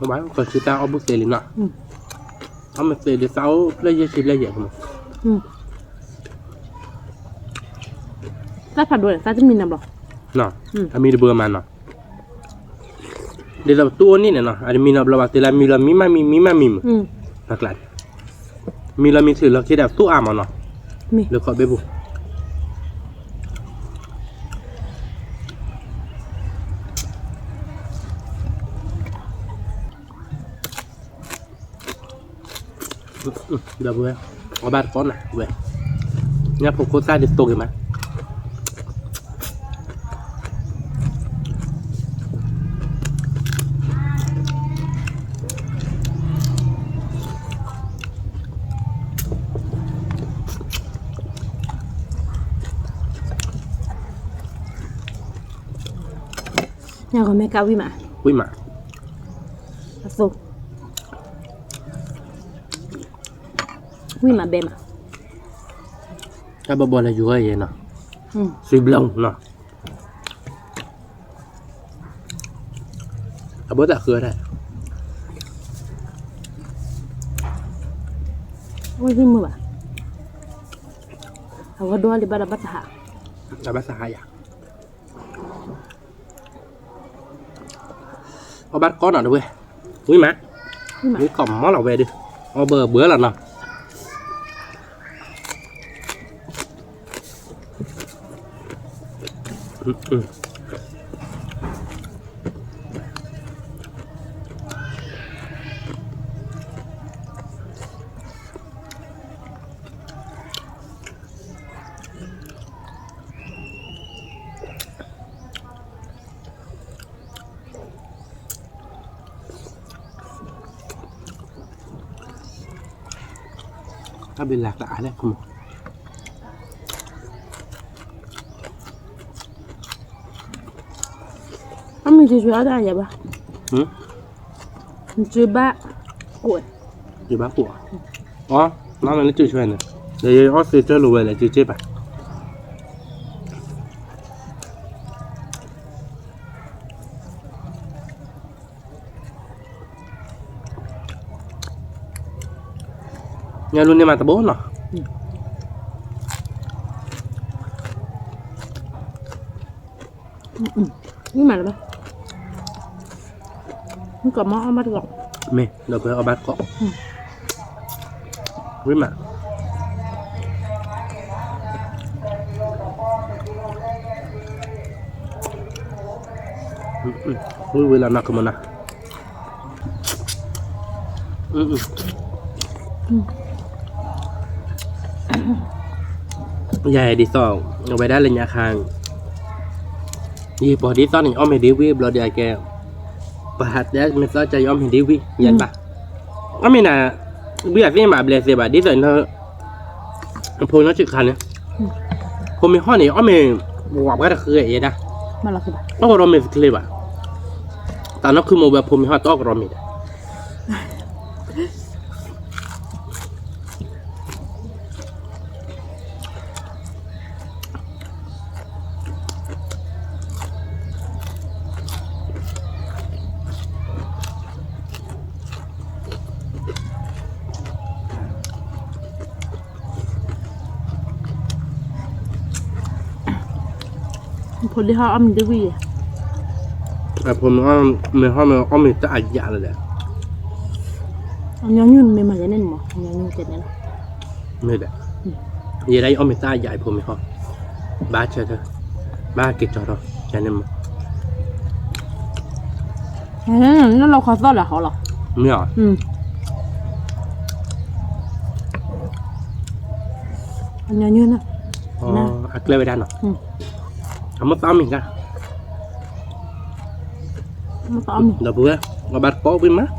ဘၣ်ကီၢ်ဆံတၢ်အီၣ်ဘူၣ်သ့လံနီၤ, အီၣ်မ့ၢ်သ့ဒီးသးအိၣ်ဖျၢၣ်ယဲၢ်ဆံဘျဲၣ်ယဲၢ်မး, တၢ်ဖးဒိၣ်န့ၣ် သးတမံနီတဘျီ, အမံတဘၢမးနီၤ ဒ်သိးပသူၣ်အိၣ်န့ၣ်န့ၣ်နီၤ အတမံနီတဘျီဘၣ် တုၤလၢမံလီၤမံမးမံ မံမးမံမး, ပကျါန့ၣ် မံလီၤမံချုးလီၤခံဒီးသူၣ်အါမးနီၤ, လၢခီၣ်ဘ့ၣ်ပူၤ ဒီပုၢ်ဝဲၢ်, အီၣ်ဘၣ်တကိးနၤဝဲ, ညၣ်ဖိခိၣ်သၣ်ဒ်သိးက့ၤမး, ညၣ်ဂီၤမဲကါဝံၣ်မး, ဝံၣ်မး, အသိ ဝံၣ်မးဘဲမး, တၢ်ဘီဘီလၢယိၤဂၤယဲနီၤ, စံးဘျီနီၤ, အဘိသးဃုတၢ်, ဝံၣ်မုာ်ဘၣ်, အဝဲဒိလံဘၣ်ဒီးဘၣ်သဟး, ဘၣ်သဟးယၤ အီၣ်ဘၣ်တကိးနီၤတဝဲ, ဝံၣ်မး, ဝံၣ်ကိးမီၤလီၤဝဲဒုး, အီၣ်ဘၢဘၢလီၤနီၤ, တၢ်ဘျုးလၢ်ကျါလဲၣ်, အမ့ၢ်ကၠ့ဆွဲအီၣ်တၢ်ယၤဘၣ်, ကၠ့ဘၣ်ကိၣ်, ကၠ့ဘၣ်ကိၣ်, အီ, နမ့ၢ်လၢကၠ့ဆွဲန့ၣ်, ဒီးယအီၣ်သ့တၢ်လိာ်ဝဲလဲၣ် ကၠ့ကၠ့ဘၣ်. ညၣ်လူန့ၢ်မးတဘိနီၤ, မ့ၢ်မးလၢၤဘၣ်, မ့ၢ်ကီးမီၢ်အီၣ်ဘၣ်တကိး, မ့ၢ်ဒီးပှၤအီၣ်ဘၣ်တကိး, ဝံၤမး ဝံၤဝံၤလီၤနီၤ ကမၤနီၤ, ယၤဒ်သိး အဝဲဒၣ်လၢညါခါ ယပှၤဒ်သိးန့ၣ် အီၣ်မ့ၤဒ်ဝံၤဘျီဒီးအကဲ ပှၤဟးတဲမ့ၢ်သီကၢ်ယအီၣ်မ့ၤဒ်ဝံၤ ယၤဘၣ်, အီၣ်မ့ၤနၤ ဝံၤအသ့ၣ်မးဘျဲသ့ဘၣ် ဒ်သိး ဖိနီၢ်ဆံးခါန့ၣ်, ဖိမ့ၢ်ဟီၣ်န့ၣ် အီၣ်မ့ၤ ဝးဘၣ်တဃဲယဲဒၣ်, အီၣ်ကရီမ့ၤတချ့ဘၣ်, တၢ်နီၢ်ခုမိၢ်ဝဲဖိမ့ၢ်ဟီၣ် တအီၣ်ကရီမ့ၤဒီး ဖိဒ်ဟီၣ်အီၣ်မ့ၤဒ်ဝံၤ, အဖိမ့ၢ်ဟီၣ်မ့ၢ်အီၣ်မ့ၤတၢ်အယၣ်လၢၤဒီး, အညီနုၢ်မ့ၢ်မၤယဲန့ၣ်မး အညီနုၢ်ကဲန့ၣ်လီၤ, မ့ၢ်ဒီး, ယဲဒၣ်ယအီၣ်မ့ၤတၢ်အယၣ်အဖိမ့ၢ်ဟီၣ်, ဘၣ်ဆၢထၢၣ်, ဘၣ်က့ၤကၠီထီၣ်, ယန့ၣ်မး နလီၤခီသီၣ်လၢဟီၣ်လီၤ, မ့ၢ်, အညီနုၢ်, အကျဲဝဲဒၣ်နီၤ, အမိၢ်သးအီၣ်မ့ၤတၢ်, ဒီပုၢ်ဝဲၢ်, အဘၣ်တကိးဝံၤမး,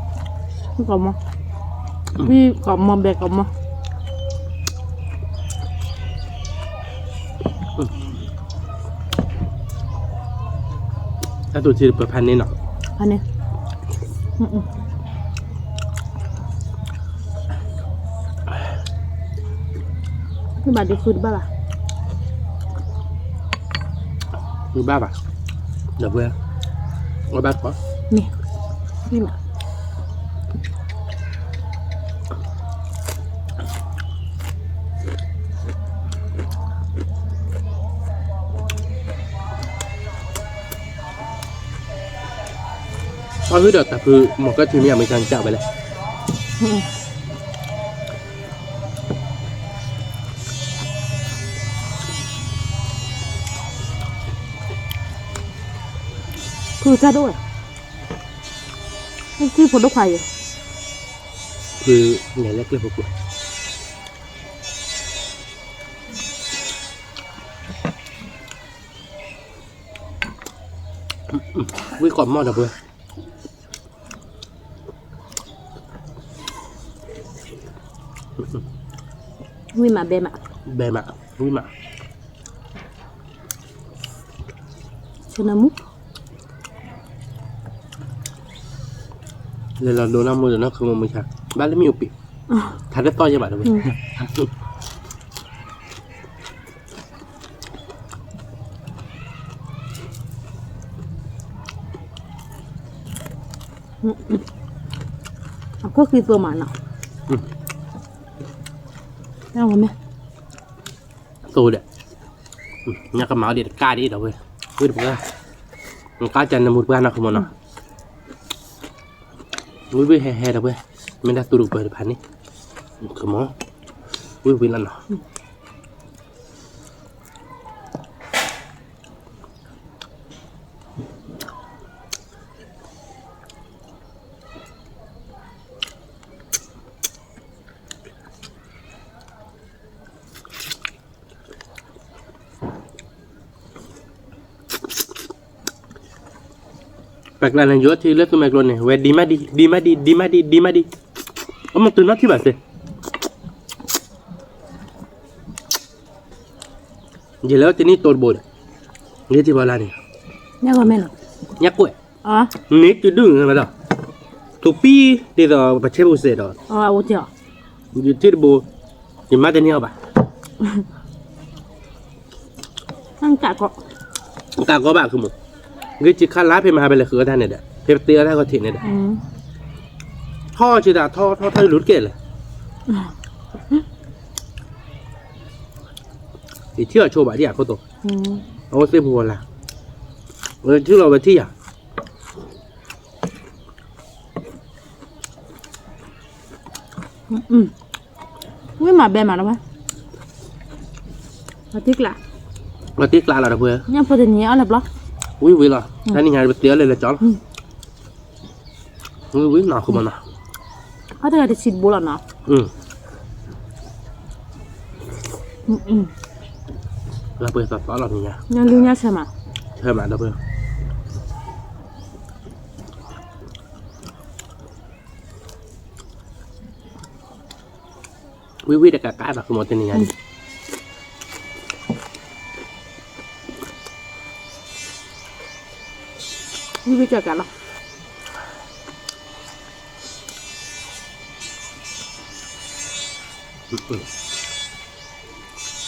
ဝံၤကိးမီၤ, ဝံၤကိးမီၤဘဲကိးမီၤ တၢ်တူၢ်ထံတပၢၤဖးန့ၢ်နီၤ, ဖးန့ၢ်, မ့ၢ်ဘၣ်ဒုးဃုတဘၣ်ဘၣ်, ဃုဘၣ်ဘၣ်, ဒီပုၢ်ဝဲၢ်, အဘၣ်တကိး, မ့ၢ်ဘၣ် အီၣ်ဟုၣ်ဒီးတၢ်ဖုမီၤကၢၢ်ထံမ့ၢ်အမ့ၢ်တၢ်ကၢ်ဝဲလဲၣ်, ဖုတၢ်ဒိၣ်ဝဲ, ဖုဖိဒိၣ်ခွါယဲ, ဖုလဲၤလၢကျဲဖိကျိၤ ဝံၣ်ကိးမီၢ်ဒီပုၢ်ဝဲၢ်, ဝံၣ်မးဘဲမး, ဘဲမး, ဝံၣ်မး, ဆနမူ လဲၤလီၤဒိနီၢ်မူဒီးနီၢ်ခုမိၢ်မုၢ်ဆါ, ဘၣ်လၢမ့ၣ်အူပံး, ထါတသီၣ်ယဲၢ်ဘၣ်တဝဲ, အခိၣ်ဃံသိမးနီၤ, မ့ၢ် သိဒီး, ညါကမၤအီၤဒ်တကးဒ်ဒီးဝဲ, ဝဲတပှၢ်, ကါကနမူတပှၢ်နီၢ်ခုမိၢ်နီၤ, ဝံၣ်ဝံၣ်ဟဲဟဲဒီးဝဲ, မ့ၢ်ဒၣ်သူတကပၤတဖၣ်န့ၣ်, ခုမိၢ်, ဝံၣ်ဝံၣ်လီၤနီၤ. ပကျါန့ၣ် ယိထံလၢသူမဲာ်ကျိန့ၣ် ဝဲဒံမးဒံ, ဒံမးဒံ, ဒံမးဒံ, ဒံမးဒံ, အမ့ၢ်တုၤနီၢ်ထံၣ်ဘၣ်စ့ၢ် ယလဲၤအိၣ်တနံၣ်တိၢ်တဘိဒီး, ယထံၣ်ပှၤလၢန့ၣ်, ညါကွဲး, မ့ၢ်တုၤဒုၣ်န့ၣ်ဒီး, သူပံၢ်ဒ်သိးပဆ့ပူၤစဲးဒီး, ယထံၣ်တဘိ, ယမၤတန့ၢ်အီၤဘၣ် ကးကီဘၣ်ခုမ့ၢ်, ဂ့ၢ်စံးခါလါဖဲမဟါဖဲလဲၤဃုအီၣ်တၢ်န့ၣ်ဒီး ဖဲပတဲအီၣ်တၢ်ဂီၤထံးန့ၣ်ဒီး, ထီၣ်ဆံးတၢ်ထီထီထီလူၤတကဲလၢာ်, ယထံၣ်အီၤဆိဘၣ်ဒ်အခိၣ်တီ, အဝဲသ့ၣ်ဖိဝဲလၢ်, ထံၣ်လီၤဝဲထံၣ်ယၤ ဝံၣ်မးဘဲမးဒီးဝဲ, ပှၤတ့ကျး, ပှၤတ့ကျးလီၤဒီးပှဲၤ, ညၣ်ဖိတနံၤအီၣ်လၢပျီ, ဝံၣ်ဝံၣ်လီၤ, တနံၤညါပတဲအီၣ်လၢလၢကၠီလီၤ, ဝံၣ်ဝံၣ်နီၤ ဃုမနီၤ, အီၣ်တဂၤတဆံတဘိလီၤနီၤ, လီၤပှဲၤသီသီလီၤနံၤညါ, ညၣ်လံညၣ်ဆၢမး, ဆၢမးဒီးပှဲၤ ဝံၣ်ဝံၣ်တကးကးဒီး ကမီၤတနံၤညါဒံး, ဝ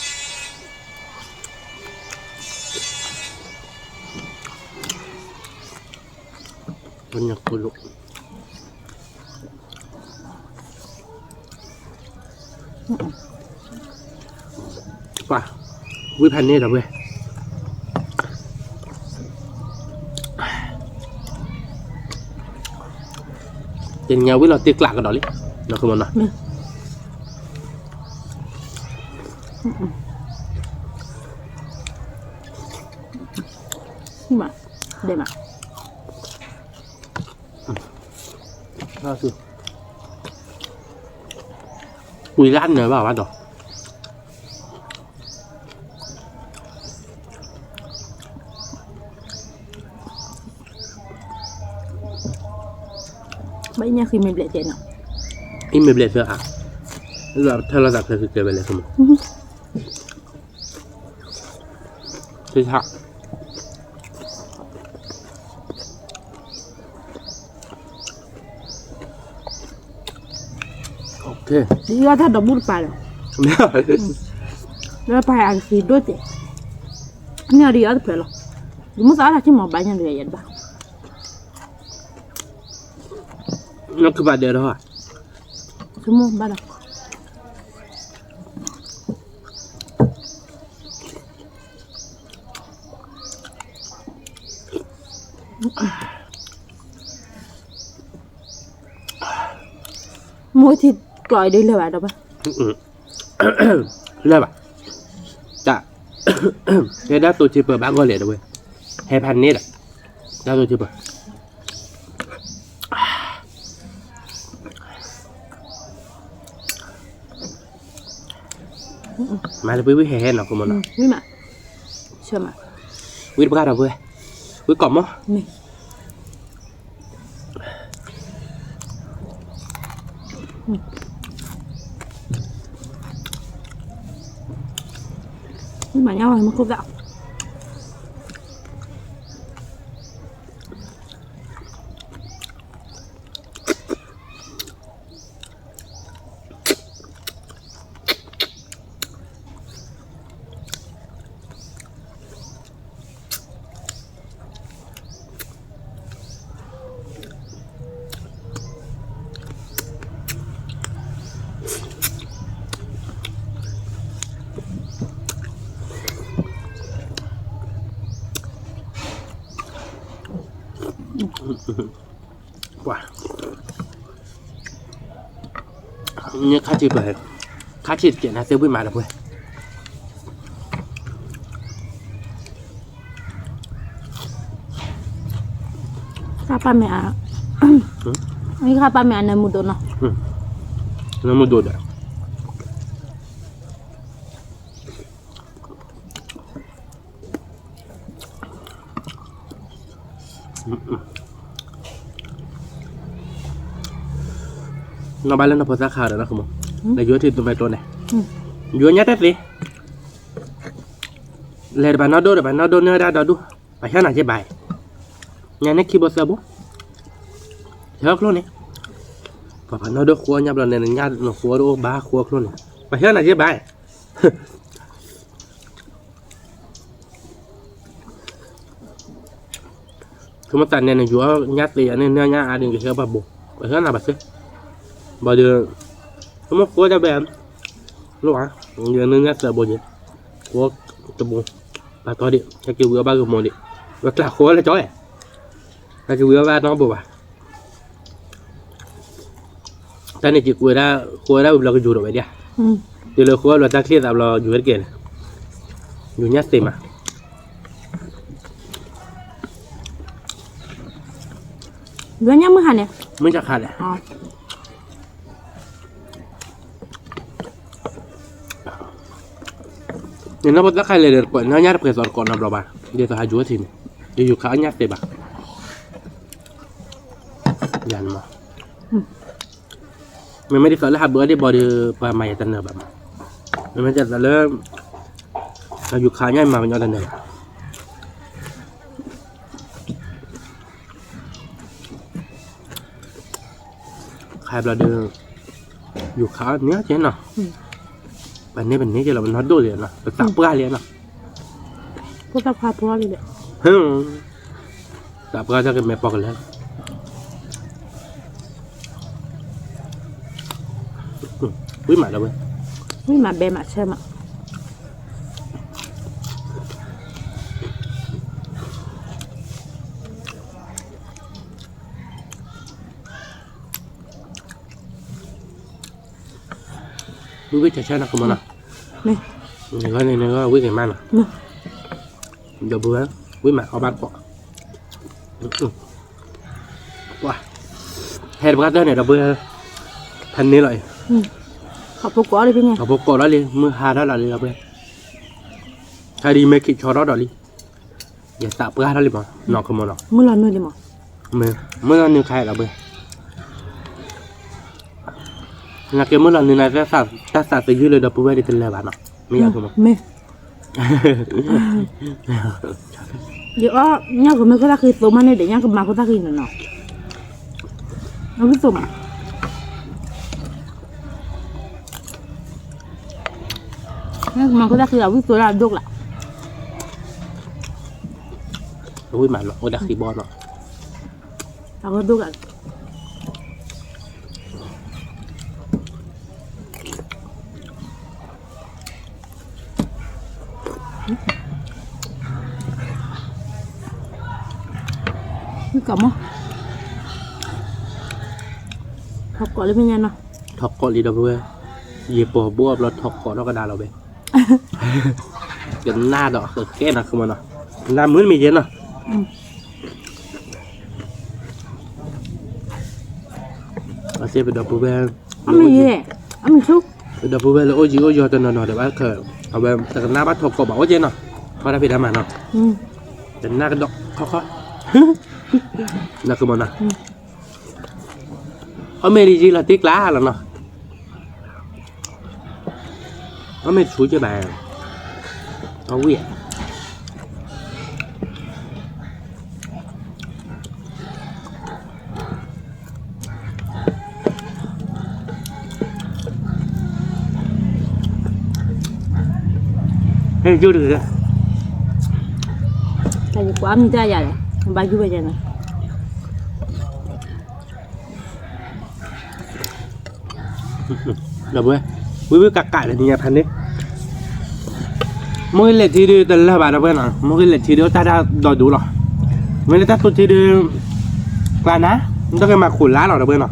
ံၣ်ဝံၣ်တကးလီၤ. ပှၤ, ဝံၣ်ဖးန့ၣ်ဒီးဝဲ, တနံၤညါဝံၣ်လီၤတ့ကျးကဒီးလံ, နီၢ်ခိမနီၤ, ဒဲးမး, ဝံၤလၢနၢၤဘၣ်ဘၣ်ဒီး ဘၣ်အံၤညါဃံမ့ၢ်ဘျဲၣ်တဲနီၤ, အံၤမ့ၢ်ဘျဲၣ်သၢဧါ, လၢထၢလီၤသးချၢဃံကဲဝဲလဲၣ်ဆိမိၣ်, သ့ၣ်ဆၣ် ယအီၣ်တၢ်ဒီးဘူၣ်တပၤဒီး, လၢပှၤအကသံဒိၣ်တဲ, န့ၣ်ဒီးယအီၣ်တဖျၢၣ်လီၤ, ယမ့ၢ်သးအီၣ်တၢ်ထံၣ်မ့ၢ်ဘၣ်ညါဒီးယတဘၣ်, နကဘၣ်ဒဲးဒီး, ဆိကမိၣ်ဘၣ်ဒီး မိၢ်ထံကျီးအံၤဒ်လဲၣ်ဘၣ်ဒီးဘၣ်, လၢဘၣ်, တၢ်, တဲဒၣ်သိးဆံပၢၤဘၣ်ဂီၢ်လဲၣ်ဒီးဝဲ, ဟဲဖးန့ၣ်ဒီး, တၢ်သိးဆံပၢၤ မၤလၢပှဲၤဝံၣ်ဟဲဟဲနီၤ ကမနီၤ, ဝံၣ်တပှၢ်ဒီးပှဲၤ, ဝံၣ်ကီးမီၢ်, ဝံၣ်မၤညါဝဲမ့ၢ်ခိၣ်သၣ် ပှၤ, န့ၣ်ခါဆံးပၢၤ, ခါဆံးတကဲးနၤသ့ဝံၣ်မးဒီးပှဲၤ, ခါပၢ်မ့ၢ်အ, ခါပၢ်မ့ၢ်အနၢမူဒိၣ်နီၤ, နၢမူဒိၣ်ဒီး အ နီၢ်ဘၣ်လၢနီၢ်ဖိသၣ်ခါဒီးနီၢ်ခမီ, လဲၤယိၤထံးသူမဲာ်ကျိန့ၣ်, ယိၤညါတသ့, လဲၤတဘၣ်နီၢ်ဒိၣ်တဘၣ်နီၢ်ဒိၣ်န့ၢ်ဝဲဒၣ်ဒီဒူၣ်, ပှၤဟဲနၤက့ဘၣ်, ညါန့ၣ်ခံဘိသၢဘိ, ဟဲအီၣ်ချိၣ်န့ၣ်, ပှၤပှၤနီၢ်ဒိၣ်ဃိညါဘျီန့ၣ် နညါနဃိတအိၣ်ဘၣ်ဃိအချိၣ်န့ၣ်, ပှၤဟဲနၤက့ဘၣ် ဆိမိၣ်သးန့ၣ် နယူၤအီၣ်ညၣ်သ့ယၤန့ၣ် နညၣ်အါဒံးကဟဲပှၤဘိ, ပှၤဟဲနၤဘၣ်သ့, ဘၣ်ဒီး, ဆိမိၣ်ဃိတၢ်ဘဲ, လိၣ်ဧါ, နညၣ်သၢဘိယဲ, ဃိတဘိ, ပာ်တီဒံး ဟဲက့ၤဝံၤအီၣ်ဘၣ်ကမီၤဒံး, ပကျးဃိလၢကၠီ, ဟဲက့ၤဝံၤအီၣ်ဘၣ်နီတဘိဘၣ် တၢ်န့ၣ်က့ၤကွဲးဒၣ်, ဃိဒၣ်ဝံၤဘျီကယူၤဒီးဝဲဒၣ်, တုၤလၢဃိဘျီတၢ်ချံသးဘျီ ယူၤဝဲတကဲန့ၣ်, ယူၤညၣ်သ့မး, ယူၤညၣ်မုၢ်ဟါန့ၣ်, မုၢ်တခါလဲၣ်, န့ၣ်နီၢ်ဖိသၣ်ခါလဲၤဒီးတကွဲး နီၢ်ညၣ်တပှဲၤသိးတကိးနီတဘျီဘၣ်, ဒ်သိးဟးယူၤထံန့ၣ်, ယယူၤခးအီၣ်ညၣ်သ့ဘၣ်, ယၤန့ၣ်မး, မ့မ့ၢ်ဒ်သိးလၢဟးဘုးအီၣ်ဒံးဘီဒီး ပှၤမၤယၤတနၢၤဘၣ်မး, မ့မ့ၢ်ဒ်သိးလၢ ဟးယူၤခးအီၣ်ညၣ်မၤပညီတနၢၤဘၣ် ခါဘျီဒီး, ယူၤခးအီၣ်န့ၣ်ကဲနီၤ, ပန့ၢ်ပန့ၢ်ကဲလီၤ ပနီၢ်ဒိၣ်လံနီၤ ပသးပှၢ်လံနီၤ, ဖိသၣ်ခွါဖိလံဒီး, သးပှၢ်တၢ်ကမဲာ်ပီကလဲၤလီၤ, ဝံၣ်မးဒီးဝဲ, ဝံၣ်မးဘဲမးဆၢမး ဝံၣ်ဝံၣ်ဆၢဆၢနီၤ ကမီၤနီၤ, နဂီၢ်န့ၣ် နဂီၢ်ဝံၣ်က့ၤမးနီၤ, ဒီပုၢ်ဝဲၢ်, ဝံၣ်မးအီၣ်ဘၣ်တကိး, ဟဲတပှၢ်တၢၢ်န့ၣ် ဒီပုၢ်ဝဲၢ်, ဖဲန့ၣ်လီၤအံၤ, ထီၣ်ဖိကိးလီၤလံ မုၢ်ဟါထီၣ်လီၤလံ ဒီပုၢ်ဝဲၢ်, ခါဒ်မ့ၢ်ခံးဆီထီၣ်ဒီးလံ ယသးပှၢ်ထီၣ်လံမး နီၢ်ကမီၤနီၤ, မုၢ်လီၤနုာ်လံမး, မုၢ်လီၤနုာ်ခါအံၤလီၤဘၣ်, နကဲမုၢ်လီၤနုာ်နၤ တၢ်သးသယုၢ်လၢဒီပုၢ်ဝဲၢ်ဒ်တလၢာ်ဘၣ်နီၤ, မ့ၢ်ယၤကမီၤ, မ့ၢ်, ယအီၣ်ညၣ်ကမ့ၢ်ခိၣ်သၣ်ဃံသိမးန့ၣ်ဒီး ညၣ်ကမၤခိၣ်သၣ်ဃံနီၤနီၤ, အဝံၣ်သိမး မၤခိၣ်သၣ်ဃံအဝံၣ်သိလၢအဒိၣ်ကလး, အဝံၣ်မးလီၤ အိၣ်ဒၣ်ဃံဘီနီၤ, အဝဲဒိၣ်ကလး, မုၢ်ကီးမး, ထီၣ်ကိးလံဖဲညါနီၤ, ထီၣ်ကိးလံဒီပုၢ်ဝဲၢ်, ယပီၤဘိအဘျီထီၣ်ကိးထီၣ်ကဒါလီၤဝဲ, ကနၣ်ဒီးဃဲနီၤ ကမီၤနီၤ, နၢ်မုာ်မ့ၢ်ယဲနီၤ, အစ့ပဒီပုၢ်ဝဲၢ်, အမ့ၢ်ယဲ, အမ့ၢ်ဆူ, ပဒီပုၢ်ဝဲၢ်လၢအိၣ်ယံၤအိၣ်ယီၤတနီၤနီၤဒီးဘၣ်ခဲ, အဝဲတကနၣ်ဘၣ်ထီၣ်ကိးဘၣ်အိၣ်ကဲနီၤ, ခီတၢ်ဖံးတၢ်မၤနီၤ, တနၢ်ကဒီးခီခီ, နီၤ ကမီၤနီၤ, အီၣ်မ့ၢ်ဒ်ယံၤလီၤတံၢ်ကျါလီၤနီၤ, အီၣ်မ့ၢ်ဆူကဲဘၣ်, အဝံၣ် ဟဲယိၣ်တဂ့ၤ, တၢ်ယကွၢ်မံၤတၢ်ယၤလဲၣ်, ဘၣ်ယိၣ်ဝဲယဲန့ၣ် ဒီပုၢ်ဝဲၢ်, ဝံၣ်ဝံၣ်ကးကးဒီးနံၤညါဖးန့ၣ်, မိၢ်ဂ့ၤလဲၤထံဒုးတလၢာ်ဘၣ်ဒီပုၢ်ဝဲၢ်နီၤ, မိၢ်ဂ့ၤလဲၤထံဒုးတၢ်တၢ်ဒီဒူလီၤ, မ့ၢ်လၢတၢ်သူထံဒုး, ကျါနၤ, နတၢ်ကမၤခိၣ်လါလီၤဒီပုၢ်ဝဲၢ်နီၤ,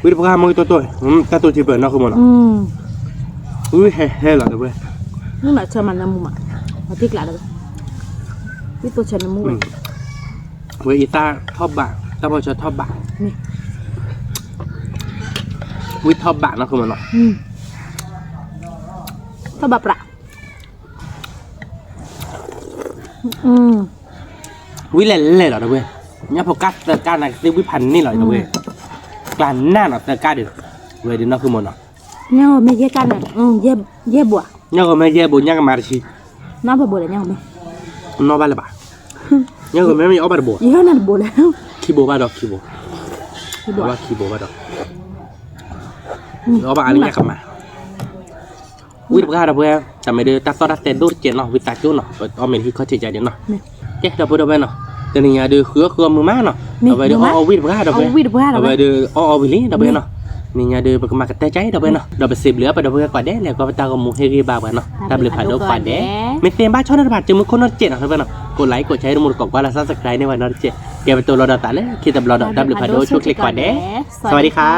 ဝံၣ်တပှၢ်မိၢ်ဂ့ၤတိၢ်တိၢ်, တၢ်သူထံပၢၢ်နီၢ်ဃုမီၤနီၤ, ဝံၣ်ဝံၣ်ဟဲဟဲလီၤဒီပုၢ်ဝဲၢ်, မ့ၢ်မးဆၢမးနၢမူမး, အတံၢ်ကျါဒီပုၢ်ဝဲၢ်, ဝံၣ်တိၢ်ဆၢနၢမူဝဲ ဝဲအံၤတၢ်ထီၣ်ဘး, တၢ်ဖီၣ်ဆၢထီၣ်ဘး, ဝံၣ်ထီၣ်ဘးနီၢ်ဃုမီၤနီၤ, ထီၣ်ဘးပြး, ဝံၣ်လဲၤလဲၤလီၤဒီပုၢ်ဝဲၢ်, ညၣ်ဖိကၢ်သၢကၢ်န့ၣ် ကသ့ဝံၣ်ဖးန့ၢ်လီၤဒီးဝဲ, ကျါနၢ်နီၤသၢကၢ်ဒီး, ဝဲဒုးနီၢ်ဃုမိၢ်နီၤ, ညၣ်ဂီၤမ့ၢ်ယဲၢ်ကၢ်န့ၣ်, ယဲၢ်ဘိဧါ, ညၣ်ဂီၤမ့ၢ်ယဲၢ်ဘိ ညၣ်ကမၤတဆံ, နီၢ်ဘၣ်ဘိလဲၣ်ညၣ်ဂီၤမ့ၢ်, နီၢ်ဘၣ်လၢၤဘၣ်, ညၣ်ဂီၤမ့ၢ်မ့ၢ်အီၣ်ဘၣ်တဘိ, ယဲၢ်နတဘိလဲၣ်, ခံဘိဘၣ်ဒီးခံဘိ, ဘၣ်ခံဘိဘၣ်ဒီး, အီၣ်ဘၣ်အါလၢညၣ်ကမၤ ဝံၣ်တပှၢ်ဒီပုၢ်ဝဲၢ်, တၢ်မ့ၢ်ဒုးတၢ်သီၣ်တၢ်သဲဒိၣ်တကဲးနီၤ ဝံသးစူၤနီၤ ပအီၣ်မ့ၤတဟံၣ်ခီၣ်ထံးကါဒံးနီၤ, ကဲဒီပုၢ်ဝဲၢ်နီၤ, တနံၤညါဒုးဃုအီၣ်ဃုအီၣ်မုာ်မးနီၤ, အဝဲဒုးအီၣ်အီၣ်ဝံၣ်တပှၢ်ဒီပုၢ်ဝဲၢ်, အဝဲဒုးအီၣ်အီၣ်ဝံၣ်လံဒီပုၢ်ဝဲၢ်နီၤ, နံၤညါဒုးပကမၤကတၢၢ်ကါအံၤဒီပုၢ်ဝဲၢ်နီၤ, ဒီးပစံးဘျုးပဒီပုၢ်ဝဲၢ်ကိးဂၤဒဲး လဲၤကွၢ်ပတၢ်ဂီၤမူဟ့ၣ်ဂံၢ်ဘါပှၤနီၤ, တၢ်ဘျုးဖးဒိၣ်ကိးဂၤဒဲး, မ့ၢ်သ့ဘၣ်ဆီၣ်န့ၢ်တဖၣ် ကၠိမုၢ်ခိၣ်နီၢ်တစဲးနီၤ ဒီပုၢ်ဝဲၢ်နီၤ, ကိး like ကိး share တမူတကိးကွၢ်လၢ subscribe န့ၢ်ဝဲနီၢ်တစဲး, ကဲပတိၢ်လီၤဒီးသးလၢခံတဘျီဒီး တၢ်ဘျုးဖးဒိၣ်ဆိၣ်ချ့ကိးဂၤဒဲး, စဝၤဒံခါ